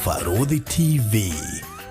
Barũthi TV,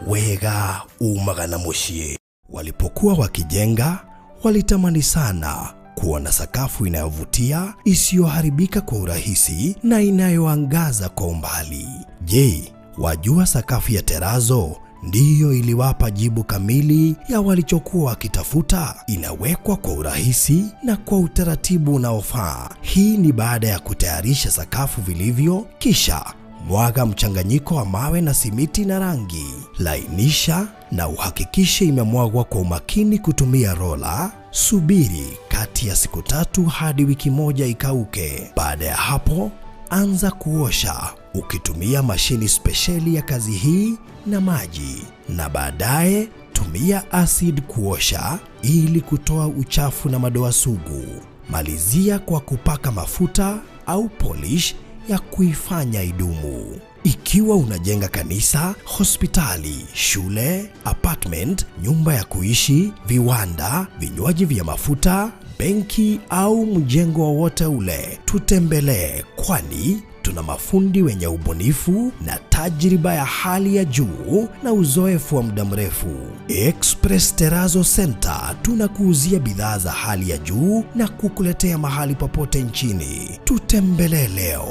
wega umaga na mũciĩ. Walipokuwa wakijenga, walitamani sana kuwa na sakafu inayovutia, isiyoharibika kwa urahisi na inayoangaza kwa umbali. Je, wajua sakafu ya terazo ndiyo iliwapa jibu kamili ya walichokuwa wakitafuta? Inawekwa kwa urahisi na kwa utaratibu unaofaa. Hii ni baada ya kutayarisha sakafu vilivyo, kisha mwaga mchanganyiko wa mawe na simiti na rangi. Lainisha na uhakikishe imemwagwa kwa umakini kutumia rola. Subiri kati ya siku 3 hadi wiki 1 ikauke. Baada ya hapo, anza kuosha ukitumia mashini spesheli ya kazi hii na maji, na baadaye tumia acid kuosha ili kutoa uchafu na madoa sugu. Malizia kwa kupaka mafuta au polish ya kuifanya idumu. Ikiwa unajenga kanisa, hospitali, shule, apartment, nyumba ya kuishi, viwanda, vinywaji vya mafuta, benki au mjengo wowote ule, tutembelee, kwani tuna mafundi wenye ubunifu na tajriba ya hali ya juu na uzoefu wa muda mrefu. Express Terrazzo Center tunakuuzia bidhaa za hali ya juu na kukuletea mahali popote nchini. Tutembelee leo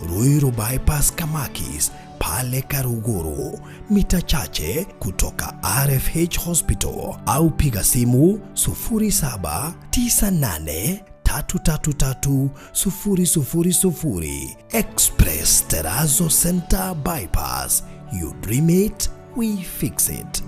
Ruiru Bypass Kamakis pale Karuguru, mita chache kutoka RFH Hospital, au piga simu 0798 333 000. Express Terrazzo Center Bypass. You dream it, we fix it.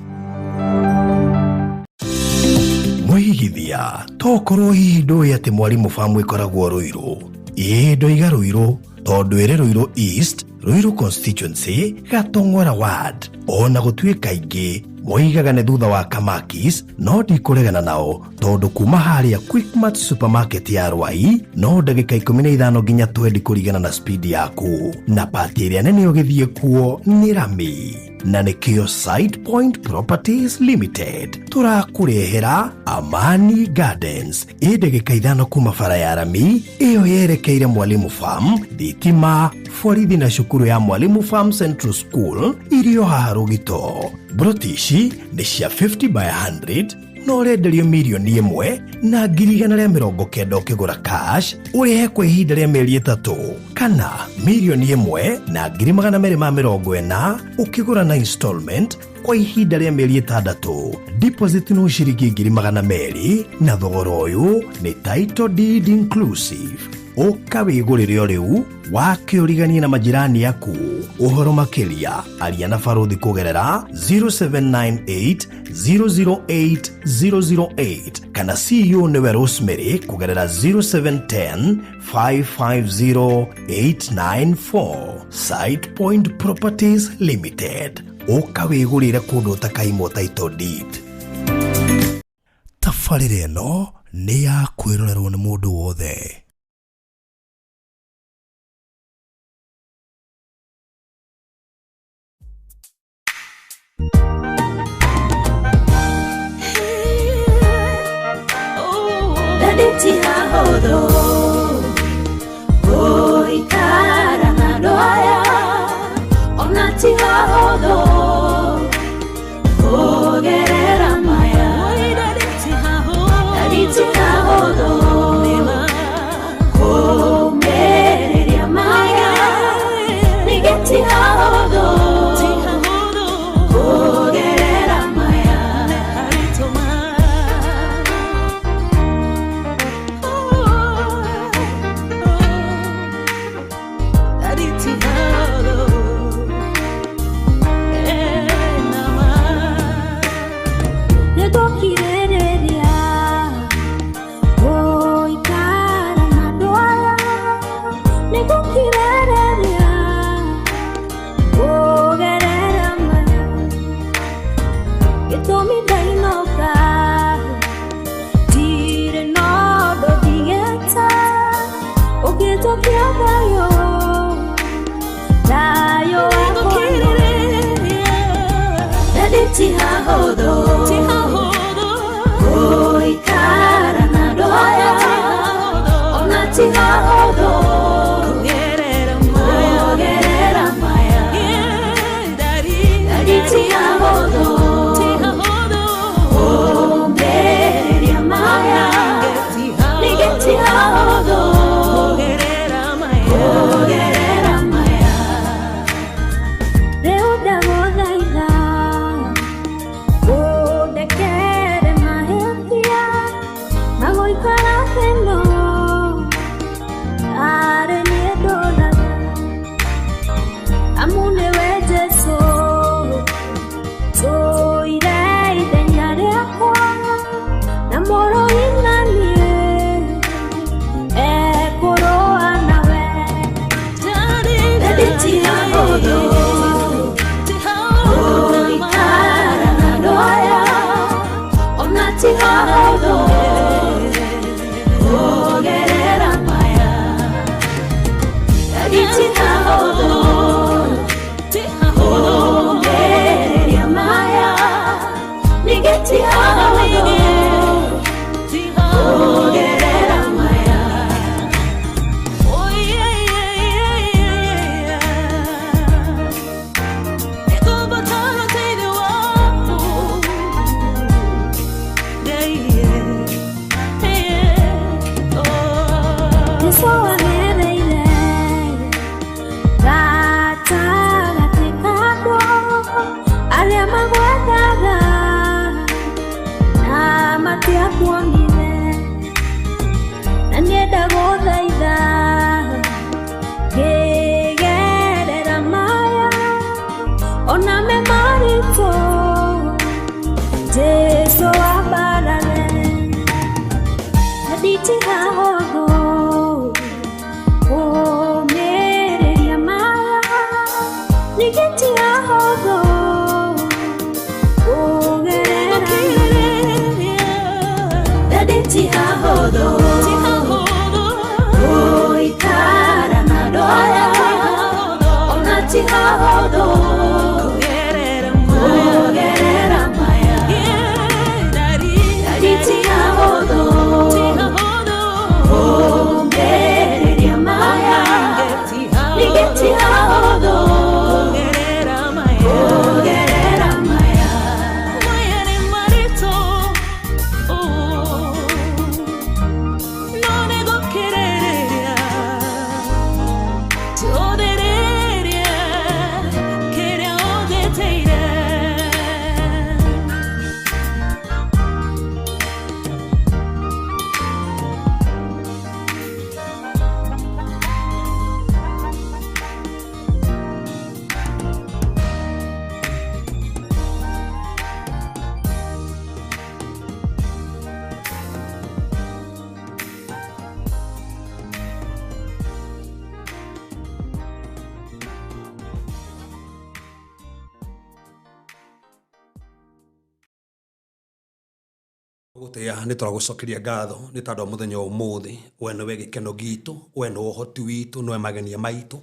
Mwigithia tokorwo hihi ndũĩ atĩ Mwalimu Farm ĩkoragwo Ruiru? Ĩĩ, ndoiga Ruiru tondũ ĩrĩ Ruiru East, Ruiru Constituency, Gatong'ora Ward. Ona gũtuĩka aingĩ moigaga nĩ thutha wa Kamakis, no ndikũregana nao tondũ kuma harĩa Quickmart supermarket ya Rwai no ndagĩka 15 nginya 20 kũringana na speed yaku, na pati ĩrĩa nene ũgĩthiĩ kuo nĩ rami, na nĩkĩo Site Point Properties Limited tũrakũrehera Amani Gardens ĩ ndagĩka 5 kuma bara ya rami ĩyo yerekeire Mwalimu Farm, thitima, borithi na cukuru ya Mwalimu Farm Central School irio haha Rũgito. Broti ici nĩ cia 50 by 100 na ũrenderio 1,190,000 ũkĩgũra cash, ũrĩhe kwa ihinda rĩa mĩeri 3, kana 1,240,000 ũkĩgũra na installment kwa ihinda rĩa mĩeri 6. Deposit no ciringi 200,000, na thogora ũyũ nĩ title deed inclusive. Ũka wĩgũrĩre o rĩu wakĩũriganie na majirani aku. Ũhoro makĩria aria na Barũthi kũgerera 0798 008 008 kana CEO nĩwe Rosemary kũgerera 0710 550 894. Site Point Properties Limited, ũka wĩgũrĩre kũndũ ũtakaimwo title deed. Tabarĩra ĩno nĩ ya kwĩrorerwo nĩ mũndũ wothe. Ti hahũthũ gũikara na andũ aya, ona ti hahũthũ kũgerera maya. Daddy ti hahũthũ kũmĩrĩria maya, ningĩ ti hahũthũ kũgerera maya. ti hahũthũ kũgerera maya. Ti hahũthũ kũgereria maya. Ningĩ ti hahũthũ kũgerera maya. Oh yeah, yeah, yeah, yeah, yeah. Nĩngũbatara ũteithio waku. Yeah, yeah, yeah. Oh. Jesu agereire gatagatĩ ka andũ arĩa magwethaga na matiakuonire, na niĩ ndagũthaitha ngĩgerera maya ona me maritũ, Jesu ambarare nditihahũthũ kũmĩrĩria maya, ningĩ ti hahũthũ kũgerera Kũkirĩrĩria. Ti hahũthũ gũikara na andũ aya, ona ti hahũthũ Kũgerera maya. kũgerera maya. Yeah, Daddy. Ti hahũthũ Ti hahũthũ. kũmĩrĩria maya, Ti ningĩ ti hahũthũ. hahũthũ Kũgerera maya. kũgerera maya. Maya nĩ maritũ. Oh. No nĩngũkirĩrĩria. Tũthĩrĩrie kĩrĩa ũnjĩtĩire. Gũtĩa nĩ tũragũcokeria ngatho nĩ tondũ wa mũthenya wa ũmũthĩ. We nĩwe gĩkeno gitũ, we nĩwe ũhoti witũ, nĩwe magenia maitũ,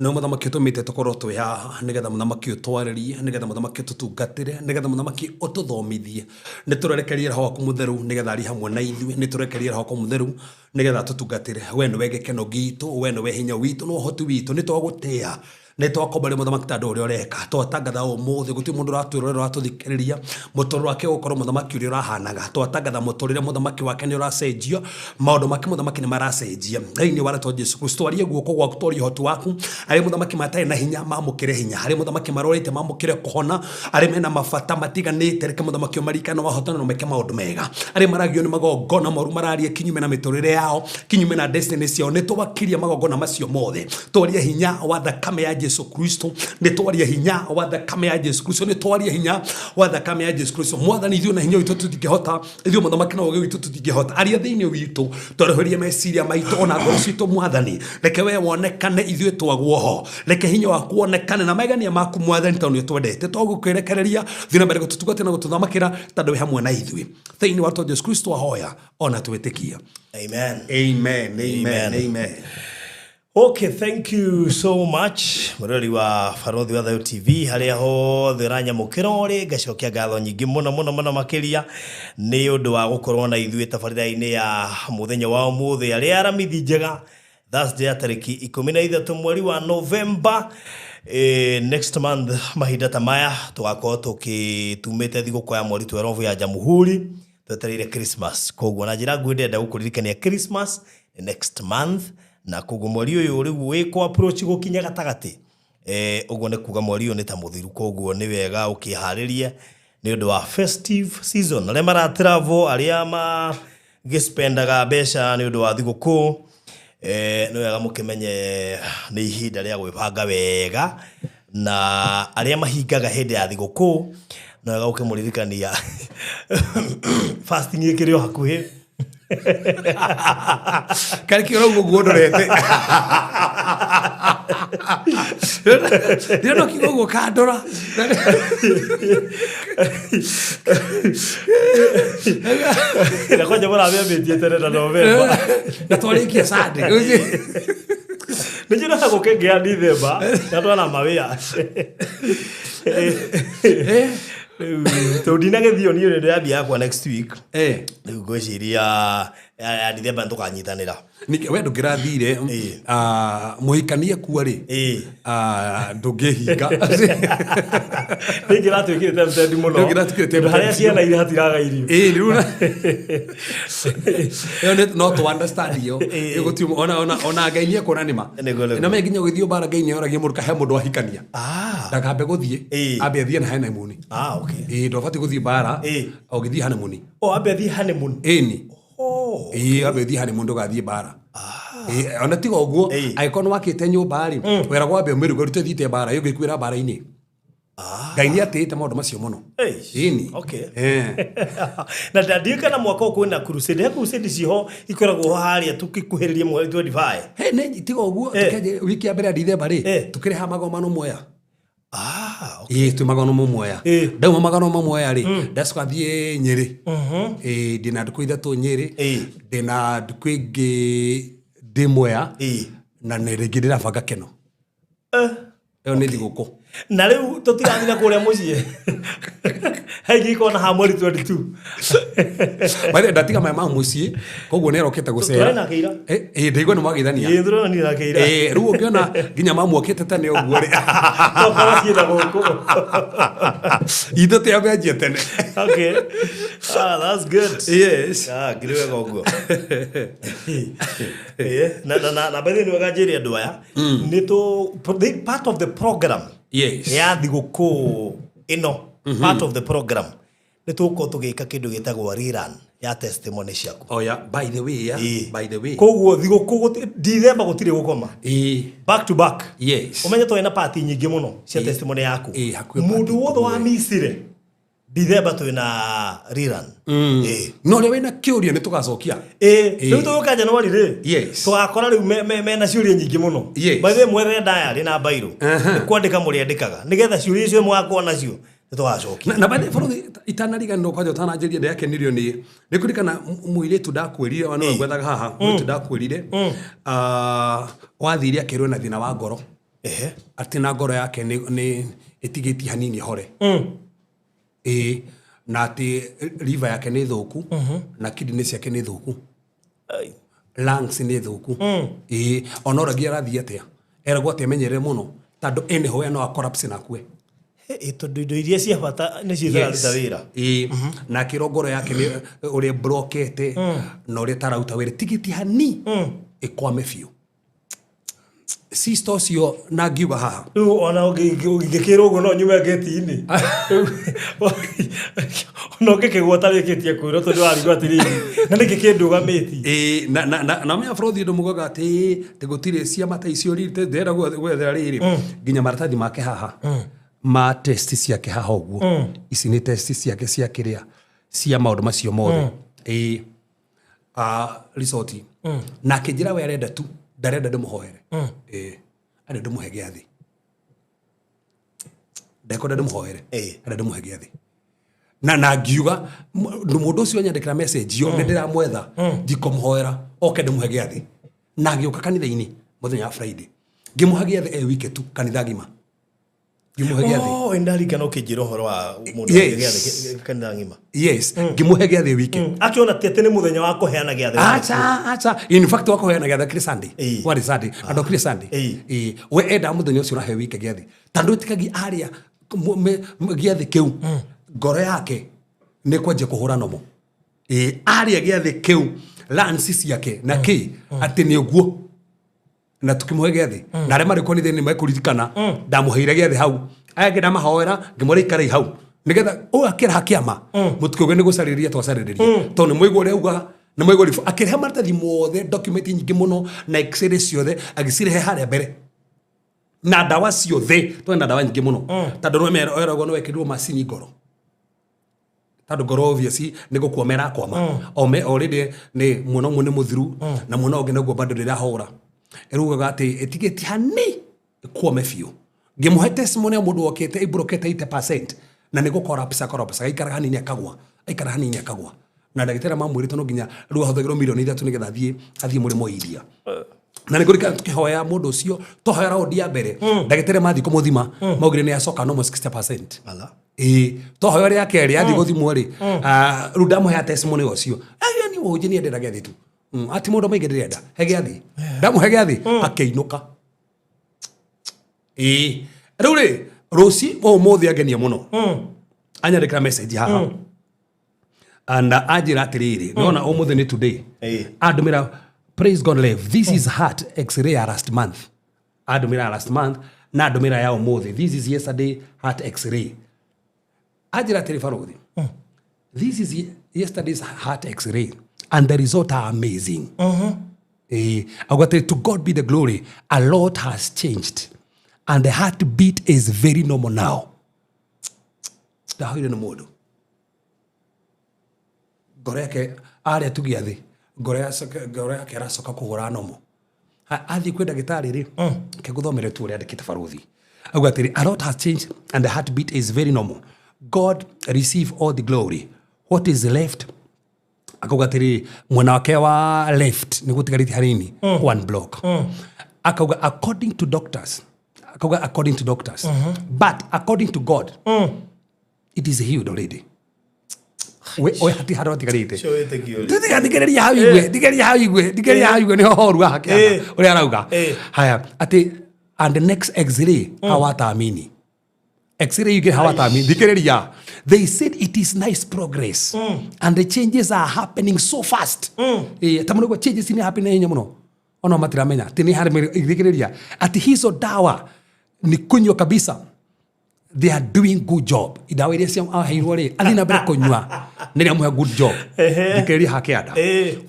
nĩwe mũthamaki ũtũmĩte tũkorwo twĩ haha nĩgetha mũthamaki ũtwarĩrie, nĩgetha mũthamaki ũtũtungatĩre, nĩgetha mũthamaki ũtũthomithie. Nĩ tũrerekerie roho waku mũtheru nĩgetha arie hamwe na ithuĩ, nĩ tũrerekerie roho waku mũtheru nĩgetha tũtungatĩre. We nĩwe gĩkeno gitũ, we nĩwe hinya witũ, nĩwe ũhoti witũ. Nĩ twagũtĩa, nĩ twakomberia mũthamaki tondũ ũrĩa ũreka twatangatha ũmũthĩ gũtirĩ mũndũ ũratwĩrorera ũratũthikĩrĩria mũtũrĩre wake ũgũkorwo mũthamaki ũrĩa ũrahanaga. Twatangatha mũtũrĩre mũthamaki wake nĩ ũracenjio, maũndũ make mũthamaki nĩ maracenjia thĩinĩ wa rĩtwa Jesu Kristo. Twarie guoko gwaku, twarie ũhoti waku. Arĩa mũthamaki matarĩ na hinya mamũkĩre hinya, arĩa mũthamaki marwarĩte mamũkĩre kũhona, arĩa mena mabata matiganĩte reke mũthamaki ũmarikane wahotana na meke maũndũ mega, arĩa maragio nĩ magongona moru mararia kinyume na mĩtũrĩre yao, kinyume na destiny ciao, nĩ twakiria magongona macio mothe. Twarie hinya wa thakame ya Jesu Kristo, nĩ twarie hinya wa thakame ya Jesu Kristo, nĩ twarie hinya wa thakame ya Jesu Kristo. Mwathani, ithuĩ na hinya witũ tũtingĩhota, ithuĩ mũthamaki na ũũgĩ witũ tũtingĩhota. Aria thĩinĩ witũ, twarehũrie meciria maitũ ona ngoro citũ. Mwathani, reke we wonekane, ithuĩ twagwo ho, reke hinya waku wonekane na magania maku Mwathani, tondũ nĩ ũtwendete. Twagũkwĩrekereria thiĩ na mbere gũtũtungatĩra na gũtũthamakĩra tondũ wĩ hamwe na ithuĩ. Thĩinĩ wa rĩtwa Jesu Kristo ahoya ona twĩtĩkia. Amen. Amen, amen. Amen. Amen. Okay, thank you so much mũrori wa Barothi wa Thayo TV harĩa hothe ũranyamũkĩra ũrĩ, ngacokia ngatho nyingĩ mũno mũno mũno makĩria nĩ ũndũ wa gũkorwo na ithuĩ tabarĩra-inĩ ya mũthenya wa ũmũthĩ arĩa aramithi njega, Thursday ya tarĩki 13 mweri wa November. Next month mahinda ta maya tũgakorwo tũgĩtumĩte thigũkũ ya mweri 12 ya Jamhuri, twetereire Christmas. Koguo na njĩra nguhĩ ndĩrenda gũkũririkania Christmas nĩ next month, na koguo mweri ũyũ rĩu wĩ kũ approach gũkinya gatagatĩ, ũguo nĩ kuga mweri ũyũ nĩ ta mũthiru. Koguo nĩ wega ũkĩharĩrie nĩ ũndũ wa festive season, arĩa mara travel, arĩa magĩspendaga mbeca nĩ ũndũ wa thigũkũ, nĩ wega mũkĩmenye nĩ ihinda rĩa gwĩbanga wega, na arĩa mahingaga hĩndĩ ya thigũkũ nĩ wega ũkĩmũririkania fasting ĩkĩrĩ o hakuhĩ. Karĩ kĩ ũrauga ũguo ndorete? Ndĩrona kiugo ũguo kandora. Na kwanja mũramĩambĩtie tene na Novemba. Na twarĩkia Sunday. Nĩ njĩra gũkĩngĩa Dithemba na twena mawĩra. Rĩu tondũ ndinagĩthio niĩ nĩ ndĩrathiĩ yakwa next week. Rĩu ngwĩciria ya Dithemba nĩtũkanyitanĩra. Ningĩ we ndũngĩrathire mũhikania kua rĩ, ndũngĩhinga. Nĩ ingĩratuĩkire tempted mũno. Nĩ ũngĩratuĩkire tempted Tondũ harĩa ciana irĩ hatiraga irio. Ĩĩ, rĩu ĩyo no tũ understand ĩyo. Ĩyo gũtirĩ ona Ngai nĩ ekuona nĩma. Nĩguo, nĩguo. Na me nginya ũgĩthiĩ mbara Ngai nĩ oragia mũndũ kahe mũndũ ahikania. Ndakambe gũthiĩ ambe athiĩ na honeymoon. Ah, okay. Ĩĩ, ndũbatiĩ gũthiĩ mbara ũgĩthiĩ honeymoon. Oh, ambe athiĩ honeymoon. Ĩni. Oh. Ĩĩ, ambe ũthiĩ honeymoon ndũgathiĩ mbara. Ĩĩ, ona tiga ũguo angĩkorwo nĩ wakĩte nyũmba rĩ, weragwo wambe ũmĩruge ũrute ũthiĩte mbara ĩyo ũngĩkuĩra mbara-inĩ. Ngai nĩ atĩĩte maũndũ macio mũno. Ĩni. Okay. Eh. Na ndiũĩ kana mwaka ũyũ kwĩna crusade. He crusade ciho ikoragwo ho harĩa tũgĩkuhĩrĩria mweri 25. He, nĩ tiga ũguo tũkĩanjia wiki ya mbere ya Dithemba rĩ, tũkĩrĩha magomano Mwea. Ah, okay. Ĩĩ, twĩ magomano Mwea. Ndauma magomano Mwea rĩ, ndacoka thiĩ Nyĩrĩ. Ĩĩ, ndĩna ndukũ ithatũ Nyĩrĩ. Ndĩna ndukũ ĩngĩ ndĩ Mwea. Na nĩ rĩngĩ ndĩrabanga Keno. Ĩyo nĩ thigũkũ. Na rĩu tũtirathiĩ na kũrĩa mũciĩ. Haingĩ ikorwo na ha mweri 22. By the way, ndatiga maya ma mũciĩ, koguo nĩ arokĩte gũcera. Tũrĩ nake ira. Ĩĩ, ndaigua nĩ mwageithania. Ĩĩ, tũronanire nake ira. Ĩĩ, rĩu ũngĩona nginya mamu okĩte tene ũguo rĩ. Tokorwo ciĩ na gũkũ. Itũ tũyambianjia tene. Okay. Ah, that's good. Yes. Ah, ngiri wega ũguo. Ĩĩ, na by the way nĩ wega njĩre andũ aya. Nĩ part of the program. Yes. Ya thigũkũ ĩno, part of the program. Nĩ tũgũkorwo tũgĩka kĩndũ gĩtagwo rerun ya testimony ciaku. Oh yeah, by the way, yeah. By the way. Koguo thigũkũ Dithemba gũtirĩ gũkoma. Back to back. Yes. Ũmenye tũrĩ na party nyingĩ mũno cia testimony yaku. Ĩĩ, hakuhĩ Mũndũ party wothe wa micire Dithemba twĩna rerun. Ĩĩ. No ũrĩa wĩna kĩũria nĩ tũgacokia. Ĩĩ, rĩu tũgũka January rĩ. Yes. Tũgakora rĩu mena ciũria nyingĩ mũno. Yes. By the way mwethe diary na bairo. Nĩ kwandĩka mũrĩandĩkaga nĩgetha ciũria icio mũgakorwo nacio nĩ tũgacokia. Na by the way, itanariganĩrwo kwanja ũtananjĩria ndĩrakenirio nĩ nĩ kũririkana mũirĩtu ndakwĩrire wa nĩwe ngwethaga haha mũirĩtu ndakwĩrire wathire akĩrwo na thĩna wa ngoro. Atĩ na ngoro yake nĩ ĩtigĩtie hanini ĩhore. Ĩĩ, na atĩ liver yake nĩ thũku na kidney ciake nĩ thũku. Lungs nĩ thũku. Ĩĩ, ona ũragia arathiĩ atĩa eragwo atĩ amenyerere mũno tondũ anyhow no a collapse na akue. Ĩĩ, tondũ indo iria cia bata nĩcio itararuta wĩra. Ĩĩ, na akĩrwo ngoro yake nĩ ũrĩa brokete na ũrĩa ĩtararuta wĩra tigiti hani ĩkwame biũ. Sister ũcio na ngiuga haha Rĩu ona ũngĩkĩrwo ũguo no nyume ngĩti-inĩ. Ona ũngĩkĩgwa ũtarĩkĩtie kwĩrwo tondũ warigwo atĩrĩrĩ na nĩkĩ kĩndũgamĩtie. Ĩĩ, na menya bũrũthi ũndũ mugaga atĩ atĩ gũtirĩ ciama ta icio rĩ ndĩrenda gwethera rĩrĩ nginya maratathi make haha ma test ciake haha ũguo ici nĩ test ciake cia kĩrĩa cia maũndũ macio mothe. Ĩĩ, result na akĩnjĩra we arenda tu ndarenda ndĩmũhoere. Ĩĩ, arenda ndĩmũhe gĩathĩ ndekwenda ndĩmũhoere arenda ndĩmũhe gĩathĩ na ngiuga mũndũ ũcio anyandĩkĩra message ĩyo nĩ ndĩramwetha ndikũmũhoera oke ndĩmũhe gĩathĩ na agĩũka kanitha-inĩ mũthenya wa Friday ngĩmũhe gĩathĩ e wike tu kanitha ng'ima ngĩmũhe gĩathĩ. Oh, nĩ ndarikana ũkĩnjĩra ũhoro wa mũndũ Yes. gĩathĩ kanitha ng'ima. Yes, ngĩmũhe gĩathĩ wike. Akĩona ti atĩ nĩ mũthenya wa kũheana gĩathĩ. Acha, acha. In fact wa kũheana gĩathĩ kĩrĩ Sunday. Warĩ Sunday. Na ndokire Sunday. Ĩĩ, we endaga mũthenya ũcio ũrahe wike gĩathĩ tondũ ĩtĩkagia arĩa gĩathĩ kĩu ngoro yake nĩ kwanjia kũhũra nomo. Ĩĩ, arĩa gĩathĩ kĩu lungs ciake na kĩ atĩ nĩ ũguo na tukĩmũhe gĩathĩ na arĩa marĩ kanitha nĩ mekũririkana ndamũheire gĩathĩ hau aya angĩ ndamahoera ngĩmwĩra ikarai hau nĩgetha ũyũ akĩraha kĩama mũtikauge nĩ gũcarĩria twacarĩrĩria tondũ nĩ mwaigua ũrĩa augaga nĩ mwaigua akĩrehe maratathi mothe document nyingĩ mũno na x-ray ciothe agĩcirehe harĩa mbere na ndawa ciothe twena ndawa nyingĩ mũno tondũ nĩ eragwo nĩ wekĩrirwo macini ngoro tondũ ngoro obviously nĩ gũkwama ĩrakwama already nĩ mwena ũmwe nĩ mũthiru na mwena ũngĩ naguo bado ndĩrahũra ĩrugaga atĩ ĩtigĩtie hani Ĩkwome biũ. Ngĩmũhe testimony ya mũndũ wokĩte ĩmburokete 80% na nĩ gũkorapsa korapsa, aikara hanini akagwa, aikara hanini akagwa, na ndagĩtarĩ mamwĩrĩte no nginya rĩu ahũthagĩrwo mirioni 3 nĩgetha athiĩ mũrĩmo iria. Na nĩ ngũririkana tũkĩhoya mũndũ ũcio, twahoya raundi ya mbere, ndagĩtarĩ mathiĩ kũmũthima maugire nĩ acoka normal 60%. Ala. Ĩĩ, twahoya rĩa kerĩ athiĩ gũthimwo rĩ, rĩu ndamũhea testimony ũcio aya ni ũhunjia niĩ ndĩrenda gĩathĩ tu. Ati mũndũ maingĩ ndĩrenda he gĩathĩ, ndamũhe gĩathĩ akĩinũka. Ĩĩ, rĩu rĩ rũci ũmũthĩ angenia mũno, anyandĩkĩra message haha and anjĩra atĩrĩrĩ, nĩwona ũmũthĩ nĩ today. Andũmĩra, "Praise God, Rev, this is heart x-ray ya last month." Andũmĩra ya last month na andũmĩra ya ũmũthĩ, this is yesterday heart x-ray. Anjĩra atĩrĩ, "Barũthi, this is yesterday's heart x-ray and the result are amazing." Auga atĩrĩ, "To God be the glory, a lot has changed and the heartbeat is very normal now." Ndahoire nĩ mũndũ ngoro yake arĩa tugia thĩ, ngoro yake aracoka kũhũra nomo. Athiĩ kwĩ ndagĩtarĩ rĩ, ke ngũthomere tu ũrĩa andĩkĩte barũthi. Auga atĩrĩ, "A lot has changed and the heartbeat is very normal. God receive all the glory. What is left?" Akauga atĩrĩ, mwena wake wa left nĩ gũtigarĩtie hanini, one block. Akauga according to doctors, akauga according to doctors, but according to God it is healed already. We hati handũ hatigarĩte. Ũcio wĩtĩkio rĩ. Tiga, thikĩrĩria hau igue, thikĩrĩria hau igue, thikĩrĩria hau igue, nĩho horu haha kĩanda ũrĩa arauga. Haya, atĩ and the next x-ray hawataamini, x-ray ingĩ hawataamini. Thikĩrĩria, they said it is nice progress and the changes are happening so fast. Ta mũno changes nĩ happening na hinya mũno, ona matiramenya atĩ nĩ harĩ. Thikĩrĩria, atĩ hizo dawa ni kunywa kabisa, they are doing good job. Ndawa iria cia aheirwo rĩ, athiĩ na mbere kũnyua nĩ rĩamũhe good job. Thikĩrĩria hakĩanda.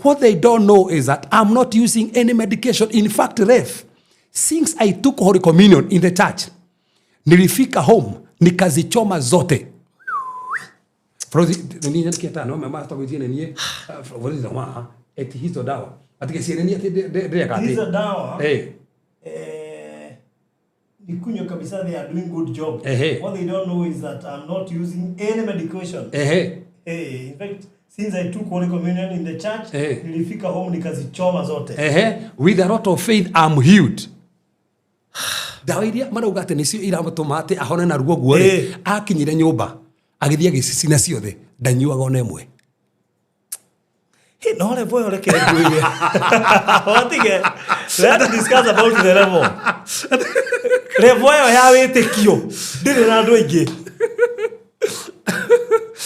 "What they don't know is that I'm not using any medication. In fact, Ref, since I took Holy Communion in the church, nilifika home nikazichoma zote." Bũrũthi, nĩ nyandĩkĩte tano mama tagwĩtie nĩ niĩ bũrũthi thoma eti hizo dawa atige ciene niĩ atĩ ndĩreka atĩ Hizo dawa nikunywe kabisa, they are doing good job. What they don't know is that I'm not using any medication. Hey, in fact, since I took Holy Communion in the church, nilifika home nikazichoma zote. With a lot of faith I'm healed. Ndawa iria marauga atĩ nĩcio iramũtũma atĩ ahone na ruo guo rĩ, akinyire nyũmba agĩthiĩ agĩcicina ciothe, ndanyuaga ona ĩmwe. Hey, no level ĩyo reke ngwĩre. Watige. Let's discuss about the level. Level ĩyo ya wĩtĩkio ndĩrĩ na andũ aingĩ.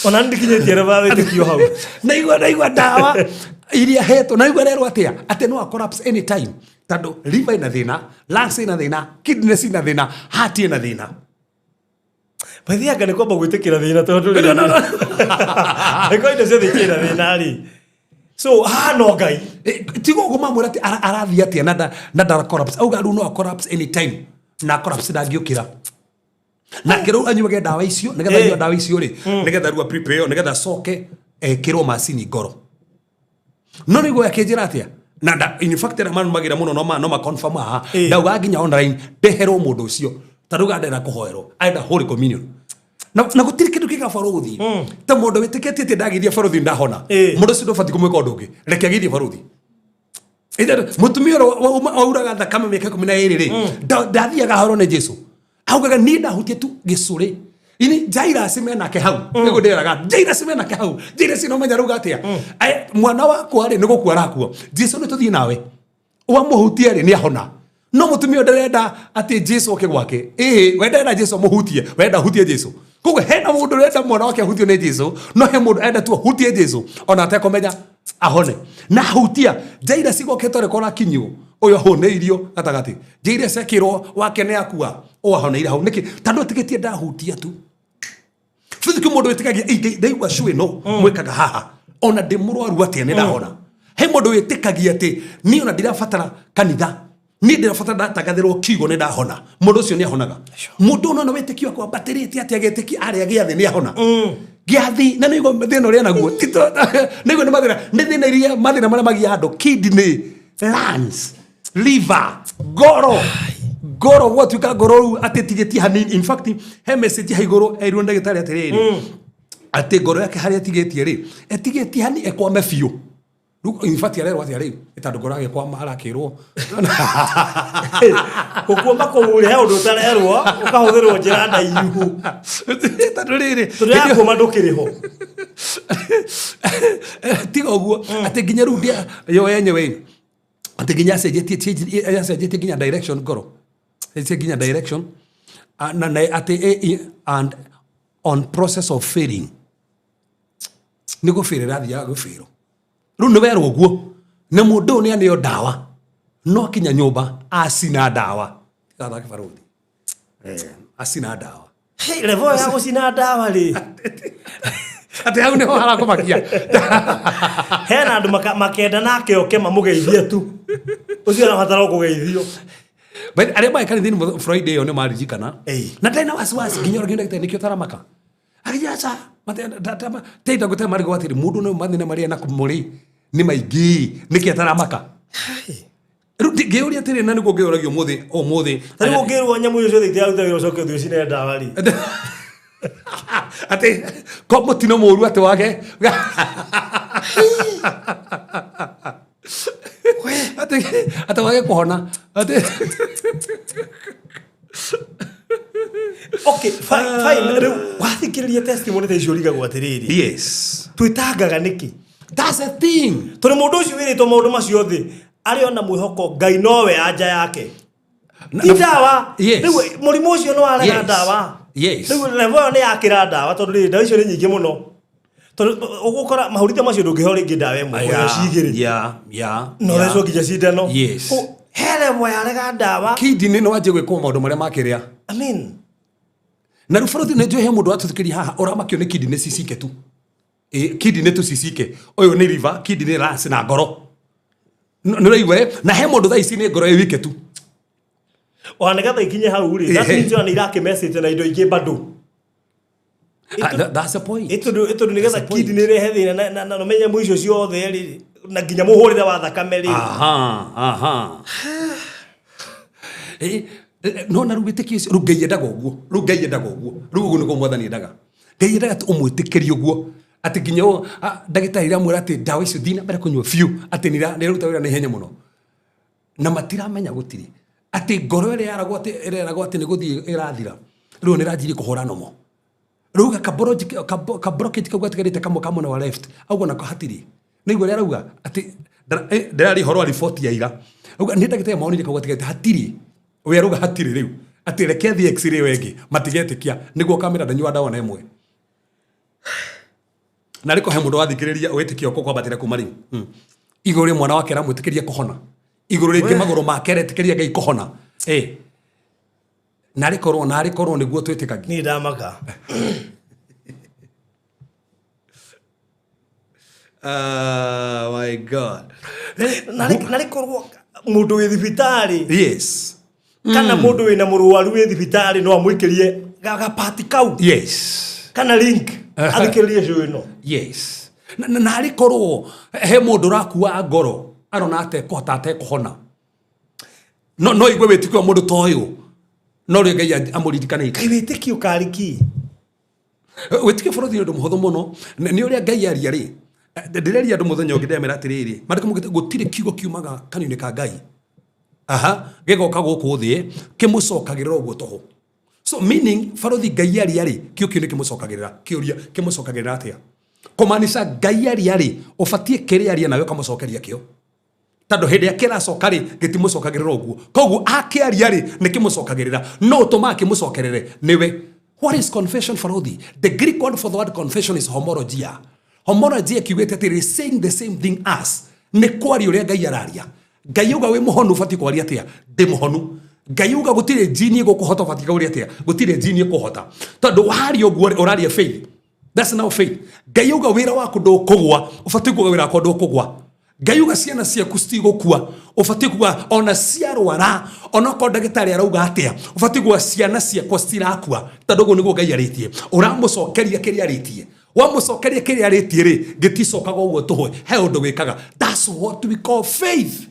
Ona ndikinyĩtie level ya wĩtĩkio hau. Naigua ndawa iria hetwo, naigua rerwo atĩa atĩ no a collapse anytime, tondũ liver ĩna thĩna, lungs ĩna thĩna, kidneys ĩna thĩna, heart ĩna thĩna. Bathi anga nĩ kwamba gwĩtĩkĩra thĩna tondũ ndũrĩ na thĩna. Angĩkorwo indo ciothe ikĩrĩ na thĩna rĩ. So haha no Ngai. Tiga ũguo mamwĩra atĩ arathiĩ atĩa na ndara collapse. Auga rĩu no a collapse anytime, na collapse ndangĩũkĩra, nake rĩu anyuage ndawa icio nĩgetha anyua ndawa icio rĩ, nĩgetha rĩu a prepare nĩgetha acoke ekĩrwo macini ngoro. No nĩguo akĩnjĩra atĩa na in fact arĩa manumagĩra mũno no ma confirm haha. Ndauga nginya online ndeherwo mũndũ ũcio, ta rĩu ndenda kũhoerwo, arenda Holy Communion na gũtirĩ kĩndũ kĩga barũthi ta mũndũ wĩtĩkĩtie atĩ ndagĩithia barũthi ndahona. Mũndũ ũcio ndũbatiĩ kũmwĩka ũndũ ũngĩ, reke agĩithie barũthi. Mũtumia ũrĩa wauraga thakame mĩaka 12 rĩ, ndathiaga ahorwo nĩ Jesu, augaga niĩ ndahutie tu gĩcũrĩ ini. Jairus menake hau, nĩguo ndĩraga Jairus menake hau. Jairus no menya rauga atĩa? "Ai, mwana wakwa rĩ, nĩ gũkua arakua. Jesu nĩ tũthiĩ nawe, wamũhutia rĩ nĩ ahona." No mũtumia ũyũ ndarenda atĩ Jesu oke gwake, ĩĩ, we ndarenda Jesu amũhutie, wenda ahutie Jesu. Koguo hena mũndũ ũrenda mwana wake ahutio nĩ Jesu, no he mũndũ enda tu ahutie Jesu ona atekũmenya ahone. Na ahutia Jairus gokĩte ũrĩa kũrakinywo, ũyũ ahũnĩirio gatagatĩ. Jairus akĩrwo wake nĩ akua, ũyũ ahoneire hau. Nĩkĩ? Tondũ ĩtĩkĩtie ndahutia tu. Bithiki mũndũ wĩtĩkagia, "Ĩ, ndaigua cu ĩno mwĩkaga haha, ona ndĩ mũrwaru atĩa nĩ ndahona." He mũndũ wĩtĩkagia atĩ niĩ ona ndirabatara kanitha, niĩ ndĩrabatara ndatangathĩrwo kiugo nĩ ndahona. Mũndũ ũcio nĩ ahonaga. Mũndũ ũno na wĩtĩkio akwambatĩrĩte atĩ agĩtĩkia arĩa gĩathĩ nĩ ahona gĩathi. Na nĩguo thĩna ũrĩa naguo nĩguo nĩ mathĩna, nĩ thĩna iria mathĩna marĩa magiaga andũ: kidney, lungs, liver, ngoro. Ngoro gwatuĩka ngoro rĩu atĩ tigĩtie hanini. In fact, he message ha igũrũ erirwo nĩ ndagĩtarĩ atĩrĩrĩ, atĩ ngoro yake harĩa ĩtigĩtie rĩ, ĩtigĩtie hani ĩkwame biũ. Rĩu in fact arerwo atĩa rĩu? Nĩ tondũ ngoro agĩkwama arakĩrwo. Gũkuoma kũu rĩ, he ũndũ ũtarerwo, ũkahũthĩrwo njĩra ndaihu. Tondũ rĩrĩ, Tondũ yakuoma ndũkĩrĩ ho. Tiga ũguo, atĩ nginya rĩu yo yenyewe atĩ nginya acenjetie nginya direction ngoro. Acenjetie nginya direction. Na atĩ and on process of failing. Nĩ gũbĩrĩra ĩrathiaga gũbĩrwo. Rĩu nĩ werwo ũguo, na mũndũ ũyũ nĩ aneo ndawa, no akinya nyũmba acina ndawa. Tigathake barũthi. Acina ndawa. Hey, level ya gũcina ndawa rĩ. Atĩ hau nĩho harakũmakia. Hena andũ makenda nake oke mamũgeithie tu. Ũcio arabatara o kũgeithio. But arĩa marĩ kanitha-inĩ Friday ĩyo nĩ maririkana. Ĩĩ. Na ndarĩ na wasiwasi nginya ũrĩa ndagĩtarĩ nĩkĩo taramaka. Akĩnjĩra aca, tenda gũte marigwo atĩrĩ, mũndũ nĩ mathĩna marĩa na kũmũrĩ nĩ maingĩ, nĩkĩ ataramaka? Rĩu ngĩũria atĩrĩ, na nĩguo ngĩũragio ũmũthĩ. Ta rĩu ũngĩrwo nyamũ icio ciothe itiraruta wĩra ũcoke ũthiĩ ũcine ndawa rĩ. Atĩ ko mũtino mũru atĩ wage. Atĩ wage kũhona. Atĩ Okay, fine. Rĩu wathikĩrĩria testimony ta icio ũrigagwo atĩrĩrĩ. Yes. Twĩtangaga nĩkĩ? That's a thing. Tondũ mũndũ ũcio wĩrĩtwo maũndũ macio thĩ, arĩ ona mwĩhoko Ngai nowe anja yake. Ti ndawa. Yes. Rĩu mũrimũ ũcio nĩ warega Yes. ndawa. Yes. Rĩu level ĩyo nĩ yakĩra ndawa tondũ rĩrĩ ndawa icio nĩ nyingĩ mũno. Tondũ ũgũkora mahũri ta macio ndũngĩheo rĩngĩ ndawa ĩmwe, ũheo cigĩrĩ. No ũthecwo nginya cindano. Yes. He level yarega ndawa. Kidney no wanjie gwĩkwo maũndũ marĩa makĩrĩa. I mean, Na rĩu bũrũri nĩ njũĩ he mũndũ watũthikĩria haha ũramakio nĩ kidney cicike tu. Kidney tu cicike. Ũyũ nĩ liver, kidney lungs na ngoro. Nĩ ũraigua ĩ? Na he mũndũ thaa ici nĩ ngoro ĩ wike tu. Ona nĩgetha ikinye hau rĩ, that means ona nĩ irakĩmecĩte na indo ingĩ bado. That's the point. Ĩtondũ nĩgetha That's the point. kidney ĩrehe thĩna na ũmenye nyamũ icio ciothe rĩ, na nginya mũhũrĩre wa thakame rĩ. Aha, aha. No na rĩu wĩtĩkio ũcio, rĩu Ngai endaga ũguo, rĩu Ngai endaga ũguo, rĩu ũguo nĩguo mwathani endaga. Ngai endaga atĩ ũmwĩtĩkĩrie ũguo, atĩ nginya ũũ, ndagĩtarĩ iramwĩra atĩ ndawa icio thiĩ na mbere kũnyua biũ, atĩ nĩ iraruta wĩra na ihenya mũno. Na matiramenya gũtirĩ. Atĩ ngoro ĩrĩa yaragwo atĩ, ĩrĩa yaragwo atĩ nĩ gũthiĩ ĩrathira, rĩu nĩ ĩranjirie kũhũra nomo. Rĩu kabrocket kau gatigarĩte kamwe ka mwena wa left, auga nako hatirĩ. Nĩ igua ũrĩa arauga atĩ ndĩraria ũhoro wa riboti ya ira. Auga nĩ ndagĩtarĩ monire kau gatigarĩte hatirĩ. We arauga hatirĩ rĩu. Atĩ reke athiĩ x-ray ĩyo ĩngĩ, matigetĩkia. Nĩguo kamera ndanyua ndawa na ĩmwe. Na rĩko he mũndũ wathikĩrĩria wĩtĩkio ũkũ kwambatĩra kuma rĩu. Igũrũ rĩa mwana wake aramwĩtĩkĩria kũhona. Igũrũ rĩngĩ magũrũ make aretĩkĩria Ngai kũhona. Na rĩkorwo, na rĩkorwo nĩguo twĩtĩkagia. Niĩ ndamaka. Oh my God. Na rĩkorwo mũndũ wĩ thibitarĩ. Yes. Kana mũndũ wĩna mũrwaru wĩ thibitarĩ no amũikĩrie gapati kau. Yes. Kana link. Athikĩrĩrie show ĩno. Yes. Na rĩkorwo he mũndũ ũrakua ngoro arona atekũhota atekũhona. No, no igue wĩtĩkio wa mũndũ ta ũyũ. No rĩo Ngai amũririkanĩte. Kaĩ wĩtĩkio karĩ kĩ? Wĩtĩkio bũrũri nĩ ũndũ mũhũthũ mũno. Nĩ ũrĩa Ngai aria rĩ. Ndĩreria andũ mũthenya ũngĩ ndĩramera atĩrĩrĩ, maandĩko maugĩte gũtirĩ kiugo kiumaga kanua-inĩ ka Ngai. Aha, gĩgoka gũkũ thĩ, kĩmũcokagĩrĩra ũguo tũhũ. So meaning barothi Ngai aria rĩ, kiugo kĩu nĩ kĩmũcokagĩrĩra. Kĩũria kĩmũcokagĩrĩra atĩa? Kũmaanisha Ngai aria rĩ, ũbatiĩ kĩrĩa aria nawe ũkamũcokeria kĩo. Tondũ hĩndĩ ĩrĩa kĩracoka rĩ, gĩtimũcokagĩrĩra ũguo. Koguo akĩaria rĩ, nĩ kĩmũcokagĩrĩra. No ũtũmaga kĩmũcokerere nĩwe. What is confession, Farodhi? The Greek word for the word confession is homologia. Homologia kiugĩte atĩrĩrĩ, saying the same thing as. Nĩ kwaria ũrĩa Ngai araria. Ngai auga wĩ mũhonu ũbatiĩ kwaria atĩa? Ndĩ mũhonu. Ngai auga gũtirĩ njini ĩgũkũhota ũbatiĩ kwaria atĩa? Gũtirĩ njini ĩkũhota. Tondũ waria ũguo rĩ, ũraria faith. That's now faith. Ngai auga wĩra waku ndũkũgwa, ũbatiĩ kuga wĩra wakwa ndũkũgwa. Ngai auga ciana ciaku citigũkua, ũbatiĩ kuga ona ciarwara, ona okorwo ndagĩtarĩ arauga atĩa, ũbatiĩ kuga ciana ciakwa citirakua, tondũ ũguo nĩguo Ngai arĩtie. Ũramũcokeria kĩrĩa arĩtie. Wamũcokeria kĩrĩa arĩtie rĩ, gĩticokaga ũguo tũhũ, he ũndũ wĩkaga. That's what we call faith.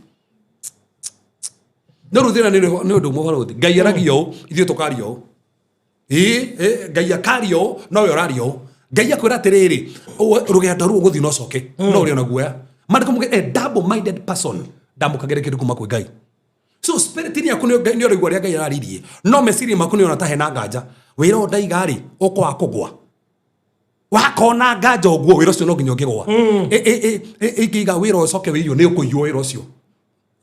No rĩu thĩna nĩ ũndũ ũmwe barũthi. Ngai aragia ũũ, ithuĩ tũkaria ũũ. Ĩĩ, Ngai akaria ũũ, nowe ũraria ũũ. Ngai akwĩra atĩrĩrĩ, rũgendo rũu ũgũthiĩ na ũcoke, no ũrĩ ona guoya. Maandĩko maugĩte, a double minded person ndamũkagĩra kĩndũ kuma kwĩ Ngai. So spirit yaku nĩ ũraigua ũrĩa Ngai araririe, no meciria maku nĩ ũrona ta hena nganja. Wĩra ũyũ ndaiga rĩ, ũkwaga kũgwa. Wakona nganja ũguo, wĩra ũcio no nginya ũngĩgwa. Ingĩiga wĩra ũcoke wĩiywo, nĩ ũkũiywo wĩra ũcio.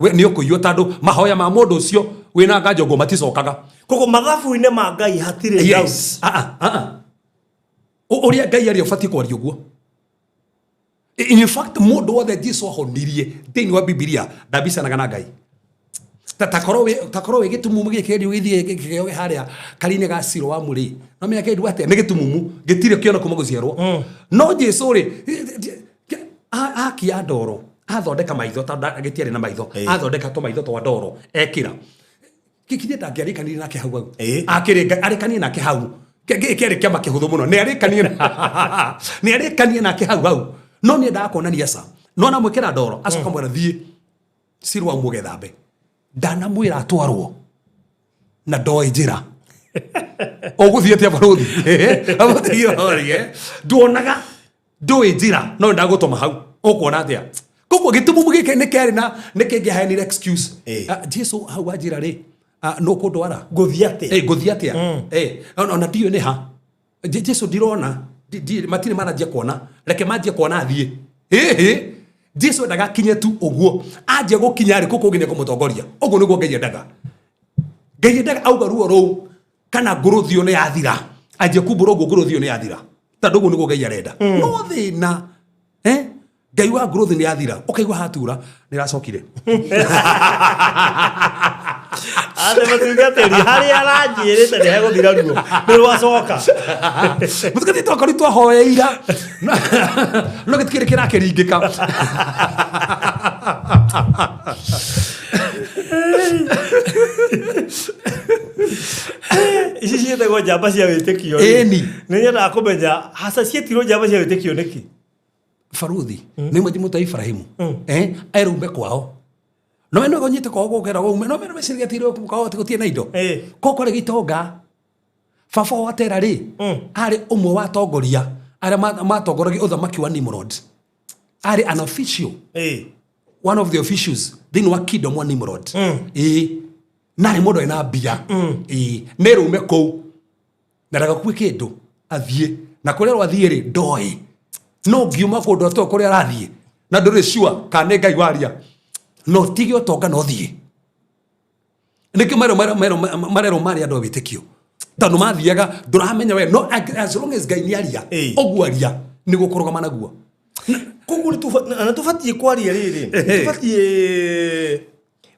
We nĩ ũkũiywo tondũ mahoya ma mũndũ ũcio wĩna nganja ũguo maticokaga. Koguo mathabu-inĩ ma Ngai hatirĩ Yes. Ah, ah, ah. Ũrĩa Ngai aria ũbatiĩ kwaria ũguo. In fact, mũndũ wothe Jesu ahonirie thĩinĩ wa Bibilia ndambicanaga na Ngai. Takorwo wĩ gĩtumumu gĩkĩ gĩthiĩ kĩgeo harĩa karine ga Siloamu rĩ, no menya kĩndũ atĩa nĩ gĩtumumu gĩtirĩ kĩona kuma gũciarwo. No Jesu rĩ, akia ndoro, athondeka maitho tondũ gĩtiarĩ na maitho, athondeka tũmaitho twa ndoro ekĩra. Gĩkithie ndangĩarĩkanire nake hau hau. Akĩrĩ Ngai arĩkanie nake hau. Kĩarĩ kĩama kĩhũthũ mũno. Nĩ arĩkanie nake hau hau. No nĩ endaga kuonania ca. No anamwĩkĩra ndoro, acoka mwĩra thiĩ Siloamu ũgethambe. Ndanamwĩra atwarwo na ndoĩ njĩra. Ũgũthiĩ atĩa barũthi? Nduonaga ndũĩ njĩra no ndagũtũma hau. Ũkuona atĩa? Koguo gĩtumumu gĩkĩ nĩ kĩarĩ na nĩ kĩngĩaheanire excuse. Jesu hau wanjĩra rĩ, nũ kũndwara? Ngũthiĩ atĩa? Ngũthiĩ atĩa? Ona ndiũĩ nĩ ha. Jesu ndirona, matirĩ maranjia kuona. Reke manjie kuona thiĩ. Ĩhĩ. Jesu endaga akinye tu ũguo. Anjia gũkinya rĩ, kũu kũngĩ nĩ ekũmũtongoria. Ũguo nĩguo Ngai endaga. Ngai endaga auga ruo rũu kana ngũrũthio nĩ yathira. Anjia kumbũra ũguo ngũrũthio nĩ yathira. Tondũ ũguo nĩguo Ngai arenda. No thĩna, Ngai wa ngũrũthi nĩ yathira, ũkaigua hatura nĩ ĩracokire. Atĩ mũtungatĩri harĩa aranjĩrĩte nĩ hegũthira ruo nĩ rwacoka. Mũtungatĩri twakorirwo twahoeira no gĩtikĩrĩ kĩrakĩringĩka. Ici ciĩtagwo njamba cia wĩtĩkio. Ĩni. Nĩ nyendaga kũmenya hasa ciĩtirwo njamba cia wĩtĩkio nĩkĩ? Baruthi nĩ mwe mũta Ibrahimu erumbe kwao no eno gonyite kwao gukera gaume no meno meciria tiro kwao ati na indo ko kwari gitonga baba wa Tera ri ari umwe wa tongoria aria matongoragia uthamaki wa Nimrod ari an official one of the officials thĩinĩ wa kingdom wa Nimrod na arĩ mũndũ ena mbia nĩ rume kũu na ndagakue kĩndũ athiĩ na kũrĩa rwathiĩ rĩ ndoĩ no ngiuma kũndũ atoĩ kũrĩa arathiĩ na ndũrĩ sure kana nĩ Ngai waria no tige ũtonga no thiĩ nĩkĩo marerwo marĩ andũ a wĩtĩkio tondũ mathiaga ndũramenya we no as long as Ngai nĩ aria ũguo aria nĩguo kũrũgama naguo. Koguo na tũbatiĩ kwaria rĩrĩ, tũbatiĩ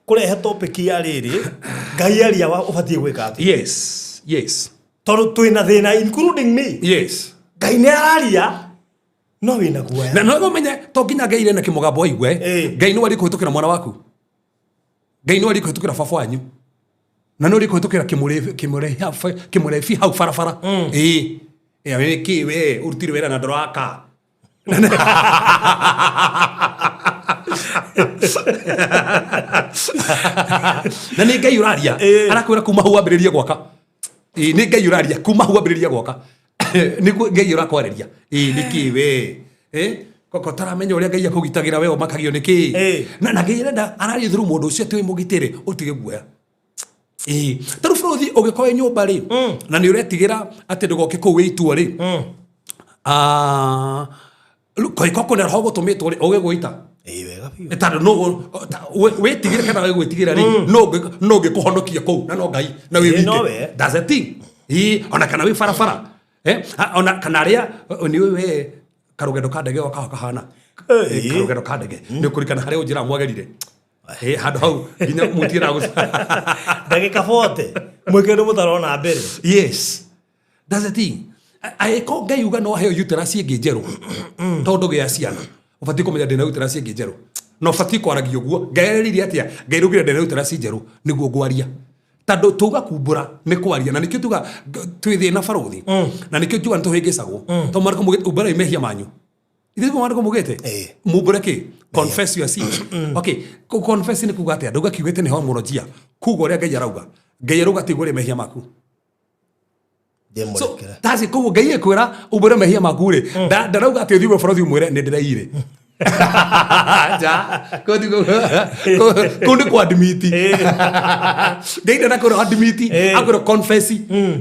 kũrehe topic ya rĩrĩ Ngai aria ũbatiĩ gwĩka atĩa. Yes, yes. Tondũ twĩna thĩna including me. Yes. Ngai nĩ araria no wĩna guoya. Na no ũmenye to nginya Ngai rĩ na kĩmũgambo aigue. Ngai no arie kũhĩtũkĩra mwana waku. Ngai no arie kũhĩtũkĩra baba wanyu. Na no arie kũhĩtũkĩra kĩmũrebi hau barabara. Ĩĩ. Ĩĩ kĩ we ũrutire wĩra na ndũraka. Na nĩ Ngai ũraria arakwĩra kuma hau wambĩrĩrie gwaka. Ĩĩ nĩ Ngai ũraria kuma hau wambĩrĩrie gwaka. Nĩguo Ngai ũrakwarĩria. Ĩĩ nĩ kĩ we? Koko taramenya ũrĩa Ngai akũgitagĩra we ũmakagio nĩ kĩ? Na Ngai arenda araria through mũndũ ũcio atĩ wĩ mũgitĩre ũtige guoya. Ĩĩ tarĩu bũrũthi ũgĩkorwo wĩ nyũmba rĩ na nĩ ũretigĩra atĩ ndũgoke kũu wĩ itua rĩ koiko kũna roho gũtũmĩtwo rĩ ũgĩgũita. Ĩĩ wega biũ. Tondũ no wĩtigĩre kana wĩgwĩtigĩra rĩ no ũngĩkũhonokia kũu na no Ngai na wĩ wike. That's the thing. Ĩĩ ona kana wĩ barabara. Ona kana arĩa nĩ ũĩ we karũgendo ka ndege goka kahana. Karũgendo ka ndege. Nĩ ũkũririkana harĩa ũnjĩraga mwagerire. Handũ hau nginya mũtiĩra ndagĩka 40 mwĩkĩndũ mũtarona mbere. Yes. That's the thing. Angĩkorwo Ngai uga no aheo uterus ĩngĩ njerũ tondũ gĩa ciana ũbatiĩ kũmenya ndĩna uterus ĩngĩ njerũ na ũbatiĩ kwaragia ũguo. Ngai areririe atĩa? Ngai raugire ndĩna uterus njerũ nĩguo ngwaria. Tondũ tuga kumbũra nĩ kwaria na nĩkĩo tuga twĩ thĩna barũthi na nĩkĩo njuga nĩ tũhĩngĩcagwo tondũ marĩkũ umbũrai mehia manyu. Ithe mwandĩko mugĩte? Ĩĩ. Mumbũre kĩ? Confess your sins. Okay, confess nĩ kuga atĩa? Ndauga kiugĩte nĩ homolojia. Kuga ũrĩa Ngai arauga. Ngai arauga ti ũguo mehia maku. So Ndĩmũrekere. taci koguo Ngai ekwĩra umbũre mehia maku rĩ, ndarauga atĩ ũthiĩ gwĩ borothi ũmwĩre nĩ ndĩraiyire. Ja, kũu kũu nĩ kwadimiti. Ngai ndanakwĩra admit, akwĩra confess.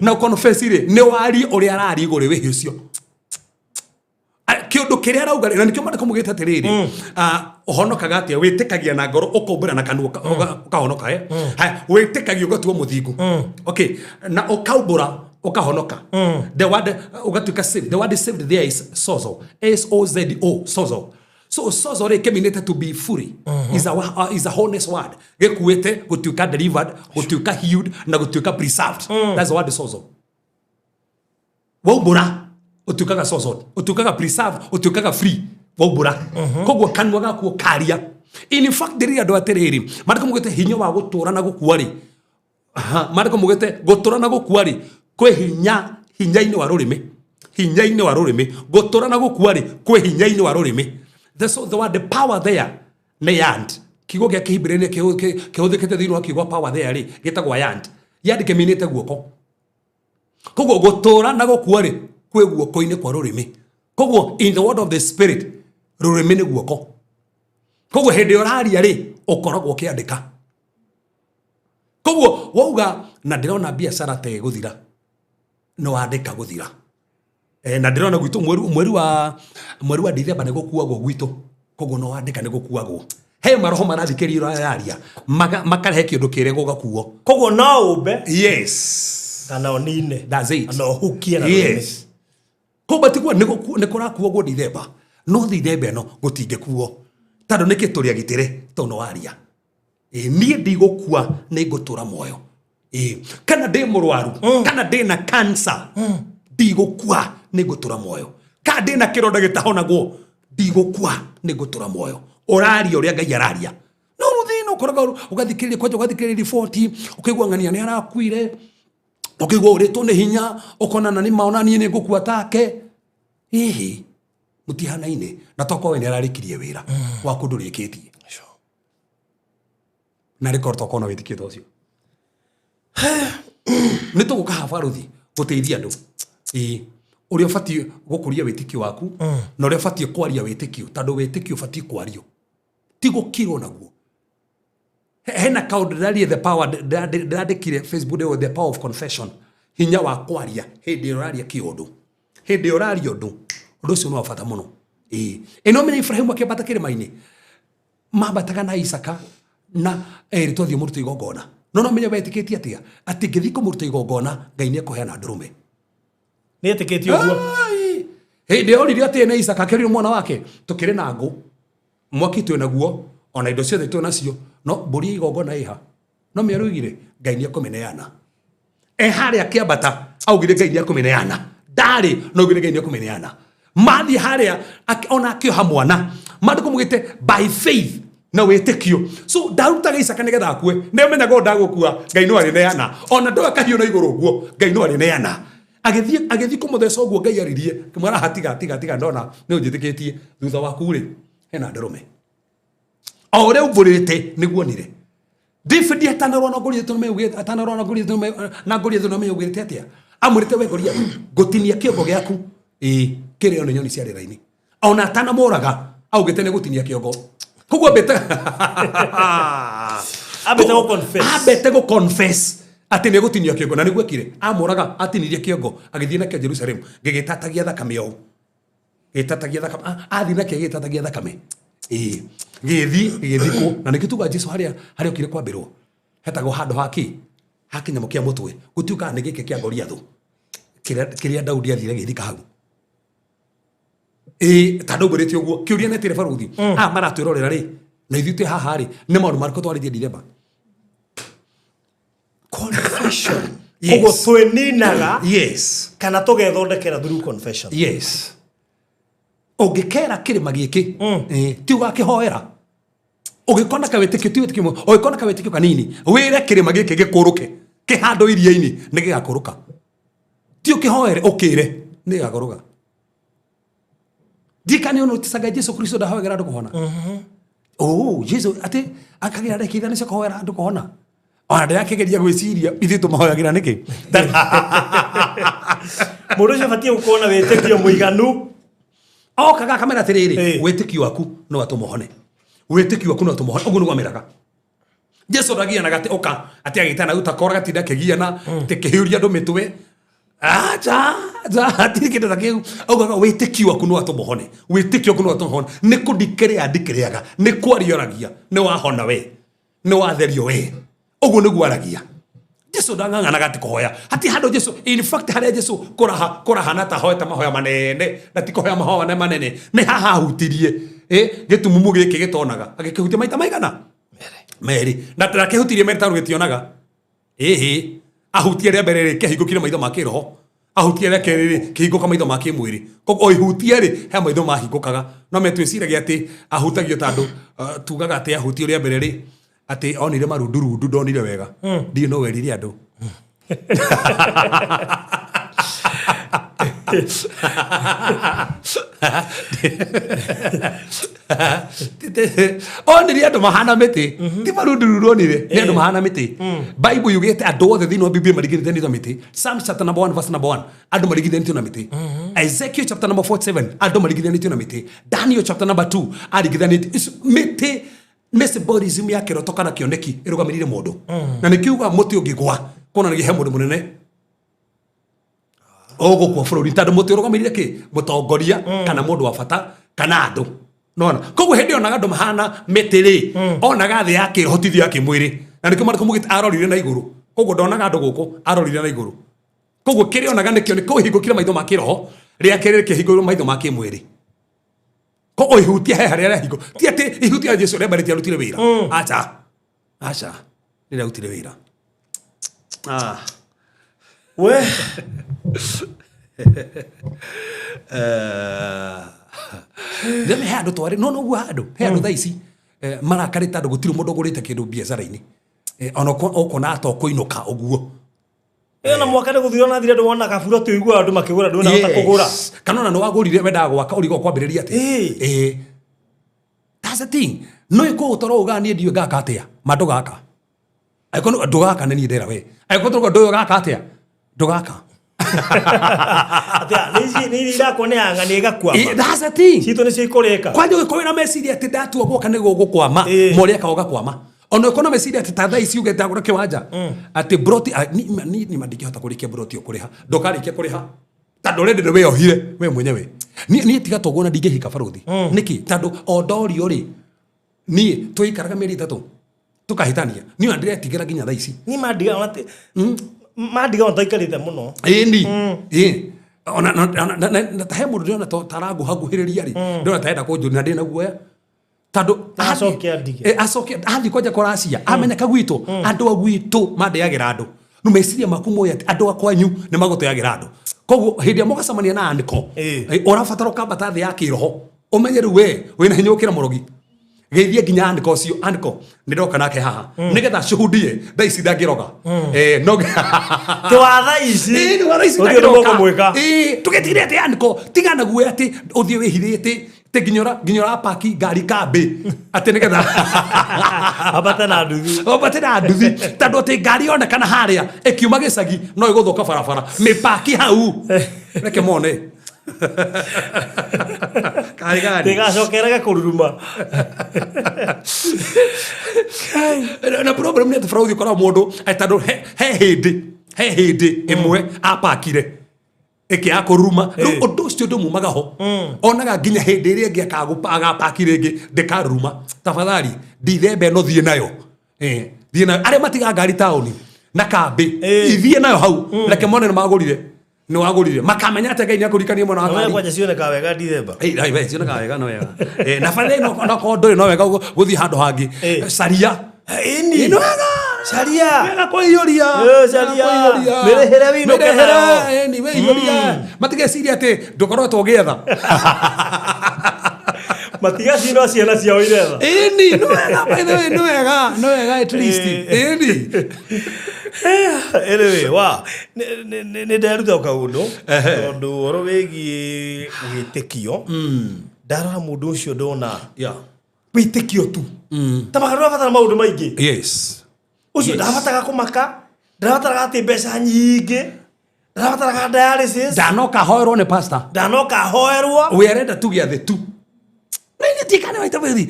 Na confess rĩ, nĩ warie ũrĩa araria igũrũ wĩhia ũcio. Kĩũndũ kĩrĩa arauga rĩ, na nĩkĩo maandĩko maugĩte atĩrĩrĩ, ũhonokaga atĩa? Wĩtĩkagia na ngoro ũkaumbũra na kanua ũkahonoka, eh? Haya, wĩtĩkagia ũgatuo mũthingu, okay, na ũkaumbũra ũkahonoka. The word ũgatuĩka saved, the word saved there is sozo, S O Z O, sozo. So sozo rĩ, kĩminĩte to be free, is a wholeness word, gĩkuĩte gũtuĩka delivered, gũtuĩka healed na gũtuĩka preserved. That's the word sozo. Waumbũra ũtuĩkaga sozo, ũtuĩkaga preserved, ũtuĩkaga free waumbũra. Koguo kanua gaku ũkaria. In fact, ndĩrĩ andũ atĩrĩrĩ, maandĩko maugĩte hinya wa gũtũra na gũkua rĩ. Aha, maandĩko maugĩte gũtũra na gũkua rĩ, kwĩ hinya hinya-inĩ wa rũrĩmĩ, hinya-inĩ wa rũrĩmĩ. Gũtũra na gũkua rĩ, kwĩ hinya-inĩ wa rũrĩmĩ. So the word the power there nĩ yand. Kiugo gĩa Kĩhibirania kĩhũthĩkĩte thĩinĩ wa kiugo power there rĩ, gĩtagwo yand. Yand kĩminĩte guoko. Koguo gũtũra na gũkua rĩ, kwĩ guoko-inĩ kwa rũrĩmĩ. Koguo in the word of the spirit, rũrĩmĩ nĩ guoko. Koguo hĩndĩ ĩrĩa ũraria rĩ, ũkoragwo ũkĩandĩka. Koguo wauga na ndĩrona biacara ta ĩgũthira, nĩ wandĩka gũthira. Na ndĩrona gwitũ mweri wa Dithemba nĩ gũkuagwo gwitũ, koguo no wandĩka nĩ gũkuagwo. He maroho marathikĩrĩria ũraria, makarehe kĩũndũ kĩrĩa gũgakuo. Koguo no ũmbe Yes. kana ũnine. That's it. Na ũhukie na rũrĩmĩ. Yes. Koguo tiguo nĩ kũrakuo Dithemba, no Dithemba ĩno gũtingĩkuo, tondũ nĩkĩ? Tũrĩ agitĩre tondũ no waria. Ĩ, niĩ ndigũkua, nĩ ngũtũra muoyo. Ĩ, kana ndĩ mũrwaru, kana ndĩ na cancer, ndigũkua, nĩ ngũtũra muoyo. Kana ndĩ na kĩronda gĩtahonagwo, ndigũkua, nĩ ngũtũra muoyo. Ũraria ũrĩa Ngai araria. No rĩu thĩna ũkoraga ũgathikĩrĩria kwanja, ũgathikĩrĩria riboti, ũkaigua ng'ania nĩ arakuire, ũkaigua ũrĩtwo nĩ hinya, ũkona na nĩ maona niĩ nĩ ngũkua take. Hihi mũtihanaine na tokorwo we nĩ ararĩkirie wĩra waku, ndũrĩkĩtie. Na rĩkorwo tokorwo na wĩtĩkio ta ũcio, nĩ tũgũka haha baruthi gũteithia andũ, ĩĩ, ũrĩa ũbatiĩ gũkũria wĩtĩkio waku na ũrĩa ũbatiĩ kwaria wĩtĩkio, tondũ wĩtĩkio ũbatiĩ kwario, ti gũkirwo naguo. Hena kaũndũ ndĩrarie, the power, ndĩrandĩkire Facebook ndĩrwo the power of confession, hinya wa kwaria. Hĩndĩ ĩrĩa ũraria kĩũndũ, hĩndĩ ĩrĩa ũraria ũndũ, ũndũ ũcio nĩ wa bata mũno. Ĩĩ, ĩno menya Ibrahimu akĩambata kĩrĩma-inĩ, mambataga na Isaka na erĩ, twathiĩ mũrute igongona. No no menya wetĩkĩtie atĩa atĩ ngĩthiĩ kũmũruta igongona, Ngai nĩ ekũheana ndũrũme? Nĩ etĩkĩtie ũguo. Ai! Hĩndĩ ĩyo oririe atĩ na Isaka akĩrire mwana wake, tũkĩrĩ na ngũ, mwaki twĩ naguo, ona indo ciothe twĩ nacio, no mbũri ya igongona ĩha? No mĩaroigire Ngai nĩ ekũmĩneana. E harĩa akĩambata augire Ngai nĩ ekũmĩneana. Ndarĩ no augire Ngai nĩ ekũmĩneana. Mathiĩ harĩa ona akĩoha mwana, maandĩko mugĩte by faith, na wĩtĩkio. So ndarutaga Isaka nĩgetha akue, nĩ amenyaga o ndagũkua, Ngai no arĩneana. Ona ndoya kahiũ na igũrũ ũguo, Ngai no arĩneana. Agĩthiĩ kũmũtheca ũguo Ngai aririe, kĩmwĩra haha, tiga tiga tiga, ndona nĩ ũnjĩtĩkĩtie, thutha waku rĩ, hena ndũrũme. O ũrĩa umbũrĩte nĩguo onire. David atanarũa na Goliath nĩmeugĩte, atanarũa na Goliath na Goliath nĩmeugĩte atĩa? Amwĩrĩte, we Goliath, ngũtinia kĩongo gĩaku, ĩĩ, kĩrĩo nĩ nyoni cia rĩera-inĩ. Ona atanamũraga augĩte nĩ gũtinia kĩongo. Koguo ambĩte Ambĩte gũ-confess. Ambĩte gũ confess atĩ nĩ gũtinia kĩongo, na nĩguo ekire. Amũraga, atinirie kĩongo, agĩthiĩ nakĩo Jerusalem, gĩgĩtatagia thakame ũũ, gĩtatagia thakame. Athiĩ nakĩo gĩgĩtatagia thakame, ĩĩ, gĩgĩthiĩ gĩgĩthikwo. Na nĩkĩo tuga Jesu harĩa harĩa okire kwambĩrwo hetagwo handũ ha kĩ ha kĩnyamũ kĩa mũtwe, gũtiũkaga nĩ gĩkĩ kĩa Goliathũ kĩrĩa Daudi athire gĩthika hau. Ĩĩ, tondũ ngwĩrĩte ũguo, kĩũria netire baruthi aya maratwĩrorera rĩ, na ithuĩ twĩ haha rĩ, nĩ maũndũ marĩkũ twarĩtie Dithemba? Confession. Yes. Koguo twĩninaga kana tũgethondekera through confession. Yes, ũngĩkera kĩrĩma gĩkĩ, ti ũgakĩhoera. Ũgĩkona kawĩtĩkio, ti wĩtĩkio mũno, ũgĩkona kawĩtĩkio kanini, wĩre kĩrĩma gĩkĩ gĩkũrũke kĩhandwo iria-inĩ, nĩ gĩgakũrũka. Ti ũkĩhoere, ũkĩre, nĩ gĩgakũrũka. Ndikane ono tisaga Jesu Kristo ndahoyagĩra andũ kũhona. Oh, Jesu atĩ akagĩra ndagĩka ithano cia kũhoera andũ kũhona. Ona ndĩrakĩgeria gwĩciria ithuĩ tũmahoyagĩra nĩkĩ. Mũndũ ũcio abatiĩ gũkorwo na wĩtĩkio mũiganu. Okaga akamera atĩrĩrĩ, wĩtĩkio waku no atũma ũhone. Wĩtĩkio waku no atũma ũhone. Ũguo nĩguo ameraga. Jesu ndagianaga atĩ ũka atĩ agĩtana rĩu takora gatinda akĩgiana atĩ kĩhiũria andũ mĩtwe. Acha, acha, hatirĩ kĩndũ ta kĩu. Augaga wĩtĩkio waku no atũma ũhone. Wĩtĩkio waku no atũma ũhone. Nĩ kũndikĩrĩa ndikĩrĩaga, nĩ kwaria oragia, nĩ wahona we, nĩ watherio we. Ũguo nĩguo aragia. Jesu ndang'ang'anaga atĩ kũhoya. Hatirĩ handũ Jesu, in fact harĩa Jesu kũraha kũrahana ta ahoete mahoya manene, na ti kũhoya mahoya manene, nĩ haha ahutirie. Gĩtumumu gĩkĩ gĩtonaga, agĩkĩhutia maita maigana? Merĩ. Na ndakĩhutirie merĩ tondũ gĩtionaga. Ĩhĩ, ahutie rĩa mbere rĩ, kĩahingũkire maitho ma kĩroho. Ahutie rĩa kerĩ rĩ, kĩhingũka maitho ma kĩmwĩrĩ. Koguo o ihutia rĩ, he maitho mahingũkaga. No metwĩciragia atĩ ahutagio tondũ tugaga atĩ ahutio rĩa mbere rĩ, atĩ onire marundurundu ndonire wega. Ndiũĩ no werire andũ. Onire andũ mahana mĩtĩ, ti marundurundu onire, nĩ andũ mahana mĩtĩ. Bible yugĩte andũ othe thĩinĩ wa Biblia maringithanĩtio na mĩtĩ. Psalms chapter number 1 verse number 1, andũ maringithanĩtio na mĩtĩ. Ezekiel chapter number 47, andũ maringithanĩtio na mĩtĩ. Daniel chapter number 2, aringithanĩtio mĩtĩ nĩ symbolism ya kĩroto kana kĩoneki ĩrũgamĩrĩire mũndũ. Na nĩkĩo ugaga mũtĩ ũngĩgwa kuonanagia he mũndũ mũnene ũgũkua bũrũri, tondũ mũtĩ ũrũgamĩrĩire kĩ? Mũtongoria kana mũndũ wa bata kana andũ. Nona koguo hĩndĩ onaga andũ mahana mĩtĩ rĩ, onaga thĩ ya kĩroho ti thĩ ya kĩmwĩrĩ. Na nĩkĩo Mariko mugĩte arorire na igũrũ, koguo ndonaga andũ gũkũ, arorire na igũrũ. Koguo kĩrĩa onaga nĩkĩo nĩ kũhingũkire maitho ma kĩroho, rĩa kerĩ rĩkĩhingũrwo maitho ma kĩmwĩrĩ. Koguo ihutia he harĩa rĩahingũ, ti atĩ ihutia Jesu rĩa mbere rĩtiarutire wĩra. Aca, aca, rĩrarutire wĩra. We. Rĩmwe he andũ twarĩ, no noguo handũ, he andũ thaa ici marakarĩte andũ gũtirĩ mũndũ ũgũrĩte kĩndũ biacara-inĩ. Ona ũkona ta ũkũinũka ũguo. Ĩyo na mwaka nĩ gũthira na thira ndũwona kabura tũiguaga andũ makĩgũra ndũnahota kũgũra. Kana ona nĩ wagũrire wendaga gwaka ũrigo kwambĩrĩria atĩa? That's the thing. No ĩkorwo ũtoro ugaga niĩ ndiũĩ ngaka atĩa, ma ndũgaka. Angĩkorwo ndũgaka nĩ niĩ ndera we. Angĩkorwo tũrauga ndũĩ ũgaka atĩa, ndũgaka. Atĩa, nĩ ici nĩ iria irakwo nĩ anga nĩ ĩgakwama. That's the thing. Citũ nĩcio ikũrĩka. Kwanja ũgĩkorwo wĩna meciria atĩ ndatua gwaka nĩguo gũkwama, mori akaga ũgakwama. Ona ũkorwo na meciria atĩ ta thaa ici uge ndagũra kĩwanja, atĩ broti, ni ni ndingĩhota kũrĩkia broti ĩyo kũrĩha. Ndũkarĩkia kũrĩha. Tondũ already nĩ wĩyohire we mwenyewe. Niĩ tiga toguo na ndingĩhika barũthi. Nĩkĩ? Tondũ o ndorio rĩ, niĩ tũikaraga mĩeri 3 tũkahĩtania. Niĩ ona ndĩretigĩra nginya thaa ici. Niĩ mandiga ona mandiga ona taikarĩte mũno. Ĩni. Ĩ. Ona na ta he mũndũ ndĩrona taranguhaguhĩrĩria rĩ, ndĩrona ta enda kũnjũria na ndĩna guoya. Tondũ Acoke andige. Acoke athiĩ kwanja kũracia, amenyeka gwitũ, andũ a gwitũ mandeagĩra andũ. No meciria maku moĩ atĩ andũ a kwanyu nĩ magũteagĩra andũ. Koguo hĩndĩ ĩrĩa mũgacemania na anĩko, ũrabatara ũkambata thĩ ya kĩroho, ũmenye rĩu we wĩna hinya gũkĩra mũrogi. Geithie nginya anĩko ũcio, anĩko nĩ ndoka nake haha nĩgetha shuhudie thaa ici ndangĩroga. No Ti wa thaa ici. Nĩ wa thaa ici Ũthiĩ ndangĩroga. ũkũmwĩka. Tũgĩtigĩre atĩ anĩko tigana guoya atĩ ũthiĩ wĩhithĩte atĩ nginya ũrapaki ngari kambĩ atĩ nĩgetha Ambate na nduthi. Ambate na nduthi tondũ atĩ ngari yonekana harĩa ĩkiuma gĩcagi no ĩgũthũka barabara mĩpaki hau reke mone. Karĩ gani? Ndĩgacokerage kũruruma. Na problem nĩ atĩ barũthi ũkoraga mũndũ, tondũ he hĩndĩ, he hĩndĩ ĩmwe apakire ĩkĩaga kũruruma. Rĩu ũndũ ũcio ndũmumaga ho. Onaga nginya hĩndĩ ĩrĩa ĩngĩ agapaki rĩngĩ ndĩkaruruma. Tafadhali ndithemba ĩno thiĩ nayo. Thiĩ nayo. Arĩa matigaga ngari taũni na kambĩ, ithiĩ nayo hau. Reke mone nĩ magũrire. Nĩ wagũrire. Makamenya atĩ Ngai nĩ akũririkania mwana wa Wee ngari. kwanja cionekaga wega ndithemba. We, cionekaga wega, no wega. Na baadaye no korwo ndũrĩ no wega gũthiĩ handũ hangĩ. Caria. Ĩni. Nĩ wega. Caria. Wega kũiyũria. Caria. Kũiyũria. Mĩrĩhĩre wĩinũke Mĩrĩhĩre, nayo. ĩni, wĩiyũrie. Matigeciria atĩ ndũkoretwo ũgĩetha. Matigacina ciana ciao iretha. Ĩni, nĩ wega, by the way, nĩ wega, nĩ wega at least. Ĩni. Anyway, wa, nĩ nderuta kaũndũ tondũ ũhoro wĩgiĩ wĩtĩkio. Ndarora mũndũ ũcio ndona Yeah. wĩtĩkio tu. Ta magatũ maũndũ maingĩ. Yes. Ũcio Yes. ndabataraga kũmaka, ndabataraga atĩ mbeca nyingĩ, ndabataraga dialysis, Ndanoka hoerwo nĩ pastor. ndanoka hoerwo. We arenda tu gĩathĩ tu. Nĩ tikane waita wethi.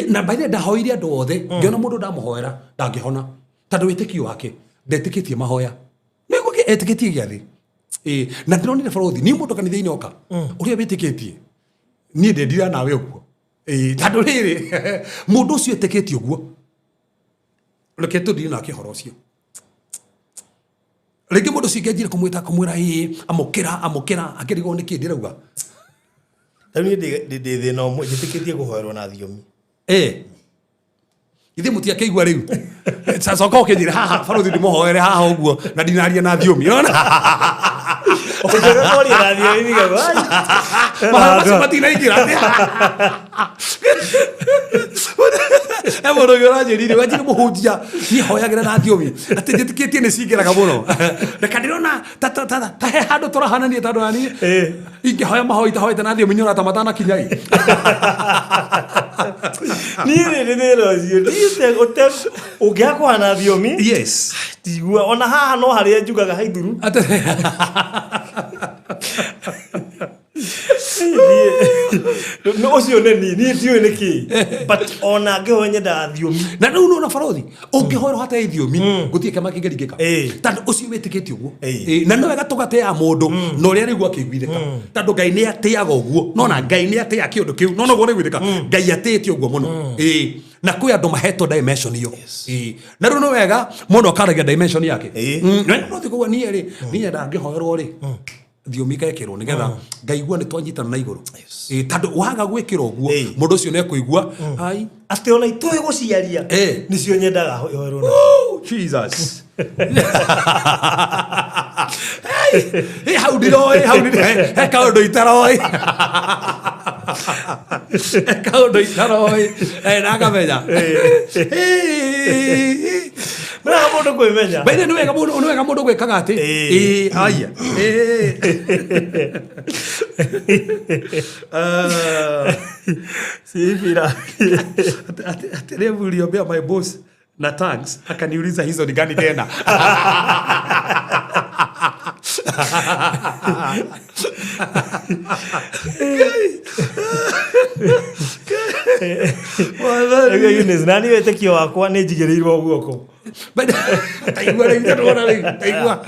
Na by the way ndahoire andũ othe. Ngĩona mũndũ ndamũhoera ndangĩhona. Tondũ wĩtĩkio wake ndetĩkĩtie mahoya. Nĩguo etĩkĩtie gĩathĩ. Ĩĩ, na ndĩronire barothi niĩ mũndũ kanitha-inĩ oka ũrĩa wĩtĩkĩtie niĩ ndendira nawe ũguo. Ĩĩ, tondũ rĩrĩ mũndũ ũcio etĩkĩtie ũguo reke tũthire nake ũhoro ũcio rĩngĩ mũndũ ũcio ingĩanjire kũmwĩta kũmwĩra ĩĩ amũkĩra amũkĩra akĩrigwo nĩkĩ ndĩrauga. Rĩu niĩ ndĩ thĩna ũmwe, njĩtĩkĩtie kũhoerwo na thiomi. Ĩĩ, ithuĩ mũtiakĩigua rĩu. Coka ũkĩnjĩre haha barothi ndĩmũhoere haha ũguo na ndinaria na thiomi. Ũrona? Ũnjĩre kwaria na thiomi nĩgetha, ai. Mahoya macio matinaingĩra. He mũndũ ũngĩ ũranjĩrire wanjire mũhunjia niĩ hoyagĩra na thiomi atĩ njĩtĩkĩtie nĩ cingĩraga mũno. Reka ndĩrona ta he handũ tũrahanania tondũ naniĩ ingĩhoya mahoya itahoete na thiomi nyona ta matanakinya ĩ. Niĩ rĩ nĩ thĩna ũcio. Niĩ ũngĩaga kũhoya na thiomi, Yes. ndigua ona haha no harĩa njugaga haithuru. No ũcio nĩ niĩ, niĩ ndiũĩ nĩkĩ. But ona ngĩhoya nyendaga thiomi. Na rĩu nona barothi ũngĩhoerwo hatarĩ thiomi gũtirĩ kĩama kĩngĩringĩka. Tondũ ũcio wĩtĩkĩtie ũguo. Na no wega tũgatĩaga mũndũ na ũrĩa rĩu akĩiguithĩka. Tondũ Ngai nĩ atĩaga ũguo. Nona Ngai nĩ atĩaga kĩũndũ kĩu. Nona ũguo nĩguithĩka. Ngai atĩĩte ũguo mũno. Na kwĩ andũ mahetwo dimension ĩyo. Na rĩu nĩ wega mũndũ akaragia dimension yake. Na no ti kuga niĩ rĩ, niĩ nyendaga ngĩhoerwo rĩ, thiomi ikekĩrwo nĩgetha ngaigua nĩ twanyitana na igũrũ. Tondũ waga gwĩkĩra ũguo, mũndũ ũcio nĩekũigua, ai. Atĩ ona itũĩ gũciaria, nĩcio nyendaga hoerwo na. Oh, Jesus. Hey, hau ndiroĩ, hau ndiroĩ, he kaũndũ itaroĩ. He kaũndũ itaroĩ. Na ngamenya. Nĩ wega mũndũ kwĩmenya. By the way, nĩ wega mũndũ, nĩ wega mũndũ gwĩkaga atĩ. Aya. Sibira. Ati leo niliombea my boss na tags akaniuliza hizo ni gani tena. Eunice, nani wĩtĩkio wakwa nĩ njigĩrĩirwo guoko. Taigua rĩu, ndĩrona rĩu, taigua.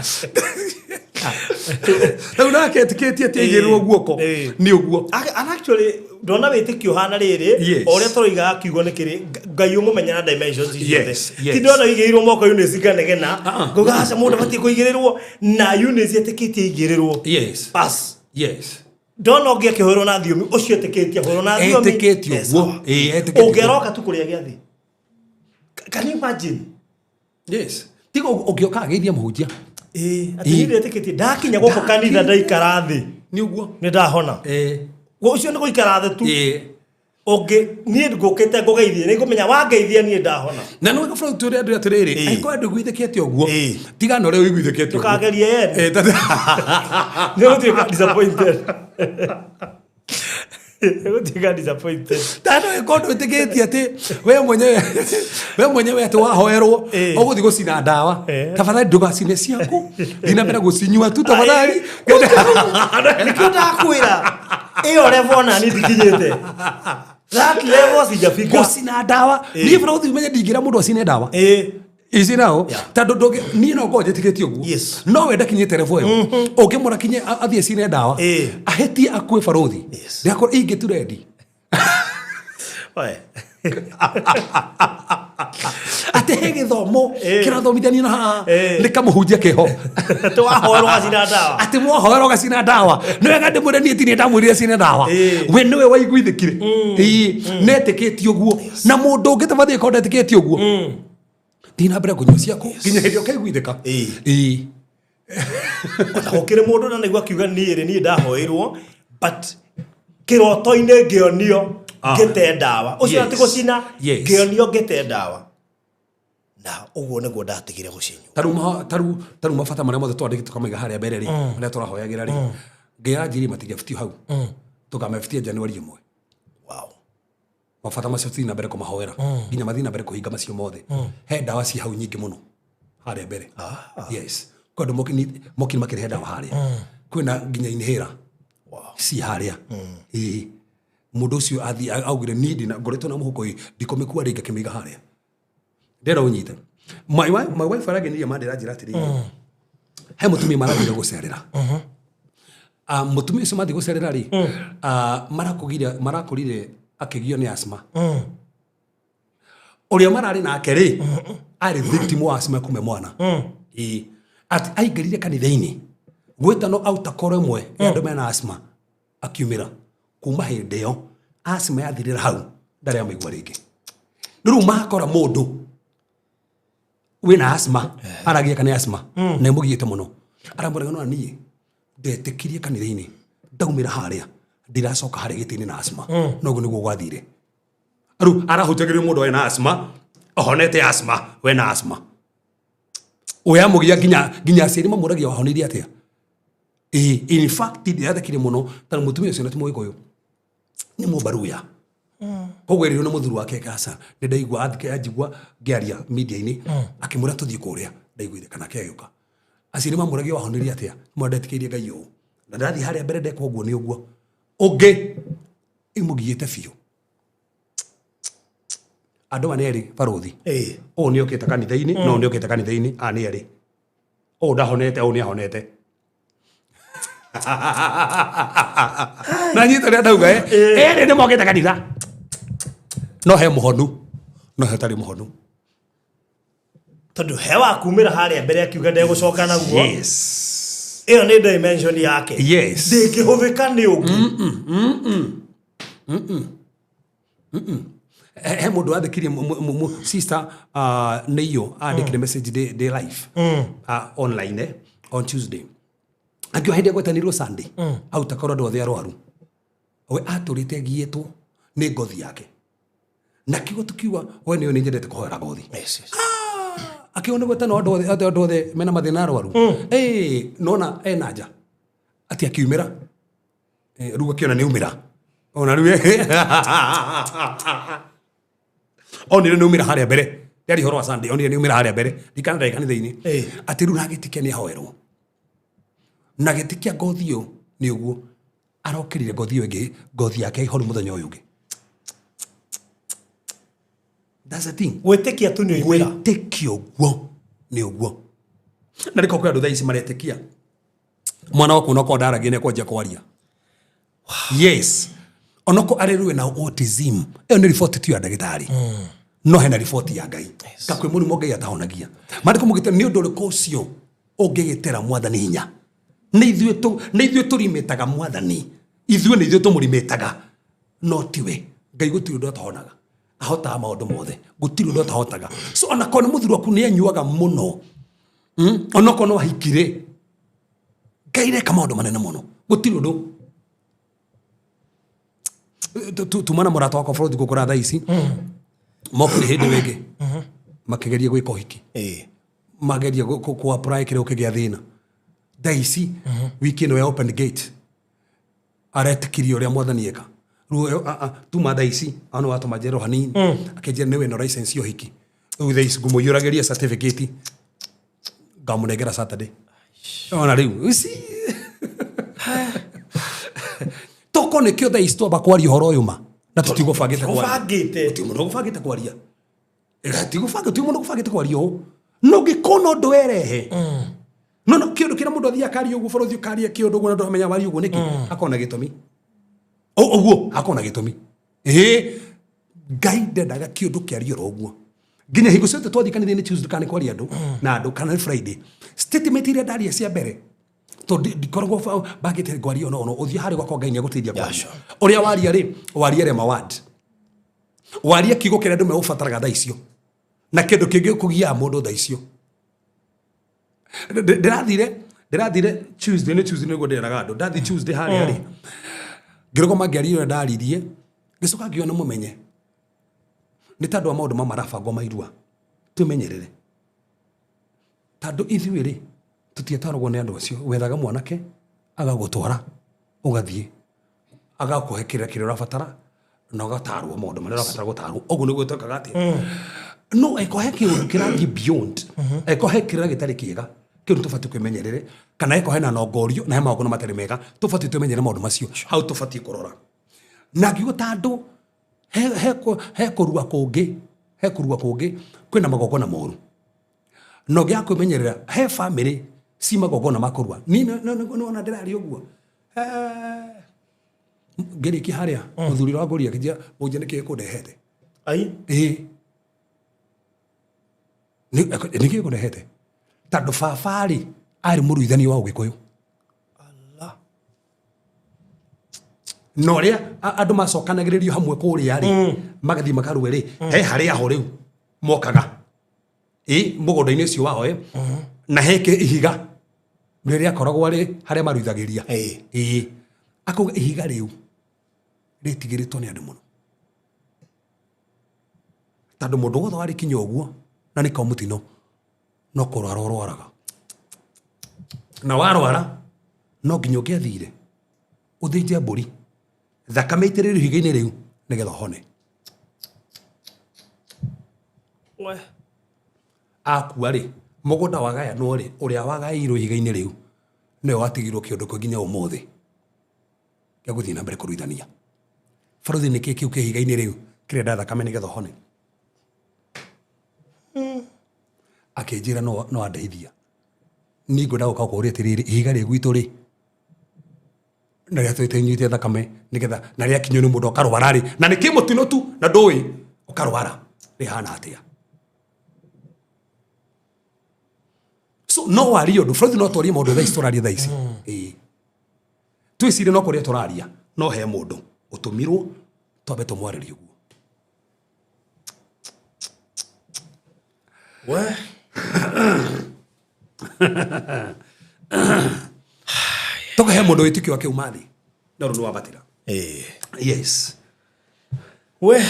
Rĩu nake etĩkĩtie atĩ aigĩrĩrwo guoko. Nĩ ũguo. And actually, ndona wĩtĩkio ũhana rĩrĩ, o ũrĩa tũroigaga kiugo nĩ kĩrĩ, Ngai ũmũmenya na dimensions ici ciothe. Ti ndona ũigĩrĩirwo moko Eunice nganegena, ngauga aca mũndũ abatiĩ kũigĩrĩrwo, na Eunice etĩkĩtie aigĩrĩrwo. Bas. Ndona ũngĩ akĩhũrwo na thiomi, ũcio etĩkĩtie ahũrwo na thiomi. Etĩkĩtie ũguo. Etĩkĩtie ũguo. Ũngĩroka tu kũrĩa gĩathĩ. Can you imagine? Yes. Tiga ũngĩoka ageithia mũhunjia. Atĩ niĩ ndetĩkĩtie, ndakinya gũkũ kanitha ndaikara thĩ. Nĩ ũguo. Nĩ ndahona. Ũcio nĩ gũikara thĩ tu. Ũngĩ, niĩ ngũkĩte ngũgeithie, nĩ ngũmenya wangeithia niĩ ndahona. Na nĩ wega bũrũri tũrĩa andũ atĩrĩrĩ, angĩkorwo ndũiguithĩkĩte ũguo, tiga na ũrĩa ũiguithĩkĩte ũguo. Ndũkagerie yene. Nĩ ũgũtuĩka disappointed. Nĩ ũgũtuĩka disappointed. Tondũ angĩkorwo ndwĩtĩkĩtie atĩ we mwenyewe atĩ wahoerwo, ũgũthiĩ gũcina ndawa. Tafadhali ndũgacine ciaku. Thiĩ na mbere gũcinyua tu tafadhali. Nĩkĩo ndakwĩra. Ĩyo level ona niĩ ndikinyĩte. That level sijafika. Gũcina ndawa. Niĩ bũrũri ũthiĩ ũmenye ndingĩra mũndũ acine ndawa. Ici nao, tondũ ndũngĩ, niĩ no ngorwo njĩtĩkĩtie ũguo. No we ndakinyĩte level ĩyo. Ũngĩmwĩra kinye athiĩ acine ndawa, ahĩtie akue barũthi. Ndĩrakorwo ingĩturendi. Oe. Atĩ he gĩthomo kĩrathomithanio na haha, nĩ kamũhunjia keho. Atĩ wahoerwo ũgacina ndawa. Atĩ mwahoerwo ũgacina ndawa. Nĩ wega ndĩmwĩre niĩ ti niĩ ndamwĩrire acine ndawa. We nĩwe waiguithĩkire. Netĩkĩtie ũguo. Na mũndũ ũngĩ tafadhali akorwo ndetĩkĩtie ũguo. Thiĩ na mbere kũnyua ciaku nginya hĩndĩ ĩrĩa ũkaiguithĩka. Ona gũkĩrĩ mũndũ na nĩguo akiuga niĩ rĩ, niĩ ndahoeirwo, but kĩroto-inĩ ngĩonio ngĩte ndawa. Ũcio ti gũcina, ngĩonio ngĩte ndawa. Na ũguo nĩguo ndatigire gũcinyua. Ta rĩu mabata marĩa mothe twandĩkĩte tũkamaiga harĩa mbere rĩ, marĩa tũrahoyagĩra rĩ, ngĩanjirie matingĩabutio hau. Tũkamebutia January ĩmwe. Mabata macio tũthiĩ na mbere kũmahoera nginya mathiĩ na mbere kũhinga macio mothe. He ndawa ci hau nyingĩ mũno harĩa mbere. Yes, kwĩ andũ mokire makĩrehe ndawa harĩa, kwĩna nginya inhaler ci harĩa. Ĩĩ, mũndũ ũcio athiĩ augire niĩ ndina ngoretwo na mũhuko ĩ ndikũmĩkua rĩngĩ, akĩmĩiga harĩa. Ndĩrenda ũnyite, my wife aragenirie mandĩra njĩra atĩrĩrĩ, he mũtumia marathire gũcerera. Mũtumia ũcio mathiĩ gũcerera rĩ, marakorire akĩgio nĩ asthma. Ũrĩa mararĩ nake rĩ, arĩ victim wa asthma kuma mwana. Ĩĩ, atĩ aingĩrire kanitha-inĩ gwĩtanwo autakoro ĩmwe ya andũ mena asthma, akiumĩra. Kuma hĩndĩ ĩyo asthma yathirĩra hau, ndarĩ amĩigua rĩngĩ. Rĩu makora mũndũ wĩna asthma aragiĩka nĩ asthma na ĩmũgiĩte mũno, aramwĩra no niĩ ndetĩkirie kanitha-inĩ, ndaumĩra harĩa ndiracoka harĩa gĩtĩ-inĩ na asthma. Noguo nĩguo gwathire. Rĩu arahutagĩrio mũndũ wena asthma, ahonete asthma, wena asthma ũyamũgia nginya aciari mamũragia wahonirie atĩa. Ĩĩ, in fact ndĩrathekire mũno tondũ mũtumia ũcio na ti mũgĩkũyũ, nĩ mũbaruya. Koguo erirwo nĩ mũthuri wake kaca nĩ ndaigua athike anjigua ngĩaria media-inĩ, akĩmwĩra tũthiĩ kũrĩa ndaiguire kana agĩũka. Aciari mamũragia wahonirie atĩa, mwa ndetĩkĩirie Ngai ũũ na ndathiĩ harĩa mbere ndekwo ũguo nĩ ũguo ũngĩ imũgiĩte biũ. Andũ aya nĩ erĩ barũthi. Ũyũ nĩ okĩte kanitha-inĩ na ũyũ nĩ okĩte kanitha-inĩ, aya nĩ erĩ. Ũyũ ndahonete, ũyũ nĩ ahonete. Na nyita ũrĩa ndauga, erĩ nĩ mokĩte kanitha, no he mũhonu no he ũtarĩ mũhonu. Tondũ he wa kumĩra harĩa mbere akiuga ndegũcoka naguo. Yes. Ĩyo nĩ dimension yake. Yes. Ndĩngĩhũthĩka nĩ ũngĩ. He mũndũ wandĩkirie sister nĩio andĩkire message ndĩ live online on Tuesday, akiuga hĩndĩ ĩgwetanirwo Sunday auta korwo andũ othe arwaru, we atũrĩte agiĩtwo nĩ ngothi yake, na kiugo tukiuga we nĩyo nĩ nyendete kũhoera ngothi. Akiuga nĩ gwetana andũ othe mena mathĩna arwaru. Nona ena nja atĩ akiumĩra. Rĩu akĩona nĩ umĩra, ona rĩu onire nĩ umĩra harĩa mbere, ndĩari ũhoro wa Sunday, onire nĩ umĩra harĩa mbere ndikana ndarĩ kanitha-inĩ. Atĩ rĩu nagĩtikia nĩ ahoerwo na gĩtĩ kĩa ngothi ĩyo nĩ ũguo arokĩrire ngothi ĩyo ĩngĩ, ngothi yake ihoru mũthenya ũyũ ũngĩ. That's the thing. Gwĩtĩkia tu nĩ oimĩra. Gwĩtĩkia ũguo nĩ ũguo, na rĩko kwĩ andũ thaa ici maretĩkia mwana waku onokorwo ndaragia nĩ ekwanjia kwaria. Yes, onoko arerwo na autism, ĩyo nĩ riboti tu ya ndagĩtarĩ, no hena riboti ya Ngai ka kwĩ mũrimũ Ngai atahonagia. Maandĩko mũgĩte nĩ ũndũ ũrĩkũ ũcio ũngĩgĩtĩra mwathani hinya? Nĩ ithuĩ tũrimĩtaga mwathani, ithuĩ nĩ ithuĩ tũmũrimĩtaga, no tiwe Ngai. Gũtirĩ ũndũ atahonaga, ahotaga maũndũ mothe, gũtirĩ ũndũ atahotaga. So onakorwo nĩ mũthuri waku nĩ anyuaga mũno, onakorwo no ahikire, Ngai reka maũndũ manene mũno, gũtirĩ ũndũ. Tuma na mũrata wakwa bũrũri gũkũra thaa ici mokire hĩndĩ ĩyo ĩngĩ makĩgeria gwĩka ũhiki, mageria kũ apply kĩrĩa ũkĩgĩa thĩna. Thaa ici wiki ĩno ya open gate aretĩkirie ũrĩa mwathani eka. Rĩu tuma thaa ici ano watũma njerwo hanini, akĩnjĩra nĩ wĩna license ya ũhiki. Rĩu thaa ici ngũmũiyũragĩria certificate, ngamũnengera Saturday. Ona rĩu ici toko nĩkĩo thaa ici twamba kwaria ũhoro ũyũ ma na tũtigũbangĩte kwaria. Ũbangĩte. Gũtirĩ mũndũ ũgũbangĩte kwaria. Tigũbanga, ti mũndũ ũgũbangĩte kwaria ũũ, no ngĩkona ũndũ werehe no kĩũndũ kĩrĩa mũndũ athiĩ akaria ũguo bũrũri ũkaria kĩũndũ ũguo na ndũramenya waria ũguo nĩkĩ, akorwo na gĩtũmi. Ũguo akorwo na gĩtũmi. Ĩĩ, Ngai ndendaga kĩũndũ kĩario oro ũguo. Nginya hingo ciothe twathiĩ kanitha-inĩ Tuesday kana nĩ kwaria andũ na andũ kana nĩ Friday, statement iria ndaria cia mbere, tondũ ndikoragwo bangĩte ngwaria ono ũthiĩ harĩa gwakwa Ngai nĩegũteithia kwaria. Ũrĩa waria rĩ, waria rema word, waria kiugo kĩrĩa andũ megũbataraga thaa icio na kĩndũ kĩngĩ kũgiaga mũndũ thaa icio. Ndĩrathire Tuesday, nĩ Tuesday nĩguo ndĩraga andũ, ndathiĩ Tuesday harĩa rĩ, ngĩrũgama ngĩaria ũrĩa ndaririe, ngĩcoka ngiona mũmenye nĩ tondũ wa maũndũ ma marabangwo mairua twĩmenyerere, tondũ ithuĩ rĩ tũtiatwaragwo nĩ andũ acio. Wethaga mwanake agagũtwara, ũgathiĩ agakũhe kĩrĩa kĩrĩa ũrabatara. Na ũgatarwo maũndũ marĩa ũrabatara gũtarwo. Ũguo nĩguo twĩkaga atĩa? No eko he kĩũndũ kĩrathiĩ beyond, eko he kĩrĩra gĩtarĩ kĩega, kĩu nĩ tũbatiĩ kwĩmenyerere, kana eko hena nongorio na he magongona matarĩ mega, tũbatiĩ twĩmenyerere maũndũ macio. Hau tũbatiĩ kũrora. Na ngiuga ta andũ he kũrua kũngĩ, he kũrua kũngĩ kwĩna magongona moru. Na ũngĩaga kwĩmenyerera, he bamĩrĩ ci magongona ma kũrua. Niĩ nĩwona ndĩraria ũguo. Ngĩrĩkia harĩa, mũthuri ũrĩa wangũria akĩnjĩra, mũnjia nĩkĩ gĩkũndehete? Ai? Ĩĩ. Nĩkĩ gĩkũndehete? Tondũ baba rĩ, arĩ mũruithania wa Ũgĩkũyũ. Allah. Na ũrĩa andũ macokanagĩrĩrio hamwe kũrĩa rĩ, magathiĩ makarue rĩ, he harĩa ho rĩu mokaga. Ĩ, mũgũnda-inĩ ũcio wao ĩ, na he ihiga rĩrĩa akoragwo arĩ harĩa maruithagĩria. Ĩ. Akauga ihiga rĩu rĩtigĩrĩtwo nĩ andũ mũno. Tondũ mũndũ wothe warĩkinya ũguo, na nĩ kao mũtino, no kũrwara ũrwaraga. Na warwara, no nginya ũngĩathire, ũthĩnje mbũri, thakame ĩitĩrĩrio ihiga-inĩ rĩu, nĩgetha ũhone. We. Akua rĩ, mũgũnda wagayanwo rĩ, ũrĩa wagaĩirwo ihiga-inĩ rĩu, nĩwe watigirwo kĩũndũ kĩu nginya ũmũthĩ. Gĩa gũthiĩ na mbere kũruithania. Barothi nĩ kĩĩ kĩu kĩ ihiga-inĩ rĩu kĩrenda thakame nĩgetha ũhone? Akĩnjĩra no andeithia. Niĩ ngwenda gũka kũũria atĩrĩrĩ, ihiga rĩ gwitũ rĩ, na rĩrĩa tũnyuĩte thakame nĩgetha na rĩakinywo nĩ mũndũ ũkarwara rĩ, na nĩ kĩmũtino tu na ndũĩ ũkarwara rĩhana atĩa? So no warie ũndũ, bũrũri no twarie maũndũ thaa ici tũraria thaa ici. Ĩĩ. Twĩcirie no kũrĩa tũraria, no he mũndũ ũtũmirwo twambe tũmwarĩrie ũguo. We. Tũkahe mũndũ wĩtĩkio wake uma thĩ, no rĩu nĩ wambatĩra. Ĩĩ. Yes. We,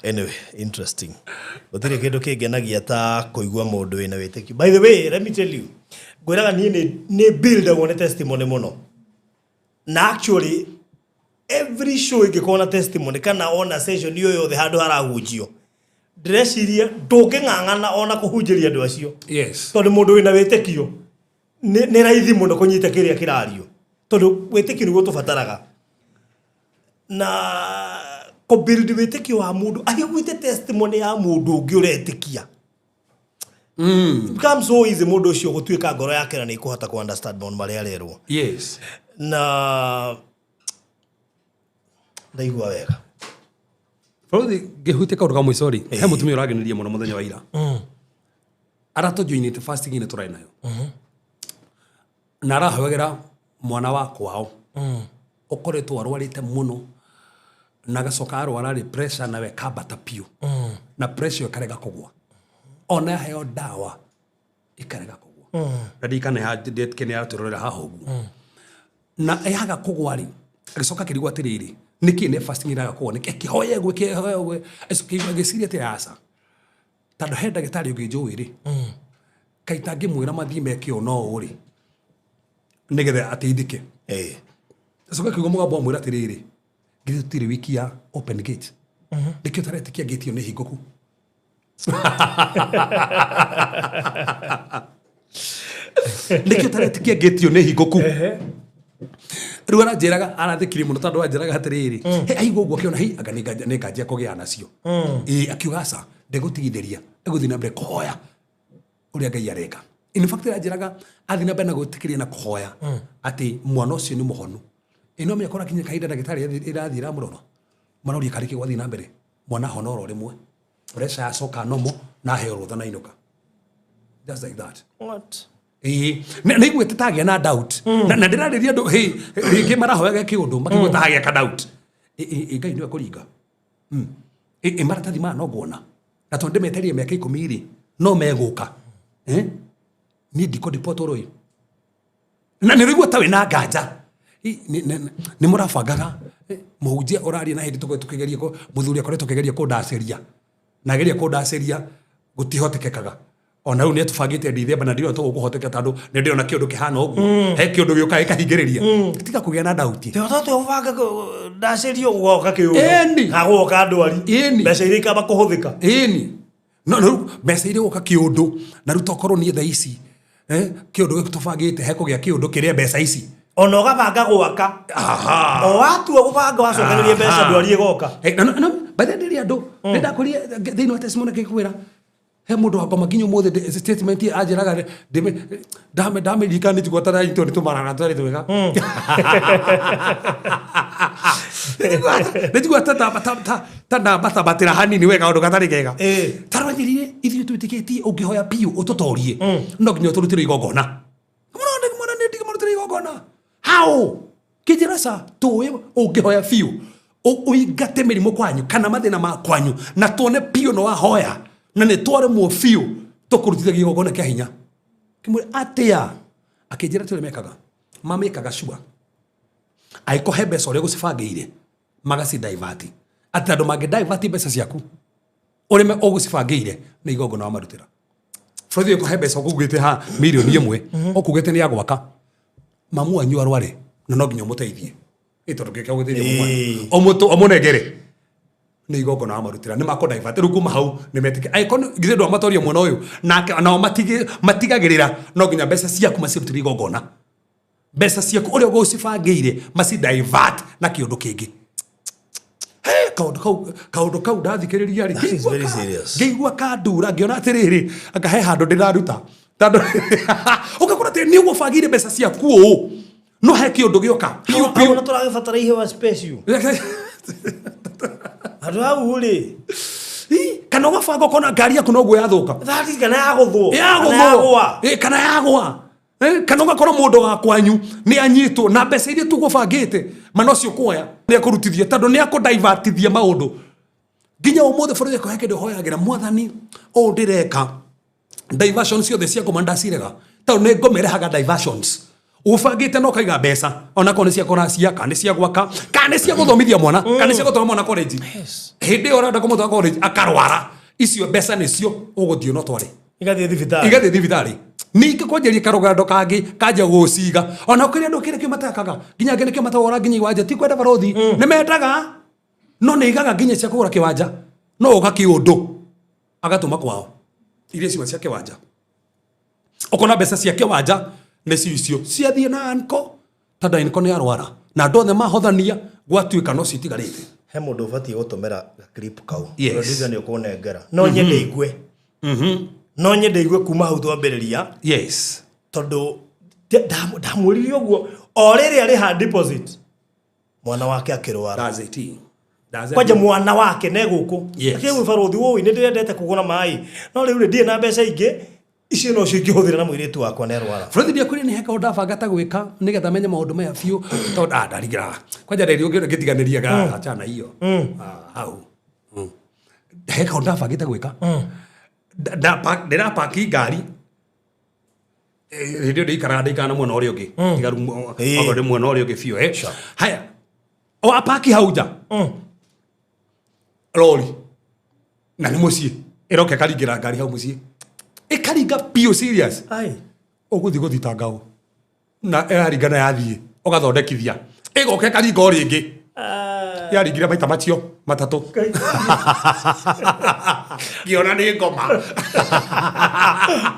anyway, interesting. Gũtirĩ kĩndũ kĩngenagia ta kũigua mũndũ wĩna wĩtĩkio. By the way, let me tell you, ngwĩraga niĩ nĩ buildagwo nĩ testimony mũno. Na actually, every show ĩngĩkorwo na testimony kana ona session yo yothe handũ harahunjio, ndĩreciria ndũngĩng'ang'ana ona kũhunjĩria andũ acio. Yes. Tondũ mũndũ wĩna wĩtĩkio nĩ raithi mũno kũnyita kĩrĩa kĩrario. Tondũ wĩtĩkio nĩguo tũbataraga. Na kũbuild wĩtĩkio wa mũndũ aiguĩte testimony ya mũndũ ũngĩ ũretĩkia. It becomes so easy mũndũ ũcio gũtuĩka ngoro yake na nĩ ĩkũhota kũ understand maũndũ marĩa arerwo. Yes. Na ndaigua wega. Bũrũri ngĩhutia kaũndũ ka mũico rĩ, he mũtumia ũragenirie mũno mũthenya wa ira. Aratũjoinĩte fasting-inĩ tũrarĩ nayo. Na arahoyagĩra mwana wa kwao. Ũkoretwo arwarĩte mũno. Na agacoka arwara rĩ, pressure nayo ĩkambata biũ. Na pressure ĩkarega kũgũa. Ona aheo ndawa ĩkarega kũgũa. Na ndirikana nĩ aratũrorera haha ũguo. Na yaga kũgũa rĩ, agĩcoka akĩrigwo atĩrĩrĩ, nĩkĩ nĩ fasting ĩraga kũgũa? Nĩkĩ akĩhoya ũguo, akĩhoya ũguo, agĩcoka agĩciria atĩ aca. Tondũ he ndagĩtarĩ ũngĩ njũĩ rĩ, kaĩ itangĩmwĩra mathiĩ meke ũũ na ũũ rĩ, nĩgetha ateithĩke. Acoka akiuga mũgambo amwĩra atĩrĩrĩ, githĩ tũtirĩ wiki ya open gate? Nĩkĩo ũtaretĩkia gate ĩyo nĩ hingũku? Nĩkĩo ũtaretĩkia gate ĩyo nĩ hingũku? Rĩu aranjĩraga, arathĩkirie mũno tondũ anjĩraga atĩrĩrĩ, he aigua ũguo akĩona, hei, anga nĩ nganjia kũgĩa nacio. Ĩĩ, akiuga aca, ndegũtigithĩria, egũthiĩ na mbere kũhoya ũrĩa Ngai areka. In fact, aranjĩraga athiĩ na mbere na gwĩtĩkĩria na kũhoya atĩ mwana ũcio nĩ mũhonu. Ĩ no menya kũrakinya kahinda ndagĩtarĩ ĩrathiĩ ĩramũrora, maroria karĩ kĩ gwathiĩ na mbere, mwana ahona oro rĩmwe, pressure yacoka normal na aheo rũtha na ainũka. Just like that. What? Ĩĩ, nĩ iguĩte ta agĩa na doubt. Na ndĩrarĩria andũ, hĩ, rĩngĩ marahoyaga kĩũndũ, makĩigua ta agĩa ka doubt. Ĩ, Ngai nĩwe kũringa. Ĩ, maratathi maya no nguona. Na tondũ ndĩmetereire mĩaka 10 rĩ, no megũka. Niĩ ndikũ-deport ũrũ ĩ. Na nĩ ũraigua ta wĩna nganja. Ĩ, nĩ mũrabangaga, mũhunjia ũraria na hĩndĩ tũkĩgeria mũthuri akoretwo akĩgeria kũndacĩria. Na ageria kũndacĩria, gũtihotekekaga. Ona rĩu nĩ tũbangĩte Dithemba na ndirona tũgũkũhoteka tondũ nĩ ndĩrona kĩũndũ kĩhana ũguo. He kĩũndũ gĩũkaga gĩkahingĩrĩria. Tiga kũgĩa na dauti. Toto ũbanga ndacerio gũgoka kĩũndũ. Ĩni. Hagoka ndwari. Ĩni. Mbeca iria ikamba kũhũthĩka. Ĩni. No rĩu mbeca iria gũka kĩũndũ na rĩu tokorwo niĩ thaa ici kĩũndũ gĩkĩ tũbangĩte hekũgĩa kĩũndũ kĩrĩa mbeca ici. Ona ũgabanga gwaka. Aha. O watua gũbanga wacokereria mbeca ndwari ĩgoka. No, by the way, andũ nĩ ndakwĩrire thĩinĩ wa testimony ngĩkwĩra he mũndũ wa ngoma nginya ũmũthĩ statement anjĩraga ndamĩririkana nĩ njigua ta ndanyitwo nĩ tũmarara twarĩ twega. Nĩ njigua ta ndambatambatĩra hanini we kaũndũ gatarĩ kega. Tarwanjĩrire ithuĩ twĩtĩkĩtie ũngĩhoya biũ ũtũtorie no nginya ũtũrutĩre igongona. Mwana nĩ ndigĩmarutĩre igongona. How? Kĩnjĩra ca tũĩ ũngĩhoya biũ ũingate mĩrimũ kwanyu kana mathĩna ma kwanyu na tuone biũ nĩ wahoya na nĩ twaremwo biũ tũkũrutithagia igongona kĩa hinya. Kĩmwĩra atĩa? Akĩnjĩra tũrĩa mekaga. Mamĩkaga sure. Angĩkorwo he mbeca ũrĩa ũgũcibangĩire magaci divert. Atĩ andũ mangĩ divert mbeca ciaku ũrĩme ũgũcibangĩire nĩ igongona wamarutĩra. Bũrũri ũyũ he mbeca ũkugĩte ha mirioni 1 ũkugĩte nĩ ya gwaka mamu wanyu arware na no nginya ũmũteithie. Ĩ tondũ kĩo gũteithia mamu wanyu. Ũmũnengere nĩ igongona wamarutĩra nĩ makũ divert rĩu kuma hau nĩ metĩkia angĩkorwo githĩ ndwamatoria mwena ũyũ nake nao matigagĩrĩra no nginya mbeca ciaku macirutĩre igongona. Mbeca ciaku ũrĩa ũgũcibangĩire maci divert na kĩũndũ kĩngĩ. Hey, kaũndũ kau ndathikĩrĩria rĩ, That is very serious. ngĩigua kandura ngĩona atĩrĩrĩ anga he handũ ndĩraruta tondũ ũgakora atĩ nĩ ũguo bangĩire mbeca ciaku ũũ no he kĩũndũ gĩoka biũ Hau biũ. na tũragĩbatara iheo special. Handũ hau rĩ. Ĩ, kana ũgabanga ũkona ngari yaku noguo yathũka. That is kana yagũthwo. Kana yagũthwo yagũa. Ĩ, kana yagũa. Kana ũgakora mũndũ wa kwanyu nĩ anyitwo na mbeca iria tũgũbangĩte ma nocio kuoya nĩ akũrutithia tondũ nĩ akũdivertithia maũndũ nginya ũmũthĩ bũrũri wakwa he kĩndũ hoyagĩra mwathani ũũ ndĩreka diversions ciothe cia ngoma ndacirega tondũ nĩ ngoma ĩrehaga diversions ũbangĩte na ũkaiga mbeca onakorwo nĩ cia kũracia kana nĩ cia gwaka kana nĩ cia gũthomithia mwana kana nĩ cia gũtwara mwana college. Hĩndĩ ĩyo ũrenda kũmũtwara college akarwara icio mbeca nĩcio ũgũthiĩ no tware Igathiĩ thibitarĩ. Igathiĩ thibitarĩ ningĩ kwanjĩrĩria karũgando kangĩ kanjia gũciga ona kũrĩ andũ kĩrĩa kĩo matakaga nginya angĩ nĩkĩo matagũra nginya iwanja ti kwenda barothi nĩ mendaga no nĩ igaga nginya cia kũgũra kĩwanja no ũga kĩũndũ agatũma kwao iria ciuma cia kĩwanja ũkona mbeca cia kĩwanja nĩcio icio ciathiĩ na anko tondũ anko nĩ arwara na andũ othe mahothania gwatuĩka no citigarĩte. He mũndũ ũbatiĩ gũtũmĩra clip kau. Yes. Producer nĩ ũkũnengera. No nyende igue. No nyende igue kuma hau twambĩrĩria tondũ ndamwĩrire ũguo o rĩrĩa arĩha deposit mwana wake akĩrwara. That's it. That's it. Kwanja mwana wake ne gũkũ. Yes. Akĩgwĩ barothi wũi nĩ ndĩrendete kũgũra maĩ no rĩu rĩ ndirĩ na mbeca ingĩ icio no cio ingĩhũthĩra na mũirĩtu wakwa nĩ arwara. Bũrũri ndiakwĩrire nĩ he kaũndũ ndabanga ta gwĩka nĩgetha menye maũndũ maya biũ tondũ ndarigĩra kwanja nderio ngĩtiganĩria ga achana hiyo. Hau. He kaũndũ ndabangĩte gwĩka ndĩrapaki ngari hĩndĩ ĩyo ndĩikaraga ndĩikaraga na mwena ũrĩa ũngĩ tiga rĩu okorwo ndĩ mwena ũrĩa ũngĩ biũ haya o apaki hau nja rori na nĩ mũciĩ ĩroka ĩkaringĩra ngari hau mũciĩ ĩkaringa biũ serious. Ai. Ũgũthiĩ gũthitanga ũ na ĩraringa na yathiĩ ũgathondekithia ĩgoka ĩkaringa o rĩngĩ yaringire maita macio matatũ ngĩona nĩ ngoma.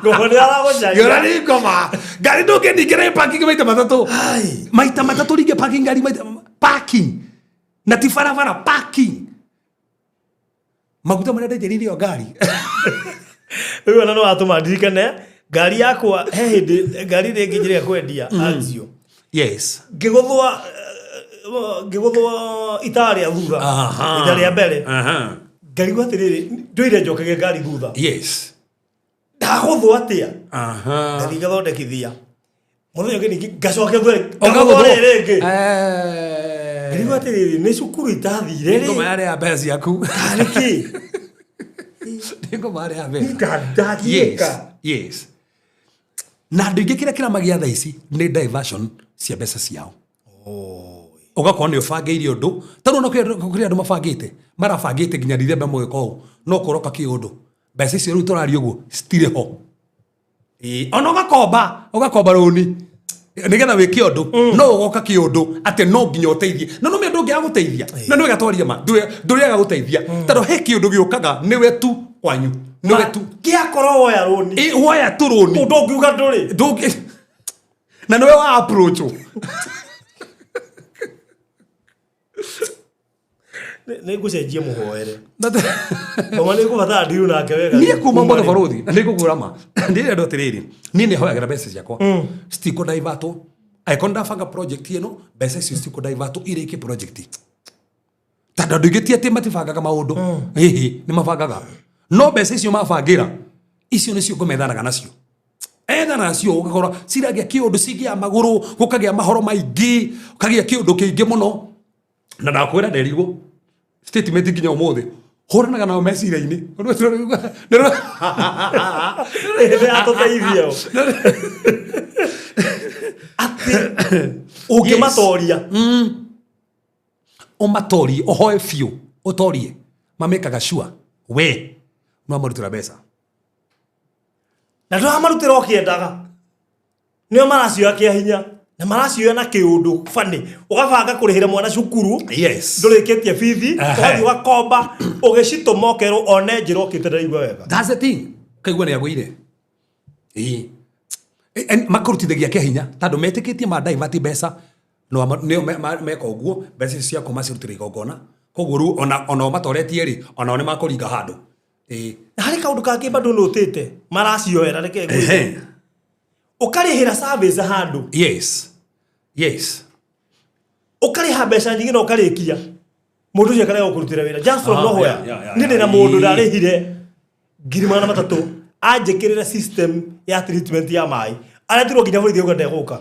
Ngoma nĩ aragũcaria. Ngĩona nĩ ngoma ngari ndũngĩningĩra parking maita matatũ. Ai. Maita matatũ ringe parking ngari maita parking na ti barabara parking maguta marĩa ndenjeririe ĩyo ngari. Rĩu ona no watũma ndirikane ngari yakwa he hĩndĩ ngari ĩrĩa ĩngĩ njĩrĩga kwendia Axio. Ngĩgũthwo itaa rĩa thutha ita rĩa mbere ngarigwo atĩrĩrĩ ndũire njokagia ngari thutha ndagũthwo atĩa ngathiĩ ngathondekithia mũthenya ũngĩ ningĩ ngacokia thutha ngagũthwo rĩngĩ ngarigwo atĩrĩrĩ nĩ cukuru itathire rĩ Ngoma yarĩ ya mbeca ciaku. Karĩ kĩ? Nĩ ngoma yarĩ ya mbeca. Ndagiĩka. Yes, na andũ aingĩ kĩrĩa kĩramagia thaa ici nĩ diversion cia mbeca ciao ũgakorwo nĩ ũbangĩire ũndũ tarĩu ona kũrĩ andũ mabangĩte marabangĩte nginya Dithemba mwaka ũũ no kũroka kĩũndũ mbeca icio rĩu tũraria ũguo citirĩ ho. Ĩĩ, ona ũgakomba ũgakomba rũni nĩgetha wĩke ũndũ no ũgoka kĩũndũ atĩ no nginya ũteithie na no andũ ũngĩaga gũteithia na nĩ wega twarie ma ndũrĩaga gũteithia tondũ he kĩũndũ gĩũkaga nĩwe tu kwanyu nĩwe tu Kĩakorwo woya rũni. Ĩ, woya tu rũni Ũndũ ũngiuga ndũrĩ. ndũngĩ na nĩwe wa approach Nĩ ngũcenjia mũhoere. Ngoma nĩ ngũbatara ndiru nake wega. Niĩ kuma mũthĩ barũthi na nĩ ngũkwĩra ma ndĩrenda atĩrĩrĩ niĩ nĩ hoyagĩra mbeca ciakwa citikũdaivatwo angĩkorwo ndabanga project ĩno mbeca icio citikũdaivatwo irĩkie project tondũ andũ aingĩ ti atĩ matibangaga maũndũ ĩhĩ nĩ mabangaga no mbeca icio mabangĩra icio nĩcio ngomethanaga nacio ethana nacio ũgakora ciragĩa kĩũndũ cigĩa magũrũ gũkagĩa mahoro maingĩ ũkagĩa kĩũndũ kĩingĩ mũno na ndakwĩra nderirwo statement nginya ũmũthĩ hũranaga nao meciria-inĩ Nĩ atũteithia. Atĩ ũngĩmatoria. Ũmatorie ũhoe biũ ũtorie mamĩkaga sure we no amarutĩra mbeca Na ndũramarutĩra ũkĩendaga. Nĩo maracioya kĩa hinya. Na maracioya na kĩũndũ bani. Ũgabanga kũrĩhĩra mwana cukuru. Yes. Ndũrĩkĩtie bithi. Ehe. Ũgathiĩ ũgakomba. Ũgĩcitũma ũkerwo one njĩra ũkĩte ndĩraigua wega. That's the thing kaigua nĩ agũire ĩĩ makarutithagia kĩa hinya tondũ metĩkĩtie ma divert mbeca no nĩo meka ũguo mbeca icio ciakwa macirutĩra igongona koguo rĩu ona ona matoretie rĩ onao nĩ makũringa handũ ĩĩ Na harĩ kaũndũ kangĩ bado nũtĩte maracioera reke ngwĩre. Ehe. Ũkarĩhĩra service handũ. Yes yes. Ũkarĩha mbeca nyingĩ na ũkarĩkia mũndũ ũcio akarega gũkũrutĩra wĩra just from Ah, nowhere. yeah, Niĩ ndĩna mũndũ ndarĩhire 300,000 anjĩkĩrĩre system ya treatment ya maĩ aretirwo nginya borithi auga ndegũka.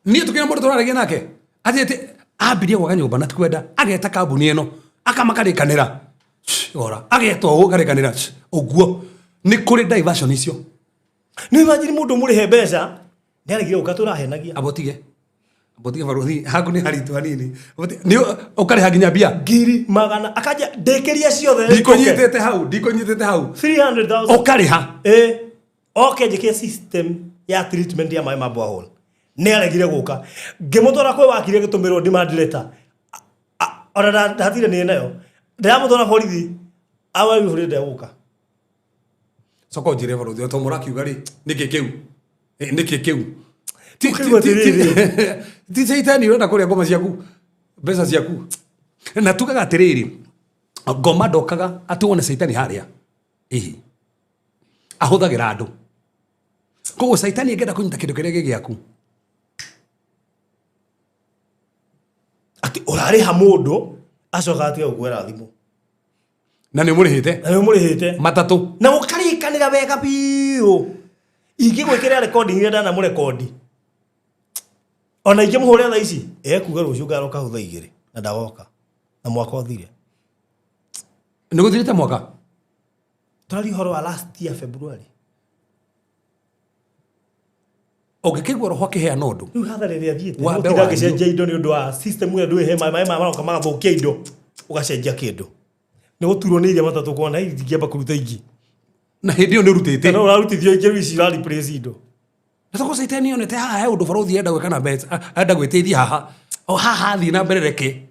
Niĩ tũkĩra mũndũ tũraragia nake atĩ ambirie gwaka nyũmba na tikwenda ageta kambuni ĩno akamakarĩkanĩra ora ageta ũũ akarĩkanĩra ũguo nĩ kũrĩ diversion icio. Nĩ imagine mũndũ mũrĩhe mbeca nĩ aregire gũka tũrahenagia. Abotige abotige baruthi haku nĩ haritũ hanini nĩ ũkarĩha nginya mbia 100,000 akanja ndĩkĩria ciothe ndikũnyitĩte hau ndikũnyitĩte hau 300,000 ũkarĩha ĩ oke njĩkĩre system ya treatment ya maĩ ma borehole nĩ aregire gũka ngĩmũtwara kwĩ wakiri agĩtũmĩrwo demand letter ona ndatire nĩ nayo ndĩramũtwara borithi awari borithi ndegũka. Coka ũnjĩre baruthi to mũrakiuga rĩ nĩkĩ kĩu nĩkĩ kĩu Ũkaigua atĩrĩrĩ. Ti caitani ũrenda kũrĩa ngoma ciaku mbeca ciaku na tugaga atĩrĩrĩ ngoma ndokaga atĩ wone caitani harĩa ĩhĩ ahũthagĩra andũ koguo caitani angĩenda kũnyita kĩndũ kĩrĩa gĩ gĩaku Atĩ ũrarĩha mũndũ acoka atiga gũkwĩra thimũ na nĩ ũmũrĩhĩte na nĩ ũmũrĩhĩte matatũ na ũkarĩkanĩra wega biũ ingĩgwĩkĩra recording iria ndanamũrekondi ona ingĩmũhũrĩra thaa ici ekuga rũciũ ngaroka hau thaa 2 na ndagoka na mwaka ũthire. Nĩ gũthirĩte mwaka Tũraria ũhoro wa last year February. Ũngĩkĩigua roho akĩheana ũndũ Rĩu hathara ĩrĩa thiĩte Wambe gũtinda wario. ngĩcenjia indo nĩ ũndũ wa system ĩyo ndwĩhe maĩ maĩ maya maroka magathũkia indo ũgacenjia kĩndũ nĩ gũturwo nĩ iria matatũ kona ingĩamba kũruta ingĩ na hĩndĩ ĩyo nĩ ũrutĩte kana ũrarutithio ingĩ rĩu ici ura replace indo. Na toko caitani yonete haha he ũndũ barũthi enda gwĩka na mbeca enda gwĩteithia haha o haha athiĩ na mbere reke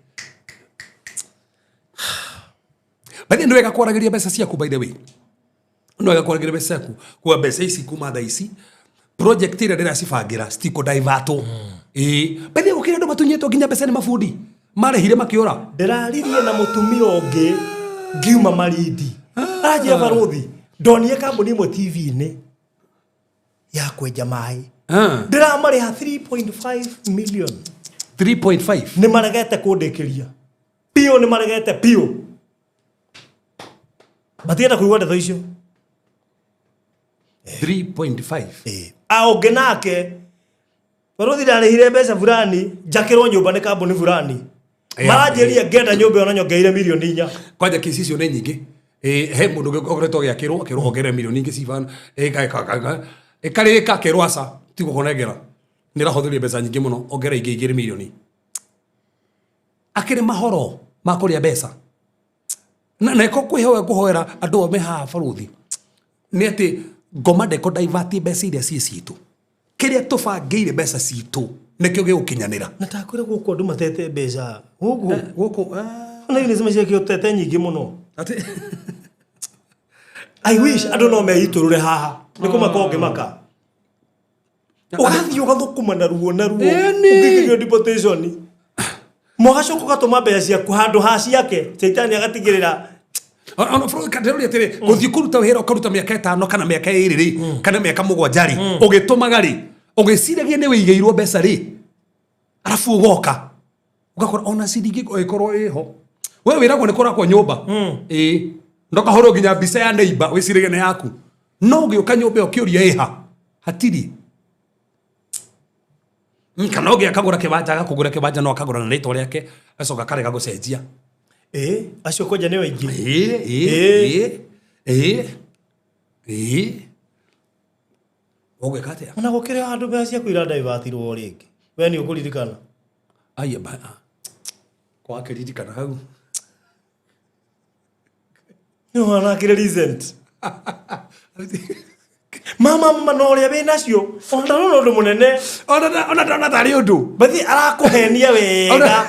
by the way nĩ wega kwaragĩria mbeca ciaku by the way nĩ wega kwaragĩria mbeca ciaku kuga mbeca ici kuma thaa ici project ĩrĩa ndĩracibangĩra citikũdaivatwo ĩĩ by the way gũkĩrĩ andũ matunyĩtwo nginya mbeca nĩ mabundi marĩhire makĩũra. Ndĩraririe na mũtumia ũngĩ ngiuma Malindi aranjĩra barũthi ndonire kambuni ĩmwe TV-inĩ ya kwenja maĩ ndĩramarĩha 3.5 million 3.5 nĩ maregete kũndĩkĩria biũ nĩ maregete biũ matienda kũigua ndeto icio 3.5 a ũngĩ nake barũthi ndarĩhire mbeca fulani njakĩrwo nyũmba nĩ kambuni fulani maranjĩria ngenda nyũmba ĩyo na nyongereire milioni 4 kwanja kesi icio nĩ nyingĩ he mũndũ ũngĩ ũkoretwo agĩakĩrwo akĩrwo ongerera milioni ingĩ cibana ĩkarĩka akĩrwo aca tigũkũnengera nĩ ĩrahũthĩria mbeca nyingĩ mũno ongerera ingĩ igĩrĩ milioni akĩrĩ mahoro ma kũrĩa mbeca na ĩko kwĩhoya kũhoera andũ ome haha barũthi nĩ atĩ Ngoma ndeko divert mbeca iria ciĩ citũ. Kĩrĩa tũbangĩire mbeca citũ nĩkĩo gĩgũkinyanĩra. Na takwĩra gũkũ andũ matete mbeca gũkũ. Gũkũ Na nĩ cima ciakĩo tete nyingĩ mũno. Ati I wish andũ no meitũrũre haha. Nĩ kũmaka ũngĩmaka. Ũgathiĩ ũgathũkũma na ruo na ruo. Ũngĩkirio deportation. Mũgacoka ũgatũma mbeca ciaku handũ ha ciake. Caitani agatigĩrĩra. Ona bro kanderoria atĩrĩ gũthiĩ kũruta wĩra ũkaruta mĩaka 5 kana mĩaka 2 rĩ kana mĩaka 7 rĩ ũgĩtũmaga rĩ ũgĩciragia nĩ wĩigĩirwo mbeca rĩ arabu ũgoka ũgakora ona ciringi ĩkorwo ĩho we wĩragwo nĩ kũrakwo nyũmba ĩĩ ndũkahũrwo nginya mbica ya neighbor wĩciragia nĩ yaku no ũgĩũka nyũmba ĩyo ũkĩũria ĩha hatirĩ kana ũngĩ akagũra kĩwanja agakũgũra kĩwanja no akagũra na rĩtwa rĩake acoka akarega gũcenjia. Acio kwanja nĩ aingĩ. Ũgwĩka atĩa? Ona gũkĩrĩ handũ mbeca ciaku iradivertirwo rĩngĩ. We nĩ ũkũririkana. Ai ba. Kwakĩririkana hau. Nĩ wana kĩrĩ recent. Mama mama no ũrĩa wĩ nacio. Ona ndarona ũndũ mũnene. Ona ndona tarĩ ũndũ. Bathi arakũhenia wega.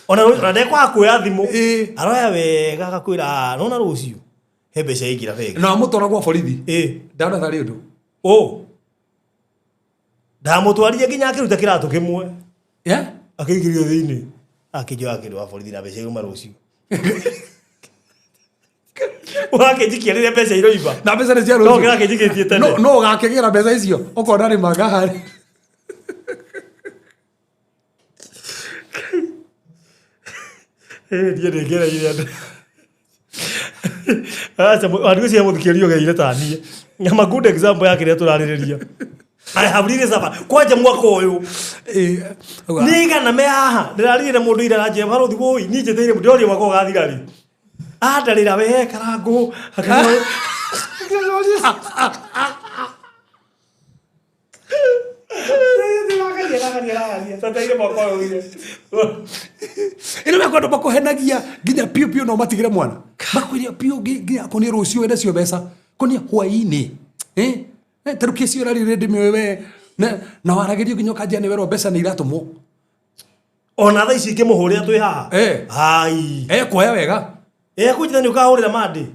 Ona ndekwaga kuoya thimũ. Aroya wega agakwĩra nona rũciũ he mbeca ingĩra bengi. Na amũtwara gwa borithi. Ndona tarĩ ũndũ. Ndamũtwarire nginya akĩruta kĩratũ kĩmwe. Yeah? Akĩingĩrio thĩinĩ. Akĩnjoya kĩndũ wa borithi na mbeca iruma rũciũ. Ũgakĩnjikia rĩrĩa mbeca iroiba. Na mbeca nĩ cia rũciũ. No kĩrakĩnjikĩtie tene. No ũgakĩgĩra mbeca icio ũkona nĩ magaharĩ. Ndiĩ ndĩngereire andũ. Aca andũ cia mũthikĩrĩria ũgeire ta niĩ. Nyama good example ya kĩrĩa tũrarĩrĩria. I have really suffered. Kwanja mwaka ũyũ. Nĩ igana me haha. Ndĩrarire na mũndũ ira aranjĩra barothi woi niĩ njeteire ndĩroria mwaka ũgathira rĩ. Andarĩra we karangũ. Ĩno mekwa andũ makũhenagia nginya piũ piũ no matigĩre mwana. Makwĩria piũ nginya konia rũciũ wĩna cio mbeca. Konia hwaĩ-inĩ. Ta rĩu kĩci ũrarire ndĩmĩũĩ we na waragĩrio nginya ũkanjia nĩ werwo mbeca nĩ iratũmwo. Ona thaa ici ingĩmũhũrĩra twĩ haha. Ai. Kuoya wega. Kũnjĩra nĩ ũkahũrĩra Monday.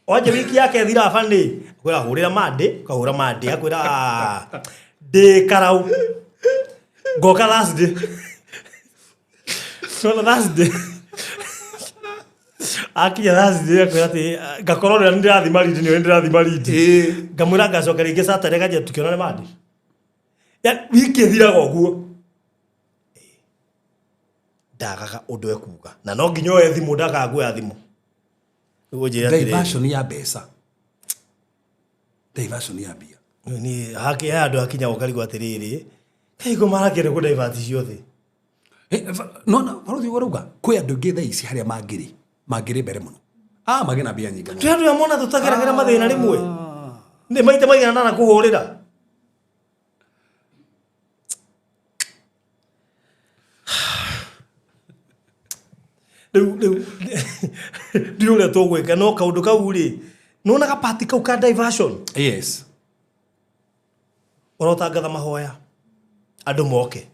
Wanja wiki yake ĩthiraga Sunday. Akwĩra hũrĩra Monday, ũkahũra Monday, akwĩra ndĩ karau. Ngoka Thursday. Nona Thursday. Akinya Thursday akwĩra atĩ ngakorwo rĩrĩa nĩndĩrathi Malindi nĩwe nĩndĩrathi Malindi. Ngamwĩra ngacoka rĩngĩ Saturday kanjia tũkĩonane Monday. Ya wiki ĩthiraga ũguo. Ndagaga ũndũ ekuga. Na no nginya oe thimũ ndakaga kuoya thimũ. Diversion ya mbeca. Diversion ya mbia. Ni haki ya andũ akinya ũkarigwo atĩrĩrĩ. Kaiko marakĩenda kũ divert ciothe. No no barothi ũrauga kwĩ andũ aingĩ thaa ici harĩa mangĩrĩ mbere mũno. Magĩ na mbia nyingĩ mũno. Twĩ andũ arĩa mona tũtageragĩra mathĩna rĩmwe. Nĩ maita maigana nana kũhũrĩra. Rĩu ndiũĩ ũrĩa tũgwĩka no kaũndũ kau rĩ nĩwonaga part kau ka diversion. Yes. Ũrotangatha mahoya andũ moke.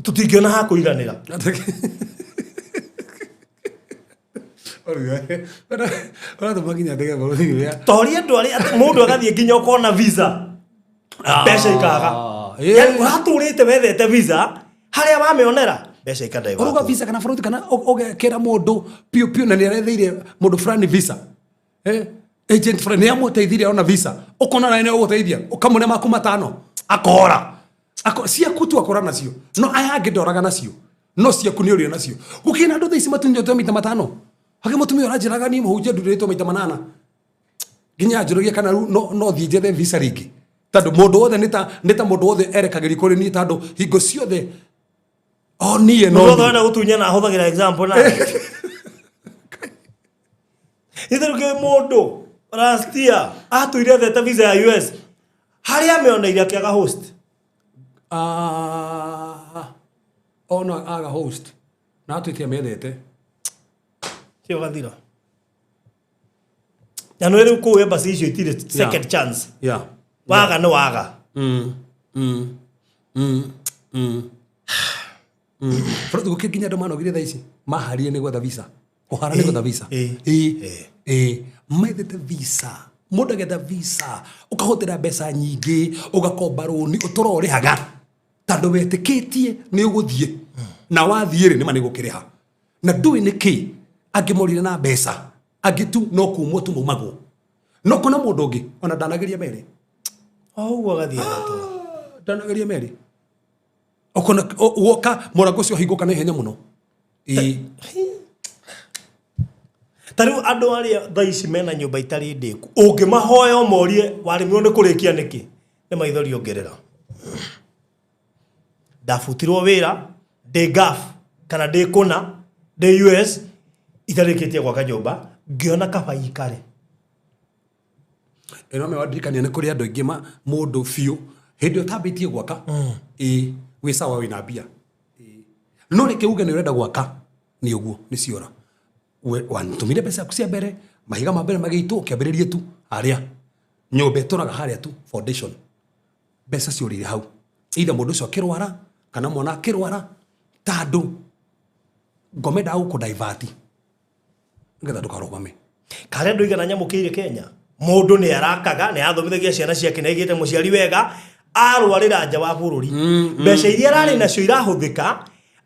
Tũtingĩona ha kũiganĩra. Ũratũma nginya ndege bũrũri ũrĩa. Toria andũ arĩa mũndũ agathiĩ nginya ũkona visa. Mbeca ikaga. Yaani ũratũrĩte wethete visa harĩa wamĩonera mbeca ikadivert. Ũruga visa kana bũrũri kana ũgekĩra mũndũ piũ piũ na nĩaretheire mũndũ fulani visa. Agent fulani nĩamũteithirie ona visa. Ũkona nawe nĩũgũteithia ũkamũne maku matano akora. Ciaku tu akora nacio. No aya angĩ ndoraga nacio. No ciaku nĩ ũrĩa nacio. Gũkĩrĩ na andũ thaa ici matunyĩtwo maita matano. Hake mũtumia ũranjĩraga niĩ mũhunjia ndurĩtwo maita manana. Nginya anjũragia kana rĩu no thiĩ njethe visa rĩngĩ. Tondũ mũndũ wothe nĩ ta mũndũ wothe erekagĩrio kũrĩ niĩ tondũ hingo ciothe o niĩ no Mũndũ wothe niĩ. wenda gũtunyana ahũthagĩra example na. Itherũ kĩ mũndũ last year atũire ethete visa ya US harĩa amĩoneire akĩaga host. Ona aga host na atuĩte amĩendete. Cio gathira. Na nĩ rĩu kũu embassy icio itirĩ second chance. Waga nĩ waga. Bũrũri gũkĩ nginya andũ manogire thaa ici maharire nĩ gwetha visa, kũhara nĩ gwetha visa. Ĩ methete visa, mũndũ agetha visa ũkahũthĩra mbeca nyingĩ, ũgakomba rũni ũtũra ũrĩhaga tondũ wetĩkĩtie nĩ ũgũthiĩ, na wathiĩ rĩ nĩma nĩ gũkĩrĩha na ndũĩ nĩkĩ. Angĩ morire na mbeca, angĩ tu no kumwo tu maumagwo, no kũna mũndũ ũngĩ ona ndanageria merĩ. O ũguo agathiĩ agatũra. Ndanageria merĩ, ũkona woka mũrango ũcio ũhingũka na ihenya mũno. Ĩ. Ta rĩu andũ arĩa thaa ici mena nyũmba itarĩ ndĩku, ũngĩmahoya ũmorie waremirwo nĩ kũrĩkia nĩkĩ, nĩ maithori ongerera. Ndabutirwo wĩra ndĩ Gulf kana ndĩ kũna ndĩ US itarĩkĩtie gwaka nyũmba, ngĩona kaba ikare. Ĩno me wandirikania nĩ kũrĩ andũ aingĩ ma mũndũ biũ hĩndĩ ĩyo ũtambĩtie gwaka, ĩ wĩ sawa, wĩna mbia. Ĩ. No reke uge nĩ ũrenda gwaka, nĩ ũguo nĩ ciora. Watũmire mbeca ciaku cia mbere, mahiga ma mbere magĩitwo, ũkĩambĩrĩria tu harĩa nyũmba ĩtũraga harĩa tu foundation, mbeca ciũrĩire hau, either mũndũ ũcio akĩrwara kana mwana akĩrwara, tandũ ngome ndagũkũ divert nĩgetha ndũkarũgame. Karĩa andũ igana nyamũkĩire Kenya, mũndũ nĩ arakaga, nĩ athomithagia ciana ciake, nĩ aigĩte mũciari wega, arwarĩra nja wa bũrũri, mbeca iria ararĩ nacio irahũthĩka.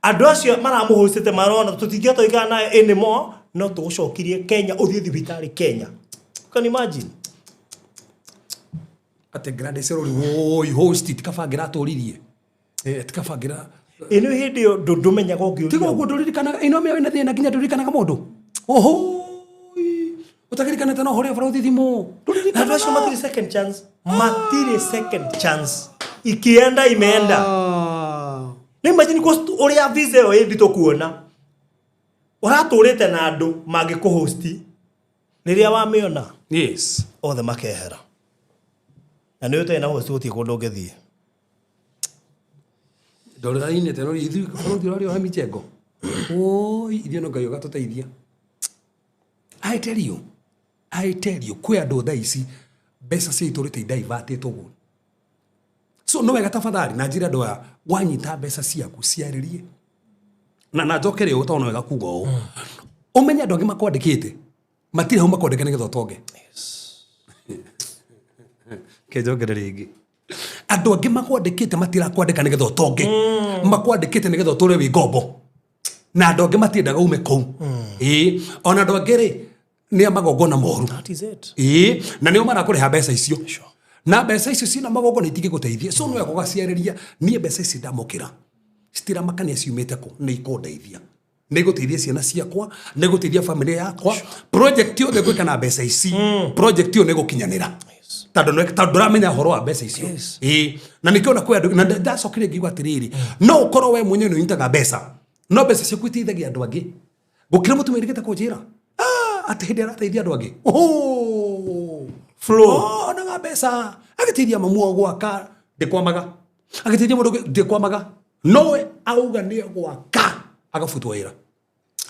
Andũ acio maramũhũcĩte marona tũtingĩhota gũikara nayo anymore, no tũgũcokirie Kenya ũthiĩ thibitarĩ Kenya. You can imagine. Atĩ Gladys rũri woi host tikaba ngĩratũririe, tikaba ngĩra. Ĩ nĩ hĩndĩ ĩyo ndũmenyaga ũngĩũria. Tiga ũguo ndũririkanaga ĩno mĩoĩ na thĩna nginya ndũririkanaga mũndũ oho ũtagirikanĩte no hũrĩre bũrũri thimũ. Na andũ acio matirĩ second chance, matirĩ second chance, ikienda imeenda. Nĩ imagine cost ũrĩa visa ĩyo ĩ nditũ, kuona ũratũrĩte na andũ mangĩkũhosti, rĩrĩa wamĩona othe makehera, na nĩ ũtarĩ na host gũtirĩ kũndũ ũngĩthiĩ. Ndorera-inĩ teno ithuĩ bũrũri ũrarĩ wa michengo oi ithuĩ no Ngai ũgatũteithia. I tell you, I tell you, kwĩ andũ thaa ici mbeca cia itũrĩte idaivatĩtwo ũguo, so no wega tafadhali na njĩra andũ aya wanyita mbeca ciaku ciarĩrie na njokere ũũ tondũ no wega kuga ũũ, ũmenye andũ angĩ makwandĩkĩte matirĩ hau makwandĩka nĩgetha ũtonge. Kenjongere rĩngĩ, andũ angĩ makwandĩkĩte matirakwandĩka nĩgetha ũtonge, makwandĩkĩte nĩgetha ũtũre wĩ ngombo, na andũ angĩ matiendaga ume kũu. Ĩĩ, ona andũ angĩ rĩ nĩ a magongona moru. That is it. Ĩĩ, na nĩo marakũrĩha mbeca icio, na mbeca icio ciĩna magongona itingĩgũteithia, so no wega ũgaciarĩria, niĩ mbeca ici ndamũkĩra citiramakania ciumĩte kũ, nĩ ikũndeithia, nĩ igũteithia ciana ciakwa, nĩ igũteithia family yakwa, project yothe ngwĩka na mbeca ici, project ĩyo nĩ ĩgũkinyanĩra, tondũ tondũ ndũramenya ũhoro wa mbeca icio. Ĩĩ, na nĩkĩo na kwĩ andũ na ndacokire ngiuga atĩrĩrĩ, no ũkorwo we mwenyewe nĩ ũnyitaga mbeca, no mbeca ciaku iteithagia andũ angĩ gũkĩra mũtumia rĩgĩte kũnjĩra, "Ah, atĩ hĩndĩ arateithia andũ angĩ." Oho! Flow. Oh, onaga mbeca agĩteithia mamu wao gwaka ndĩkwamaga, agĩteithia mũndũ ũngĩ ndĩkwamaga, nowe auga nĩ gwaka agabutwo wĩra.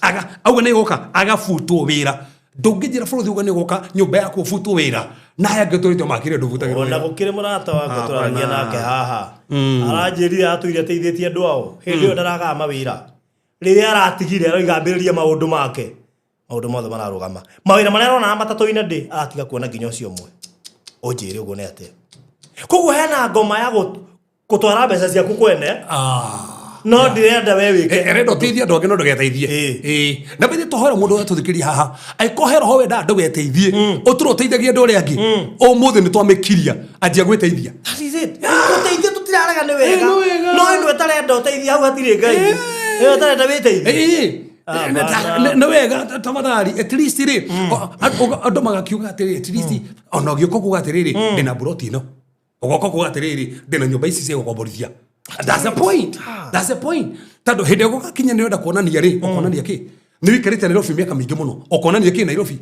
Aga auga nĩ goka agabutwo wĩra. Ndũngĩnjĩra bũrũri uga nĩ goka nyũmba yaku ũbutwo wĩra, na aya angĩ tũrĩte makĩria ndũbutagĩrwo Ona wĩra. gũkĩrĩ mũrata wakwa Ah, tũraragia bana. nake haha, aranjĩrire atũire ateithĩtie andũ ao, hĩndĩ ĩyo ndaragaga mawĩra, rĩrĩa aratigire aroiga ambĩrĩrie maũndũ make, maũndũ mothe mararũgama, mawĩra marĩa aronaga matatũ-inĩ ndĩ aratiga kuona nginya ũcio ũmwe. Ũnjĩre ũguo nĩ atĩa? Koguo hena ngoma ya gũtwara mbeca ciaku kwene. Ah. No ndĩrenda we wĩke. Ĩrenda ũteithie andũ angĩ no ndũgeteithie. Ĩĩ. Na bĩthĩ tũhoera mũndũ ũrĩa tũthikĩrĩria haha, angĩkorwo he roho wendaga ndũgeteithie, ũtũre ũteithagia andũ arĩa angĩ, ũmũthĩ nĩ twamĩkiria, anjia gwĩteithia. That is it. Gũteithia tũtirarega nĩ wega. Ĩ, nĩ wega. No ĩno ĩtarenda ũteithia hau hatirĩ Ngai. Ĩyo ĩtarenda wĩteithie. Ĩĩ. Ah, bana. Nĩ wega tafadhali, at least rĩ andũ magakiuga atĩrĩrĩ, at least ona ũgĩũka kuga atĩrĩrĩ, ndĩna mburoti ĩno, ũgoka kuga atĩrĩrĩ, ndĩna nyũmba ici cia gũkomborithia. That's the point, that's the point, tondũ hĩndĩ ĩrĩa gũgakinya nĩ ũrenda kuonania rĩ, ũkonania kĩ? Nĩ wĩikarĩte Nairobi mĩaka mĩingĩ mũno, ũkonania kĩ Nairobi?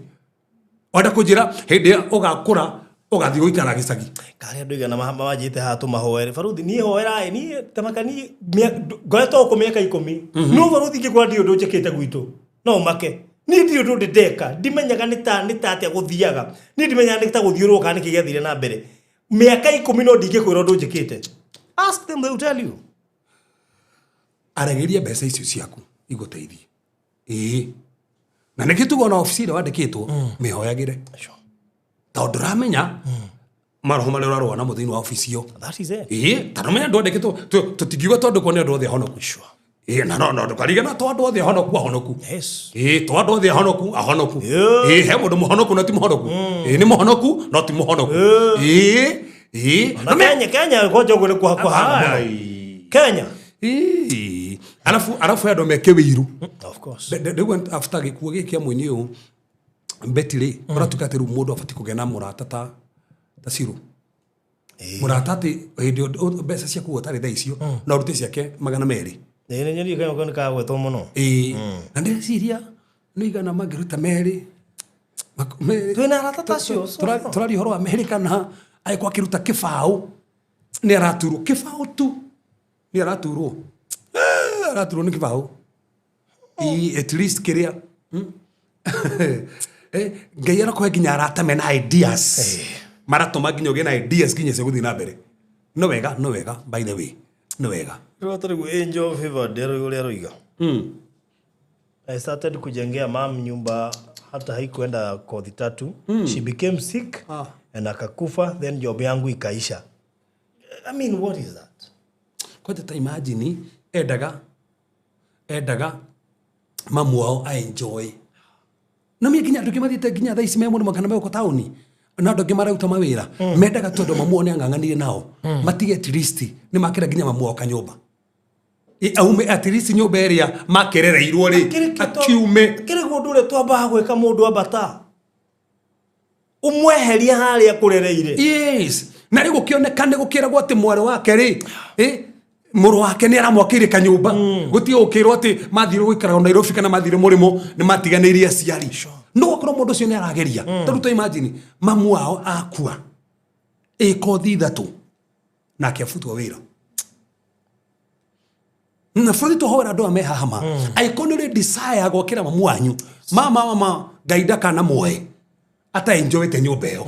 Wenda kũnjĩra hĩndĩ ĩrĩa ũgakũra ũgathiĩ gũikara gĩcagi? Karĩa andũ igana manjĩte haha tũmahoere baruthi, niĩ hoera ĩ, niĩ tamaka niĩ ngoretwo gũkũ mĩaka 10, no baruthi ingĩkora ndirĩ ũndũ njĩkĩte gwitũ no ũmake. Niĩ ndirĩ ũndũ ndĩ ndeka, ndimenyaga nĩ ta nĩ ta atĩa gũthiaga. Niĩ ndimenyaga nĩ ta gũthiũrũrũka kana nĩkĩ gĩathire na mbere. Mĩaka 10 no ndingĩkwĩra ũndũ njĩkĩte. Ask them, they will tell you. Aregeria mbeca icio ciaku igũteithie. Ĩĩ, na nĩkĩo tuga ona obici ĩrĩa wandĩkĩtwo mĩhoyagĩre, tondũ ndũramenya maroho marĩa ũrarũa namo thĩinĩ wa obici ĩyo. That is it. Ĩĩ, tondũ menya ndwandĩkĩtwo, tũtingiuga twandĩkwo nĩ andũ othe ahonoku. Ĩĩ, na no ndũkarigana to andũ othe ahonoku ahonoku. Ĩĩ, to andũ othe ahonoku ahonoku. Ĩĩ, he mũndũ mũhonoku na ti mũhonoku. Ĩĩ, nĩ mũhonoku no ti mũhonoku. Ĩĩ, ĩĩ. Na Kenya kwanja ũguo nĩ kwahana mũno. Ai. Kenya. Ĩĩ. Arabu he andũ meke wĩiru. Of course. Rĩu after gĩkuũ gĩkĩ kĩa mũini ũyũ Betty rĩ, ũratuĩka atĩ rĩu mũndũ abatiĩ kũgĩa na mũrata ta Ciru. Mũrata atĩ hĩndĩ ĩyo mbeca ciaku ũtarĩ thaa icio no ũrute ciake 200. Ĩĩ, nĩ nyonire Kenya nĩ kagwetwo mũno. Ĩĩ, na ndĩreciria nĩ igana mangĩruta merĩ. Twĩna arata ta acio, so far. Tũraria ũhoro wa merĩ kana agĩkorwo akĩruta kĩbaũ nĩ araturwo kĩbaũ tu, nĩ araturwo. Araturwo nĩ kĩbaũ. Ĩĩ, at least kĩrĩa. Ngai arakũhe nginya arata mena ideas. Maratũma nginya ũgĩe na ideas nginya cia gũthiĩ na mbere. No wega, no wega, by the way. No wega. Rĩu atarĩ Angel Favored ũrĩa aroiga. I started kujengea mam nyumba hata haikuenda kothi 3. She became sick and akakufa, then job yangu ikaisha. I mean, what is that? Kwanja ta imagine endaga mamu wao a enjoy. Na mie nginya andũ angĩ mathiĩte nginya thaa ici me mũrĩmo kana me gũkũ taũni, na andũ angĩ marauta mawĩra, mendaga tondũ mamu wao nĩ ang'ang'anire nao, matige at least nĩ makĩra nginya mamu wao kanyũmba. Aume at least nyũmba ĩrĩa makerereirwo rĩ, akiume. Kĩrĩ ũndũ ũrĩa twambaga gwĩka mũndũ ambata. Ũmweherie harĩa kũrereire. Yes. Na rĩu gũkĩoneka nĩ gũkĩragwo atĩ mwarĩ wake rĩ, mũrũ wake nĩ aramwakĩire kanyũmba. Gũtirĩ gũkĩrwo atĩ mathire gũikara Nairobi kana mathire mũrĩmo nĩ matiganĩirie aciari. No gũkorwo mũndũ ũcio nĩ arageria. Tarĩu ta imagine mamu wao akua ĩkothi 3 nake abutwo wĩra. Na bũrũri tũhoera andũ aya me haha ma. Angĩkorwo nĩ ũrĩ desire gwakĩra mamu wanyu, mama, mama, Ngai ndakanamuoe ataenjoyete nyũmba ĩyo.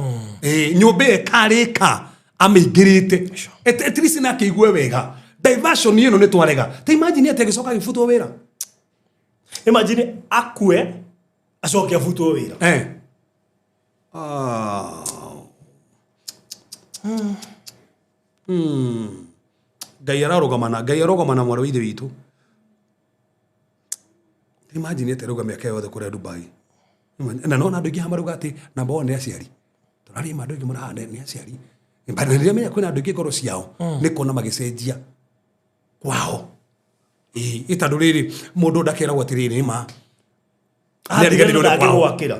Nyũmba ĩyo ĩkarĩka amĩingĩrĩte. At least nake aigue wega. Diversion ĩno nĩ twarega. Ta imagine atĩ agĩcoka agĩbutwo wĩra. Imagine akue acoke abutwo wĩra. Ngai ararũgamana, Ngai arũgamana mwarĩ wa ithe witũ. Imagine atĩ arauga mĩaka yothe kũrĩa Dubai. Na nona andũ aingĩ haha marauga atĩ number 1 nĩ aciari. Tũraria ma andũ aingĩ mũno haha nĩ aciari. But rĩrĩa menya kwĩna andũ aingĩ ngoro ciao, nĩ kuona magĩcenjia kwao. Ĩĩ, tondũ rĩrĩ, mũndũ ndakeragwo atĩrĩrĩ, nĩ ma. Athire Nĩariganĩirwo nĩ kwao. ndangĩgwakĩra.